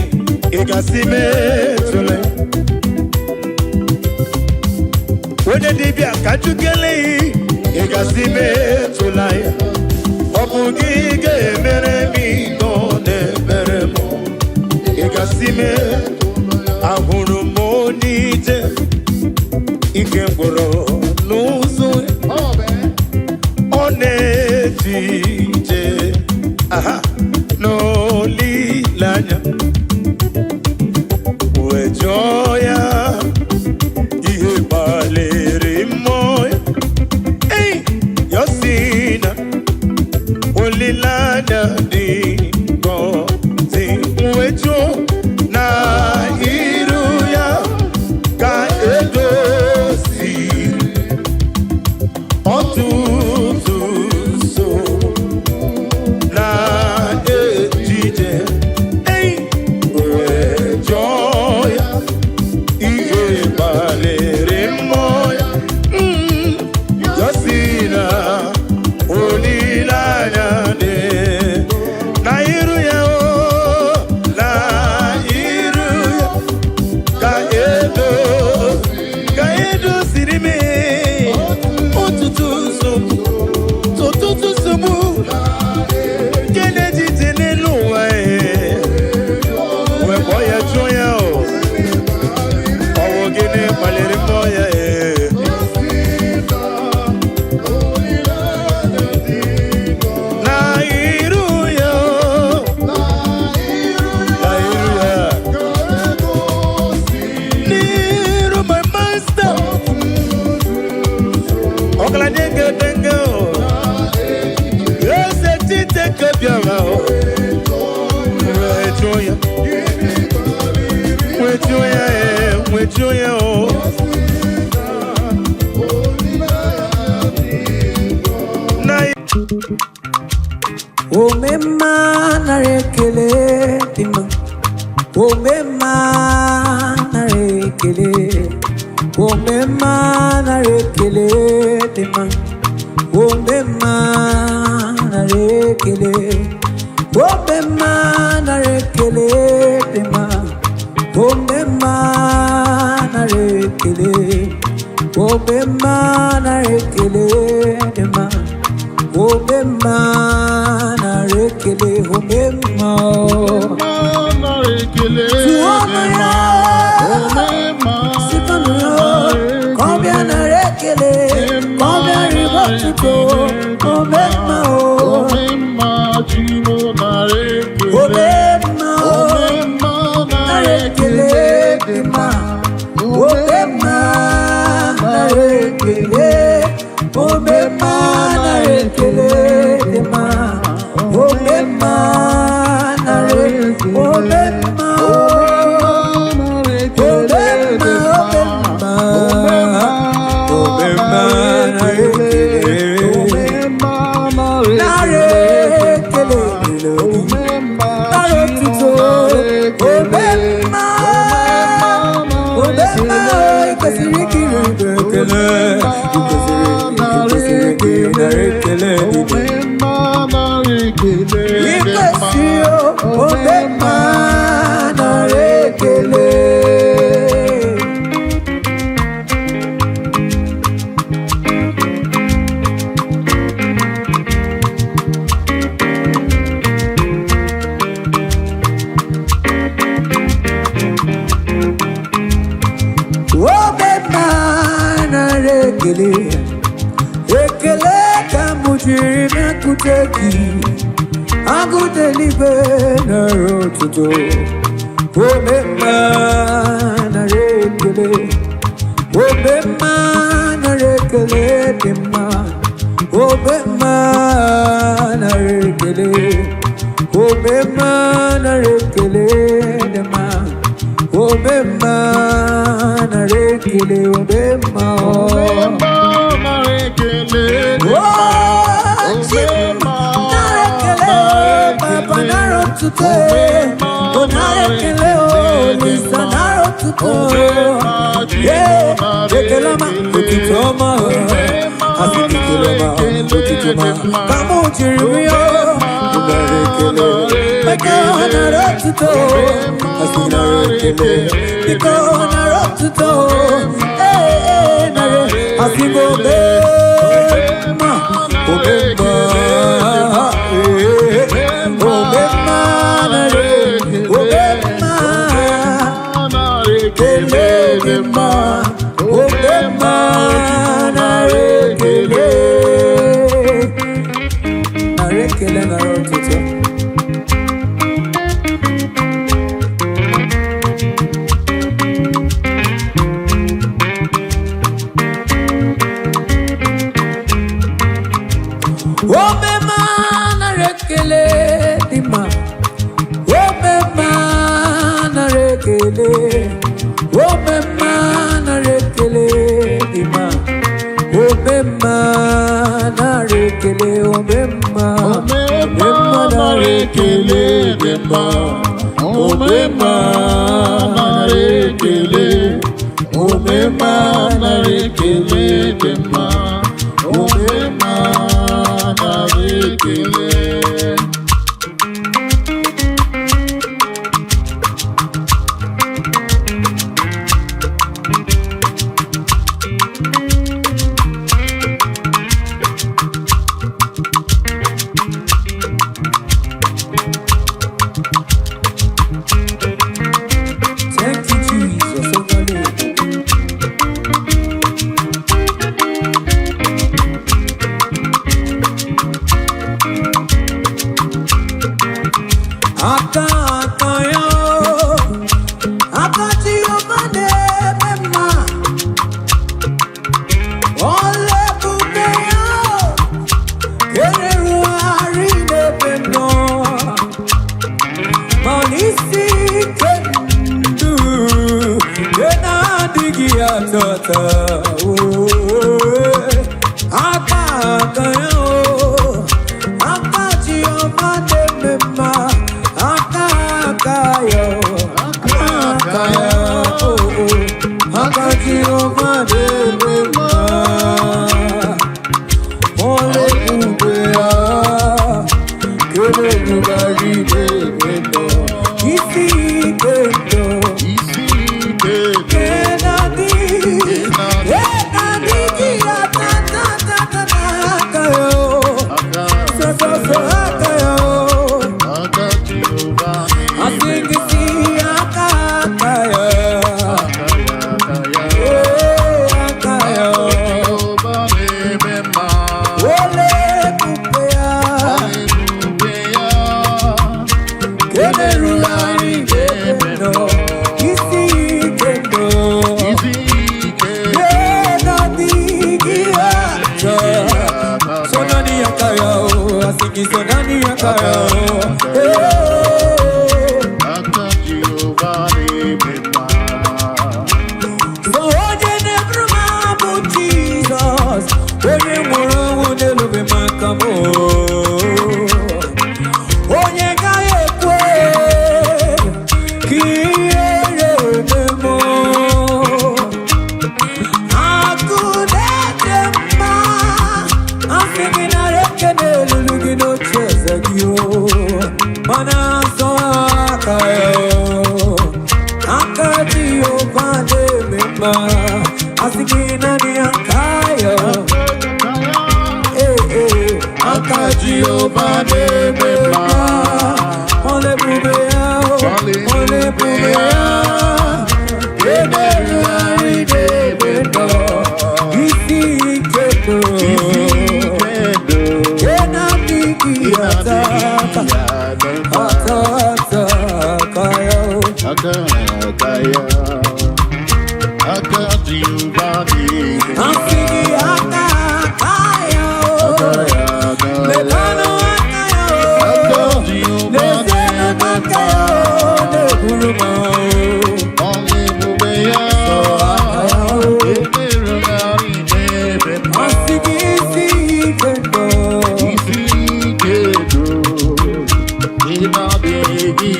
Ị ga-asị metụla onye dibịa ka njukele. Ị ga-asị metụla ya. Ọ bụ gị ga-emere m ihe ọ na-emere m. Ị ga-asị mee. Ahụrụ m onye ije ike gwụrụ n'ụzọ. Ọ na-eje ije aha n'olileanya wee jụọ ya ihe gbalịrị mmụọ ya. Ei, ya sị na olileanya dị ngọzi wee jụọ na iru ya ka edoziri ọtụtụ nsogbu na ejije. Ei, Nwejuo ya, nwejuo ya, ee, nwejuo ya o. Na Omemma, nara ekele dị mma. Omemma, nara ekele. Omemma, nara ekele dị mma. Omemma, nara ekele. Omemma, nara ekele dị mma. Omemma, nara ekele. Omemma, nara ekele dị mma. Omemma, nara ekele. Omemma o. Tụọnụ ya, sikọnụ ya, ka ọ bịa nara ekele, ka ọ bịa ribe otuto. Omemma o. Omemma o, nara ekele dị mma. Omemma, nara ekele. Omemma, nara ekele dị mma. Omemma, nara omemma o. Omemma, omemma, omemma, nara ekele. Nara ekele nara otuto. Omemma, omemma, ị kwesịrị ikiri ekele. Ị kwesịrị ị nara ekele dị. Ị kwesịrị o, omemma, nara ekele. Omemma, nara ekele. Ekele ka m jiri bịakwute gị. Agụta eluigwe, nara otuto. Omemma, nara ekele. Omemma, nara ekele dị mma. Omemma, nara ekele. Omemma, nara ekele dị mma. Omemma, nara ekele. Omemma o. Oh, Chi m, nara ekele. Papa, nara otuto. O nara ekele o, Olisa, nara otuto. Yeah, ekele ọma, otuto ọma o. Asị m ekele ọma, otuto ọma. Ka mụ jiri rịọ, nara ekele. Maka nara otuto. Asị nara ekele. Biko nara otuto. Ee, ee, nara. Asị m omemma, omemma, ee, omemma, nara, omemma, ekele dị mma. Omemma, nara ekele. Nara ekele, nara otuto. Omemma, nara ekele dị mma. Omemma, nara ekele. Omemma, nara ekele dị mma. Omemma, nara ekele. Omemma, Omemma, nara ekele dị mma. Omemma, nara ekele. Omemma, nara ekele dị mma. Omemma, nara ekele. Thank you, Jesus. Overload. Aka aka ya, aka Jehova na-eme mma. Ọla ebube ya kererugharị n'ebe m nọ. Ma n'isi atata oh. Aka aka ya o, aka Chioma na-eme mma, aka aka ya o, aka ya o, aka Chioma na-eme mma. Ole ebube ya, kele ebugharị n'ebe nọ, isi ike ndụ. Isi ike ndụ. Aka aka Jehova na-eme mma. Aka ya aka ya. Aka Jehova na-eme mma. Ebube ya. Isi ike Sonani akaya o, asiki sonani akaya o. Hey. Aka Jehova na-eme mma. So onye na-eburu m abụ Jizọs, onye nwụrụ ọnwụ n'elube maka m. Onye gaghị ekwe ka ihere eme m. Akụ na-ede mma, asị gị nara ekele elulu gị n'oche eze gị o. Mana nsọ aka ya o. Aka Jehova na-eme mma, asị gị naanị aka ya. Ee, ee, aka Jehova na-eme mma. Ọla ebube ya o, ọla ebube ya. Emerụgharị n'ebe nọ, isi ike nọ. Isi ike ndụ. Ke na-adịghị ata ata, ata ata aka ya o. Aka aka ya. Aka Jehova na-eme mma. Asị gị aka aka ya o. Aka ya aka ya. Mekanụ aka ya o. Aka Jehova N'ezienụ na-eme aka ya mma. o, na-eburu m o. Ọla ebube ya. Aka ya o. Emerụgharị n'ebe mma. Asị gị isi ike ndụ. Isi ike ndụ. Ị na-adịghị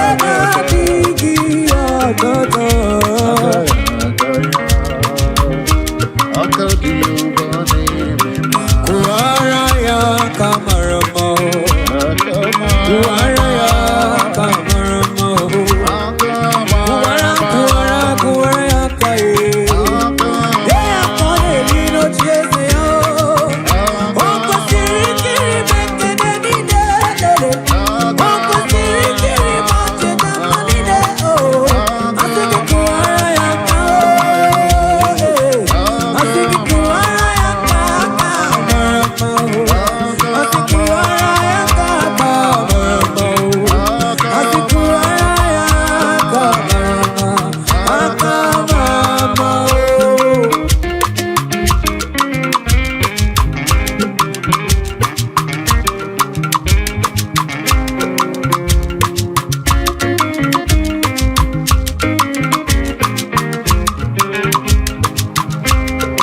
Ebe aka. adịghị ọtọtọ. Aka Jehova na-eme mma. Kụwara ya aka mara mma o. Aka mara Kụwara ya aka mara mma o. Aka Kụwara, mara kụwara, kụwara ya aka ye. Aka Dee ya ka ọ na-eri n'oche eze ya o. O kwesịrị ikiri m ekele niile lele. O kwesịrị ikiri m ọchịcha mma niile o. Asị gị kụwara ya aka o. Asị gị kụwara ya aka aka mara mma o. Asị kụwara ya aka aka mara mma o. Asị kụwara ya aka mara mma, aka mara mma o.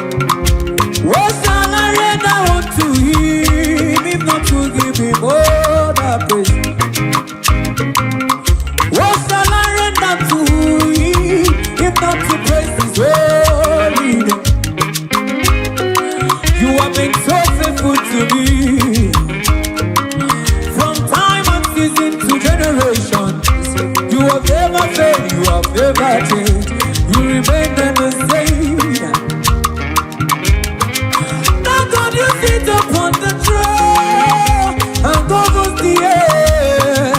What shall I render unto him if not to give him all the praise? What shall I render to him if not to praise his holy name? You have been so faithful to me from time and season to generation. You have never failed, you have never changed. You remain the same. Now God, you sit upon the throne and governs the air.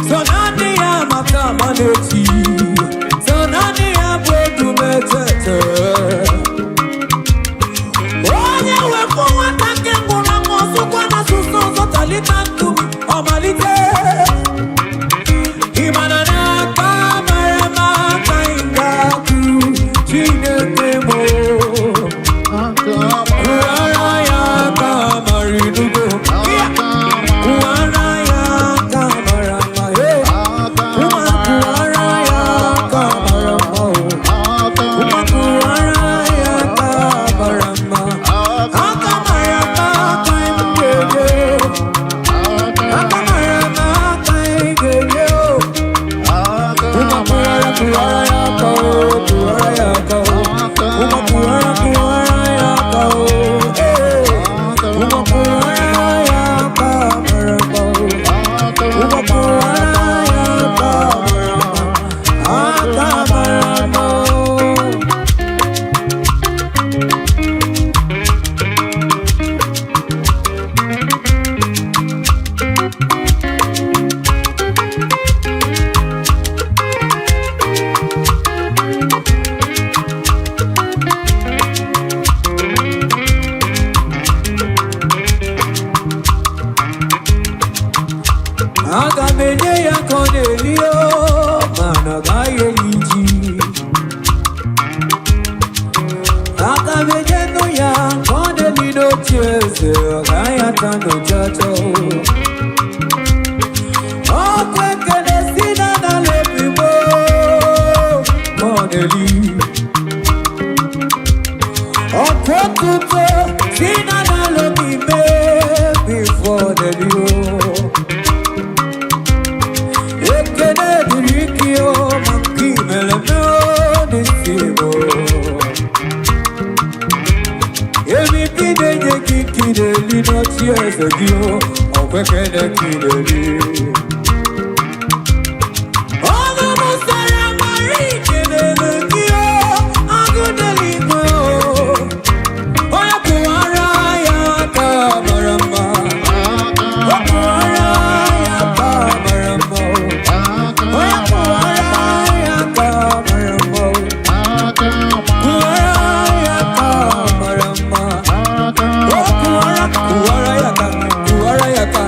So nani ya makamaneti, so nani ya bwedumetete. Onye wepụ nwata nke nwụrụ anwụ ọsụkwa na asụsụ ọzọ talita nkume ọmalite. Ị mara n'aka mara mma ka anyị ga-atụ Chineke mụ. Kụwara ya aka mara inugo. Kụwara ya aka mara mma. Hey. Kụwara Aga m enye ya ka ọ na-eli o, mana ọ gaghị eli ji. Aga m enye nụ ya ka ọ na-eli n'oche eze, ọ gaghị ata n'ụchacha o. Ọkwa ekele si na n'ala ebigbo ka ọ na-eli. Ọkwa otuto si na n'ala obi mee before ọ na-eli o. Ekele dịrị gị o, maka imere m o n'isi m o. Ebibị na-enye gị ka ị na-eli n'oche eze gị o, ọkwa ekele ka ị na-eli. Ọnụ m sara mara ikelele gị o, agụ n'eluigwe o. Onye kụwara ya aka mara mma. Ọ kụwara ya aka mara mma o. Onye kụwara ya aka mara mma o. Kụwara ya aka mara mma. O kụwara, kụwara ya aka, kụwara ya aka.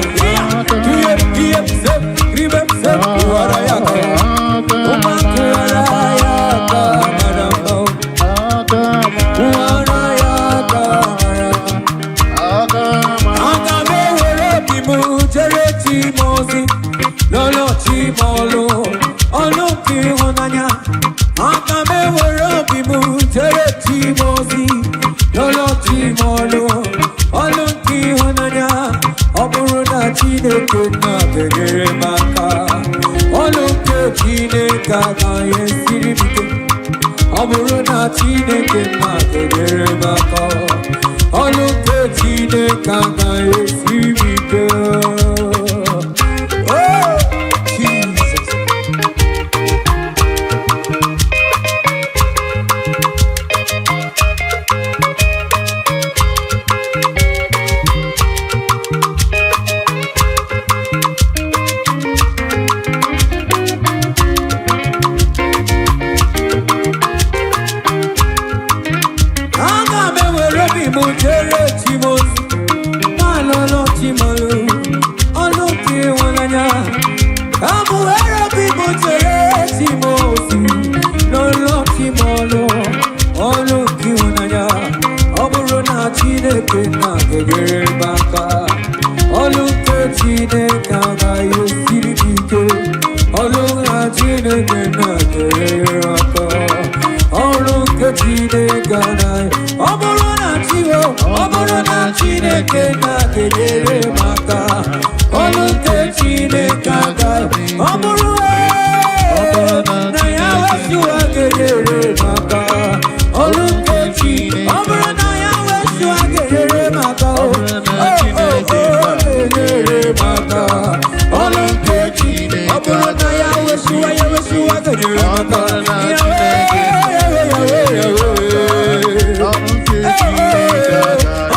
Ihe, ihe, se, ribe, se, kụwara ya aka. Ụma kụwara ya aka mara mma o. Kụwara ya aka mara mma. Aga m ewere obi m jere chi m ozi, lọlọ chi m ọlụ, ọlụ nke ịhụnanya. Aga m ewere obi m jere chi m ozi, lọlọ chi m ọlụ, ọlụ nke ịhụnanya. Ọ bụrụ na Chineke nna ga-enyere m aka, ọlụ nke Chineke agaghị esiri m ike. Ọ bụrụ na Chineke nna ga-enyere m aka, ọlụ nke Chineke agaghị esiri m ike. Oh, Jesus. Aga m ewere obi m jere chi m ozi, na-alụlụ chi m ọlụ, ọlụ nke ịhụnanya. Ka m were obi m jere chi m ozi, lụlụ chi m ọlụ, ọlụ nke ịhụnanya. Ọ bụrụ na Chineke nna ga-enyere m aka, ọlụ nke Chineke agaghị esiri m ike. Ọlụ na Chineke nna ga-enyere m aka. Ọrụ nke Chineke anaghị, ọ bụrụ na Chiwo, ọ bụrụ na Chineke na-enyere m aka, ọrụ nke Chineke agaghị, ọ bụrụ na ya wesiwa ga-enyere m aka, ọrụ nke Chi, ọ bụrụ na ya wesiwa ga-enyere m aka, o o o ga-enyere m aka, ọrụ nke Chi, ọ bụrụ na ya wesiwa, ya wesiwa ga-enyere m aka, Yahweh, Yahweh, Yahweh, Yahweh.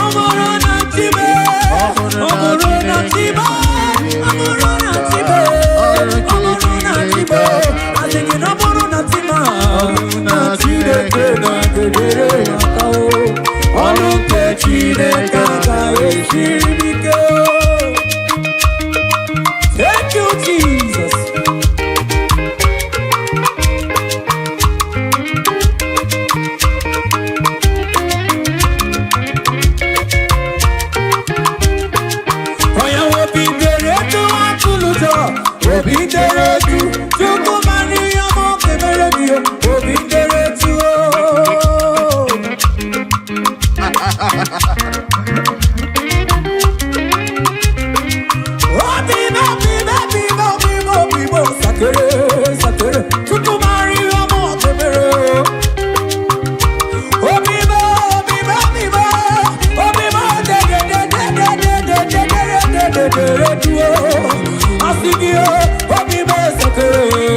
Ọ bụrụ na Chibe, ọ bụrụ na Chibe, ọ bụrụ na Chibe, ọ bụrụ na Chibe, asị gị na ọ bụrụ na Chima, na Chineke na-enyere m aka o. Ọrụ nke Chineke agaghị esiri m ike o. Thank you, Jesus. Onye obi dere etu atụlụjọ, obi dere etu, Chukwu mara ihe ọma ọ ga-emere gị, obi dere etu o. Obi m, obi m, obi m, obi m, obi m, sakere, sakere, Chukwu mara ihe ọma ọ ga-emere o. Obi m, obi m, obi m, obi m, de de de de de de de de de de de de de de o. Asị gị o, obi m sakere.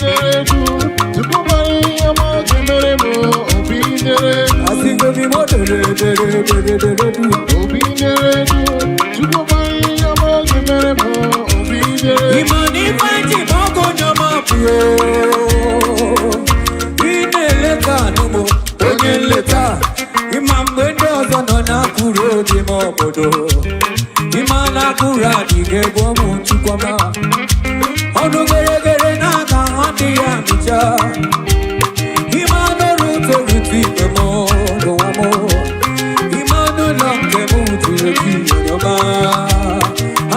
dere du, Chukwu mara ihe ọma ọ ga-emere m. Obi dere du, Asịgo m imo dere dere dere dere du. obi dere du, Chukwu mara ihe ọma ọ ga-emere m. Obi dere du. Ịma na ife ji ma ọgụ onye ọma bụ ị na-eleta anụmụ onye nleta. Ịma mgbe ndị ọzọ nọ na-akụrụ obi m obodo, ịma na akụrụ adịghị egwu ụmụ Chukwuma. Ọnụ geregere na-aga adịghị amịcha. Ịma n'ọrụ torutu ibe m n'ụwa m. Ịma n'ụlọ nke m juru eju onye ọma.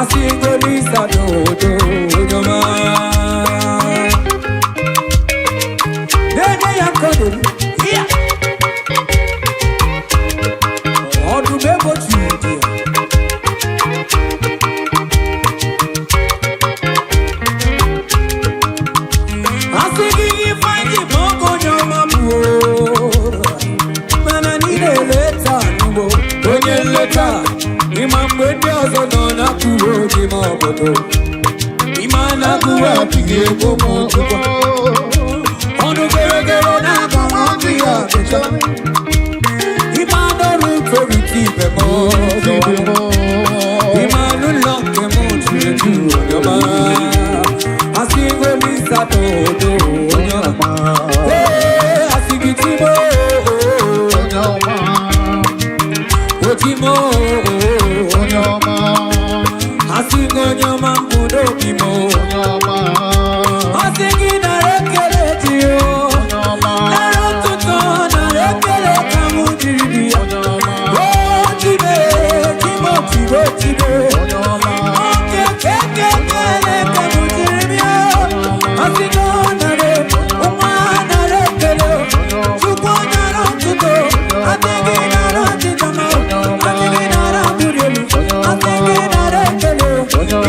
Asị ngolisa n'odo onye ọma. Na-enye ya nkọdoro ya. Ọdụm egbochi dị ya. Asị gị ifeanyị ma ọgụ onye ọma bụ o. Mana niile eleta n'ugbo onye nleta. Ịma mgbe ndị ọzọ nọ na-akụrụ obi ma obodo. Ịma na-akụrụ adịghị egbo m Chukwu. Ọnụ geregere na-aga adịghị achịcha. Ịma n'ọrụ torite ibe m ọzọ. Ịma n'ụlọ nke m juru eju onye ọma. Asị ngolisa n'odo onye ọma. Ee, asị gị timo. Onye ọma, Otimo. onye ọma, Asị gị onye ọma mbụ n'obi m. onye ọma, Asị gị nara ekele dị o. onye ọma, Nara ụtụtụ, nara ekele ka mụ jiri dị ya. onye ọma, O tibe, timo, tibo, tibe. onye ọma, Oke keke kele ka mụ jiri bịa. Asị gị ọ nara, nwa nara ekele. Chukwu nara ụtụtụ, asị gị nara ọchịcha ma, asị gị nara mbuli elu, asị gị nara ekele.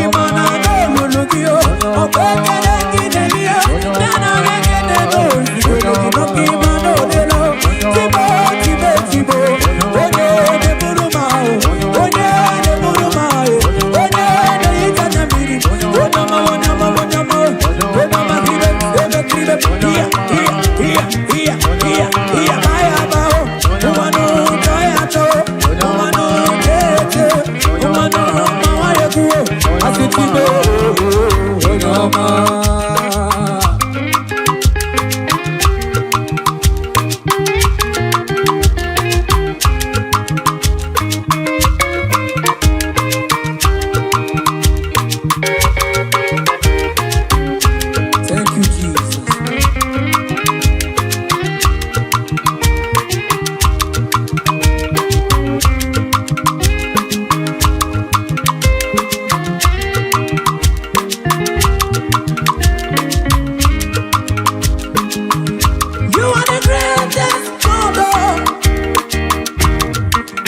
Ịma na n'olulu gị o, ọkwa ekele gị na-eri ya, na nara ekele n'ozugbo gị maka ịma na odelo. Tibo, tibe, tibo, onye na-eburu m ahụ, onye na-eburu m ahụ, onye na-ehicha anya mmiri, onye ọma, onye ọma, onye ọma, onye ọma, ibe, ebe, ibe, iya, iya, iya, iya, iya, iya, baya, bao, ụwanụ, tọya, tọ, ụwanụ, tete, ụwanụ, mawa, ekwuo, asị tibo, onye ọma. Thank you, Jesus. You are the greatest God, oh.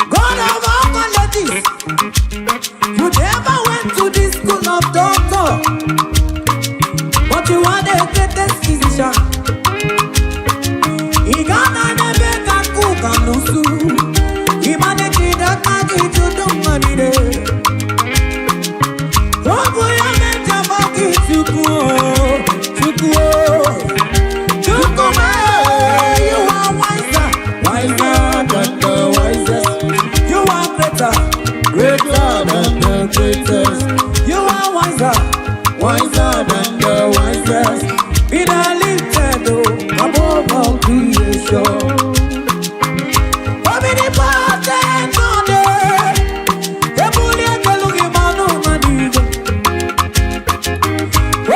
God of all qualities. You never went to the school of doctor, but you are the greatest physician. Ị ga-ana n'ebe ka kuka n'usu. Ị ma na ejide aka gị jụdụ mma niile. Ọ bụ ya mejọba gị Chukwu o, Chukwu o. Chukwu m, you are wiser, wiser than the wisest. You are greater, greater than the greatest. You are wiser, wiser than the wisest. Be thou lifted oh, above all creation. Omnipotent God, ebuli ekelu gị ma n'ụwa n'igwe.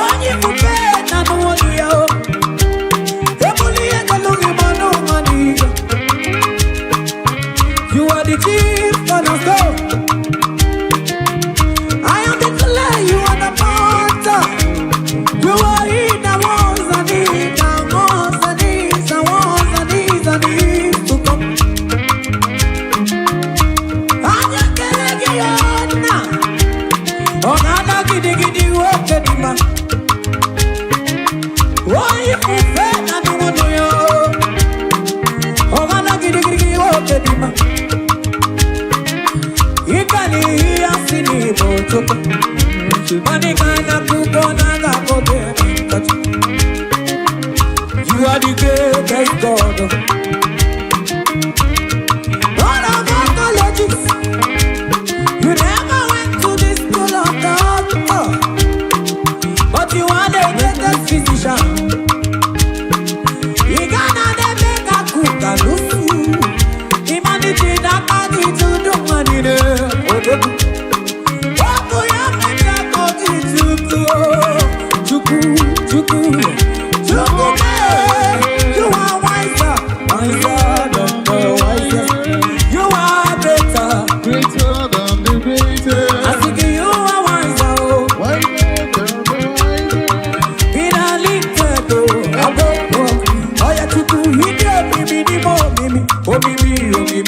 Onye ifufe na n'ụwa ya o. Ebuli ekelu gị ma n'ụwa n'igwe. You are the chief cornerstone. I am the clay, you are the potter. You are he that was and is and was and is and was and is and is to come. Anya kele gị ya nna. Ọ na-ada gidigidi nwoke dị mma. Onye ifufe na nnụnụ ya o. Ọ na-ada gidigidi nwoke dị mma. Ịga n'ihi ya si n'Igbo Chukwu. Money man a cook on a go.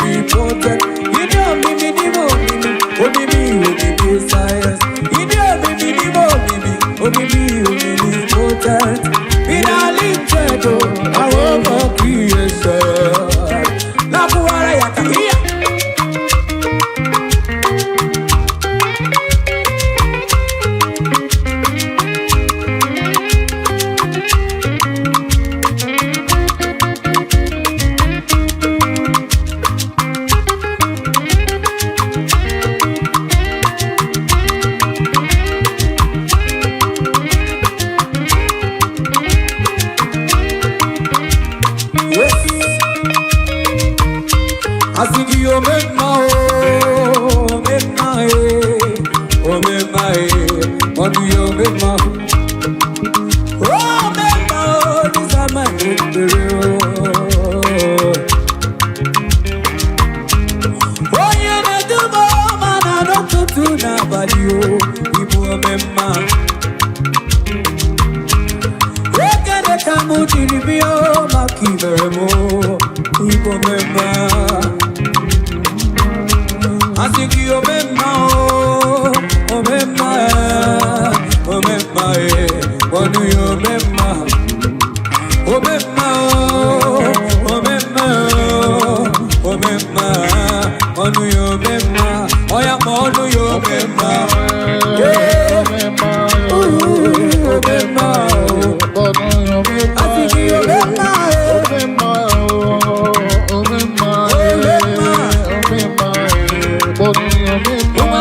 Omnipotent. Ịdị omimi n'ime omimi, omimi omimi science. Ịdị omimi n'ime omimi, omimi omnipotent. Finally, chedo, our creation. Nakuwara yaka iya. Yes. Asị gị omemma o, omemma e, omemma e, ọdụ ya omemma. Omemma o, dịsa ma ekpere o. Onye na-eduba ọma na n'ụtụtụ n'abalị o, ịbụ omemma. Ekele ka mụ jiri bịa o, maka ibere m o, ịbụ omemma. Asị gị omemma o, omemma e, omemma e, ọnụ ya omemma. Omemma o, omemma o, omemma, ọnụ ya omemma, ọya ma ọnụ ya omemma. Yeah. Ooh, omemma o, asị gị omemma e, ụmụ ọnụ ya omemma.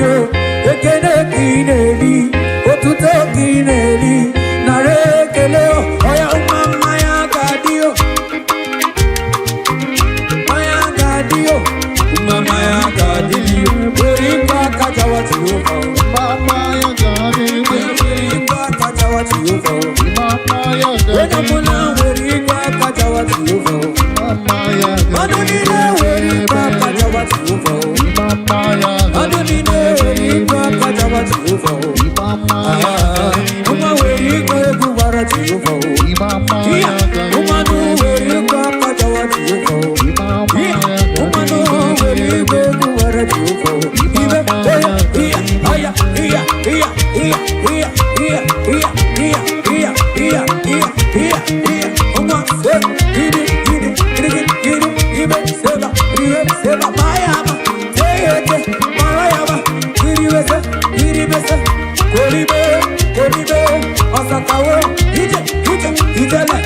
o. Ekene ka ị na-eri, otuto ka ị na-eri, nara ekele o. Ọya nwa mmanya ga-adị o, mmanya ga-adị o, nwa mmanya ga-adị o. Were ikwe aka jawa Jehova o. Were ikwe aka jawa Jehova o. Onye ọbụla were ikwe aka jawa Jehova o. Mmadụ niile were ikwe aka jawa Jehova o. Mmadụ niile were ikwe aka jawa Jehova o. Ah, nwa were ikwe egwu gbara Jehova o. Iya, mmadụ were ikwe aka jawa Jehova o. Iya, mmadụ were ikwe egwu gbara Jehova o. Ibe, oya, iya, aya, iya, iya, iya, iya, iya, iya, iya, iya, iya, iya, iya, iya. Nwa, se, iri, iri, iri, iri, ibe, seba, ire, seba, mayama, teyete, marayama, iribese, iribese, koribe, koribe, ọsakawo, ije, ije, ijele,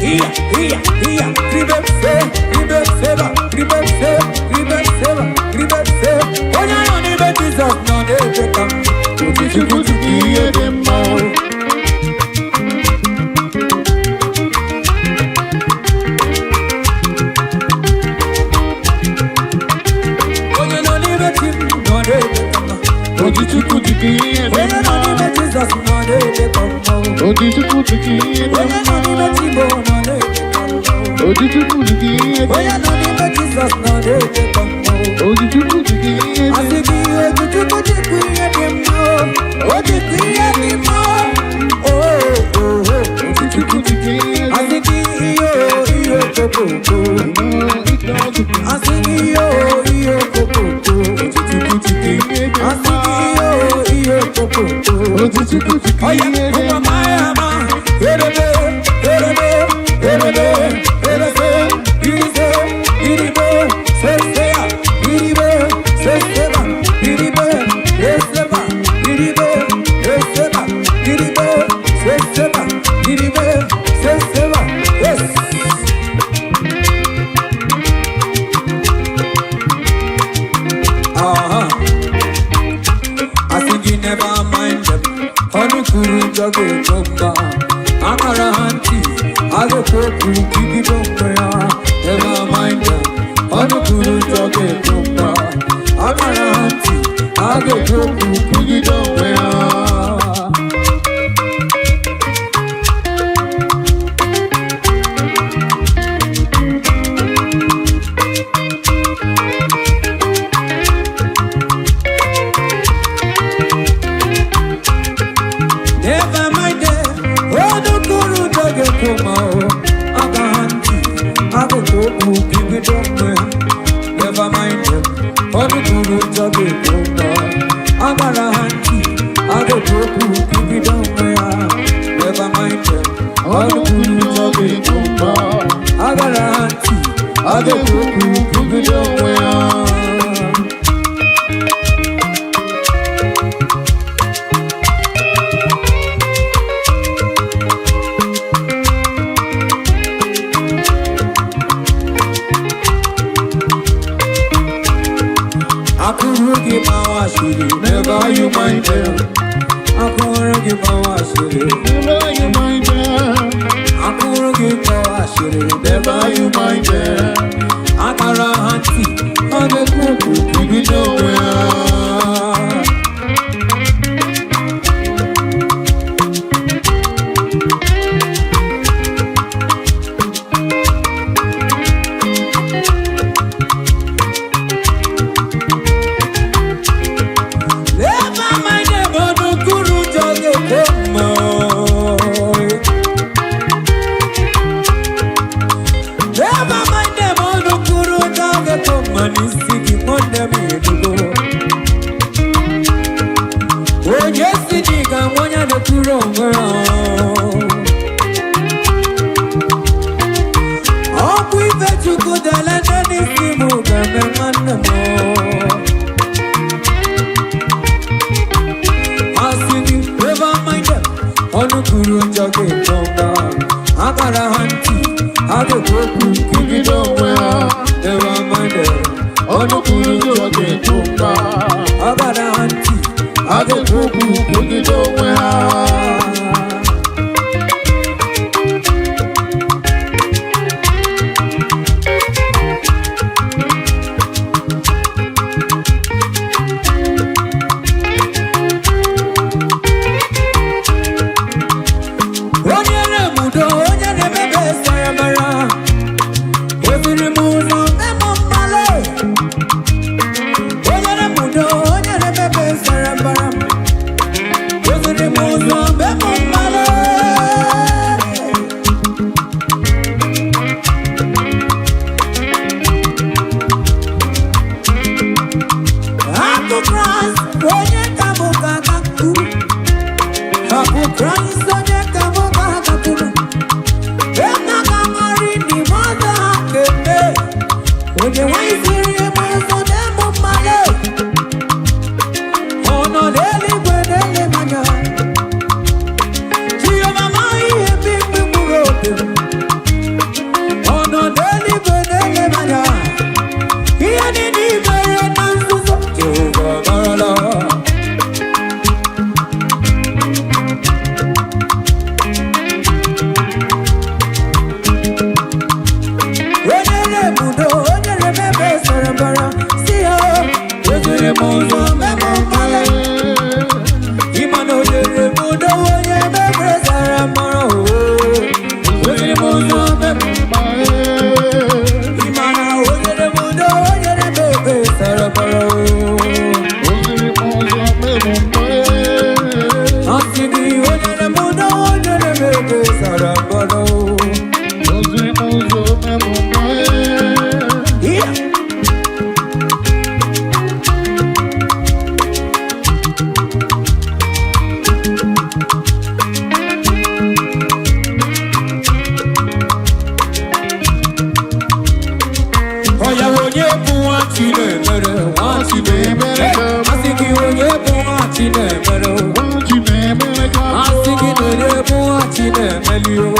iya, iya, iya, ribe, se, ribe, seba, ribe, se, ribe, seba, ribe, se. Onye nọ n'ime Jizọs nọ na-eche ka m. Chukwu chukwu ihe dị mma o. Onye nọ n'ime chi m nọ na-eche ka m. Oji Chukwu chukwu ihe dị Onye nọ mma. n'ime Jizọs nọ na-eche ka m. Oji Chukwu chukwu ihe dị Onye nọ mma. n'ime chi m nọ na-eche ka m. Oji Chukwu chukwu ihe dị Onye nọ n'ime Jizọs nọ na-eche ka m. Oji Chukwu chukwu ihe dị Asị gị Ojukwu jikwa ihe dị mma o, o jikwa ihe dị mma o, o, o, o. Chukwu chukwu ihe dị Asị gị ihe o, ihe okokoko. Asị gị ihe o, ihe okokoko. Chukwu chukwu ihe dị Asị gị ihe o, ihe okokoko. Oji Chukwu chukwu Oya, ihe dị ụmụ maya ma, erebe, erebe, erebe, erese, irize, iribe, sesea, iribe, seseba, iribe, eseba, iribe, eseba, iribe, seseba, iribe, seseba, yes. Aha. I think you never mind them. Honey kuru jage chomba. Amara hanti. Age koku kiki chomba. Never mind them. Honey kuru jage chomba. Amara hanti. Age koku kiki chomba. Never mind them. Honey kuru jage chomba. Aga hanti. Age koku kiki chomba. Never mind them. Honey kuru jage chomba. Amara hanti. Age koku kiki chomba. Never mind them. Honey kuru jage chomba. Agara hanti. Age koku kiki chomba. Akụrụ gị gbawa asịrị, never you mind them. Akụrụ gị gbawa asịrị, Never you mind them. akụrụ gị gbawa asịrị, Never you mind them. Akara ha ntị, ọ na-ekwu okwu Ibido onwe ha. Never mind them, ọnụkwuru ụjọ ga-ekwe mma. Never mind them, ọnụkwuru ụjọ ga-ekwe mma n'isi gị, nwanne m edugo. Onye si na ị ga-anwụ onye na-ekwuru onwe ya. Ọkwa ife Chukwu dele nne n'isi m ga-eme nwanne m. Asị gị never mind them. Ọnụ kwuru njọ ga-eto mba. Akara ha ntị, ha ga-ekwu okwu Ibido onwe ha. Never mind them. Ọnụ kwuru njọ ga-ekwu mba. Akara ha ntị, na-ekwu okwu kwugide onwe ha. Onye na-emudo, onye na-emebe saramara, eziri m ụzọ memo mmale. Onye na-emudo, onye na-emebe saramara, eziri m ụzọ memo mmale. Akụ Kraịst, onye ka mụ ga-agakwuru? Akụ Kraịst, onye ka mụ ga-agakwuru? Ena ga-amarị n'ime ọzọ ha kemgbe. Onye nwanyị siri ebe ọzọ na-emu mmadụ. Ọ nọ n'eluigwe na-ele m anya. Chioma amaghị ihe mkpimkpi mkpụrụ obi m. Ọ nọ n'eluigwe na-ele m anya. Ihe niile i mere na nzuzo, Jehova amarala. Onye na-ebudo, onye na-emebe sara mbara, si ya eziri m ụzọ mebe mkpali. Ịma na onye na-ebudo, onye emebe sara mbara, oo. Eziri m ụzọ mebe. Ịma na onye na-ebudo, onye na-emebe sara mbara, oo. Asị gị, onye na-ebudo, onye na-emebe sara mbara, oo. Yeah. Ọya onye bụ nwa Chinemere, nwa Chinemere. Asị gị onye bụ nwa Chinemere, o. Asị gị na onye bụ nwa Chinemere, o.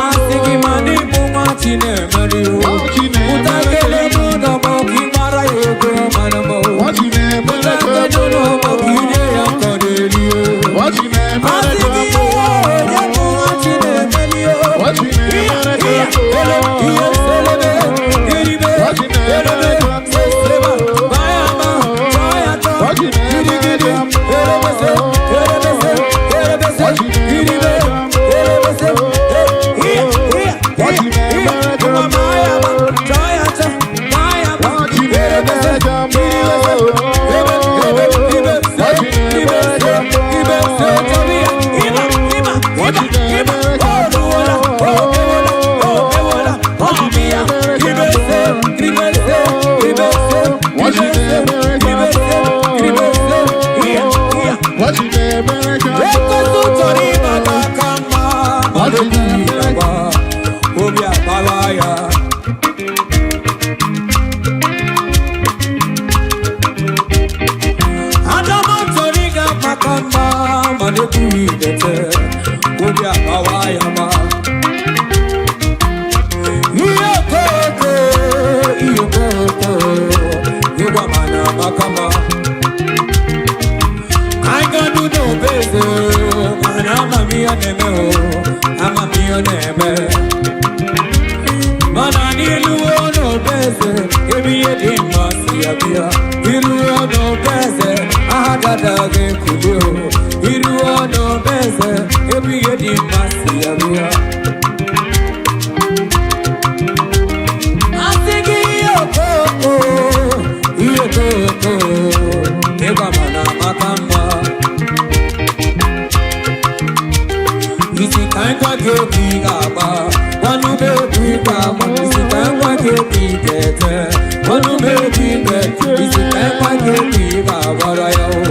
Asị gị ma na ịbụ nwa Chinemere, o. Pụta kele n'ụlọ ma ọ ka ị mara ya ego mara m, o. Pụta kele n'ụlọ ma ọ ka ị nye ya nkọ n'eri, o. Asị gị onye bụ nwa Chinemere, o. Ekwensu chọrọ ịbata aka mma, mana obi agba, obi agbawa ya. Adama chọrọ ịga maka mma, mana ekwughị idete, obi agbawa ya ma. Ihe okoko, ihe okoko, ịgwa mana maka mma. I got to know better. Mana amamihe na-eme o, amamihe na-eme. Mana n'iluo n'obeze, ebe ihe dị mma si abịa. Iruo n'obeze, aha dada ga-ekuli o. Iruo n'obeze, ebe ihe dị mma si abịa. Asị gị ihe okoko, ihe okoko, ịgwa mana maka mma. Isi ka ngwa gị obi ga-agba, gwanụ m egwu ị ga-agba. Isi ka ngwa gị obi ga-ete, gwanụ m egwu ị ga-ete. Isi ka ngwa gị obi ga-agbara ya o.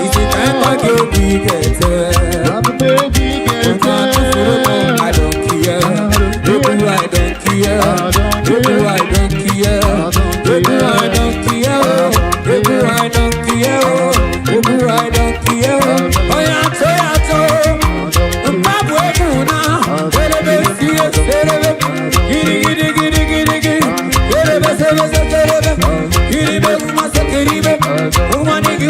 Isi ka ngwa gị obi ga-ete. Ụta tụfuru m, I don't care. Egwu I don't care. Egwu I don't care. Egwu I don't care. Egwu I don't care. Egwu I don't care. Onye atọ ya atọ. Mkpabụ egwu na erebe sie serebe giri giri giri giri giri erebe sebe serebe iribe nwa sekeribe nwa nigi.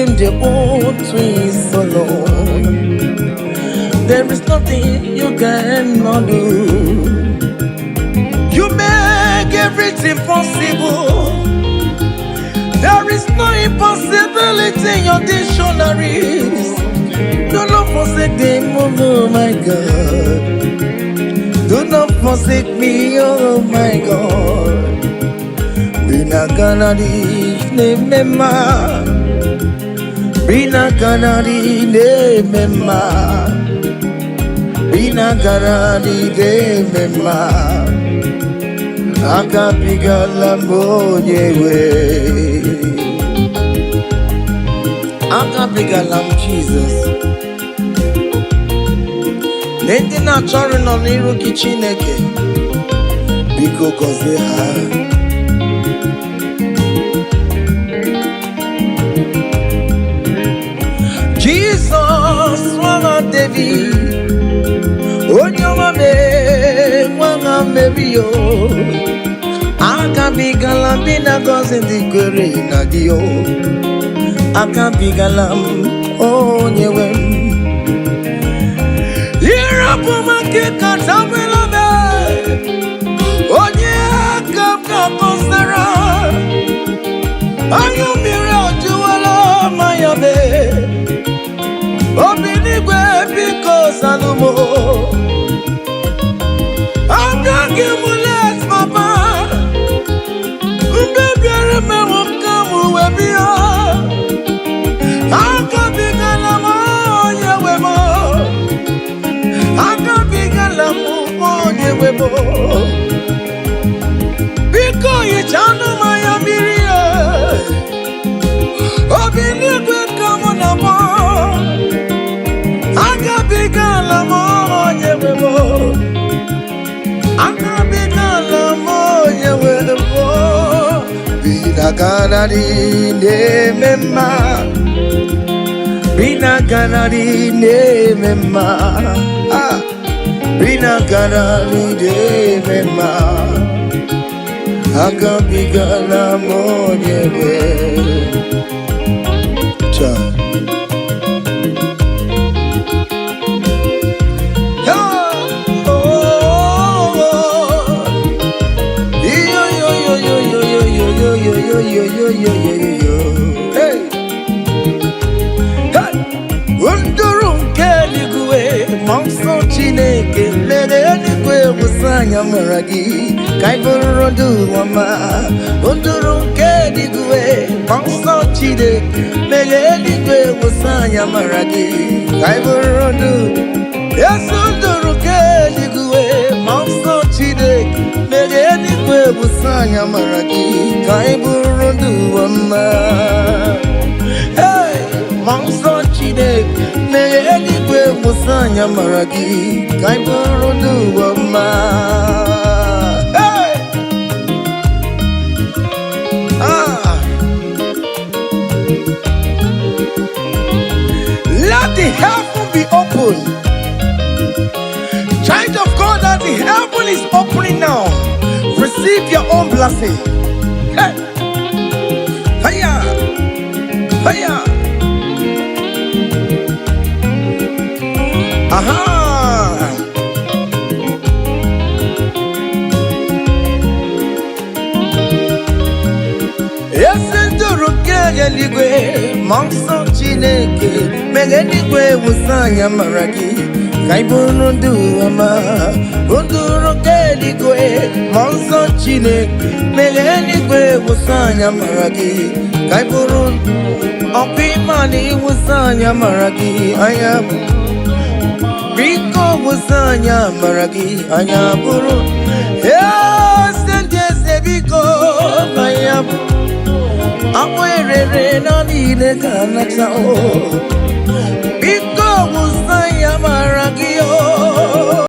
redeem the old twins alone. There is nothing you cannot do. You make everything possible. There is no impossibility in your dictionaries. Do not forsake them, oh my God. Do not forsake me, oh my God. Binaganadi nemema. Binaganadi nemema. Binaganadi nemema. Agabigala m onye nwe. Agabigala m Jizọs. Na ndị na-achọrọ nọ n'iru gị Chineke, biko gọzie ha. Jizọs nwa David, onye ọma mee nwa Meri o. Agabigala m na gọzi ndị kwere na gị o. Agabigala m onye nwe m. Ịrapụ m aka katabụla m onye aka m ga-akọsara anya mmiri ọjụwala manya m obi n'igwe biko zanụmụ agaghị m let papa mgbe bịara mewo ka m wee bịa agabigala m onye nwe m. Agabigala m onye nwe m. Biko hichanụ m anya mmiri e. Obi n'igwe ka mụ na mụ. Agabigala m onye nwe m. Agabigala m onye nwe m. Binaganari na-eme mma. Binaganari na-eme mma. Ah. Binaganari na-eme mma. Agabigala m onye nwe. Cha. Ah, oh, oh. Yo, yo, yo, yo, yo, yo, yo, yo, yo, yo, yo, yo, yo, yo, yo. Hey. Hey! Nduru nke eluigwe, ma nsọ Chineke mere eluigwe wụsa anya mara gị ka ị bụrụ ndụ ọma. Nduru nke eluigwe, ma nsọ Chineke mere eluigwe wụsa anya mara gị ka ị bụrụ ndụ. Yesu nduru nke eluigwe, ma nsọ Chineke mere eluigwe wụsa anya mara gị ka ị bụrụ ndụ ọma. Hey! Ma nsọ Chineke mere eluigwe wụsa anya mara gị ka ị bụrụ ndụ ọma. Hey! Ah! Let the heaven be open. Child of God, as the heaven is opening now, receive your own blessing. Hey! Hiya! Hiya! Aha! Ezi nduru nke eluigwe, ma nsọ Chineke mere eluigwe wụsa anya mara gị ka ị bụrụ ndụ ọma. Nduru nke eluigwe, ma nsọ Chineke mere eluigwe wụsa anya mara gị ka ị bụrụ ọkwa ịma na ịwụsa anya mara gị anya biko wụsa anya mara gị anya bụrụ eze ndị eze biko anya bụ akpụ erere na niile ga-anata o.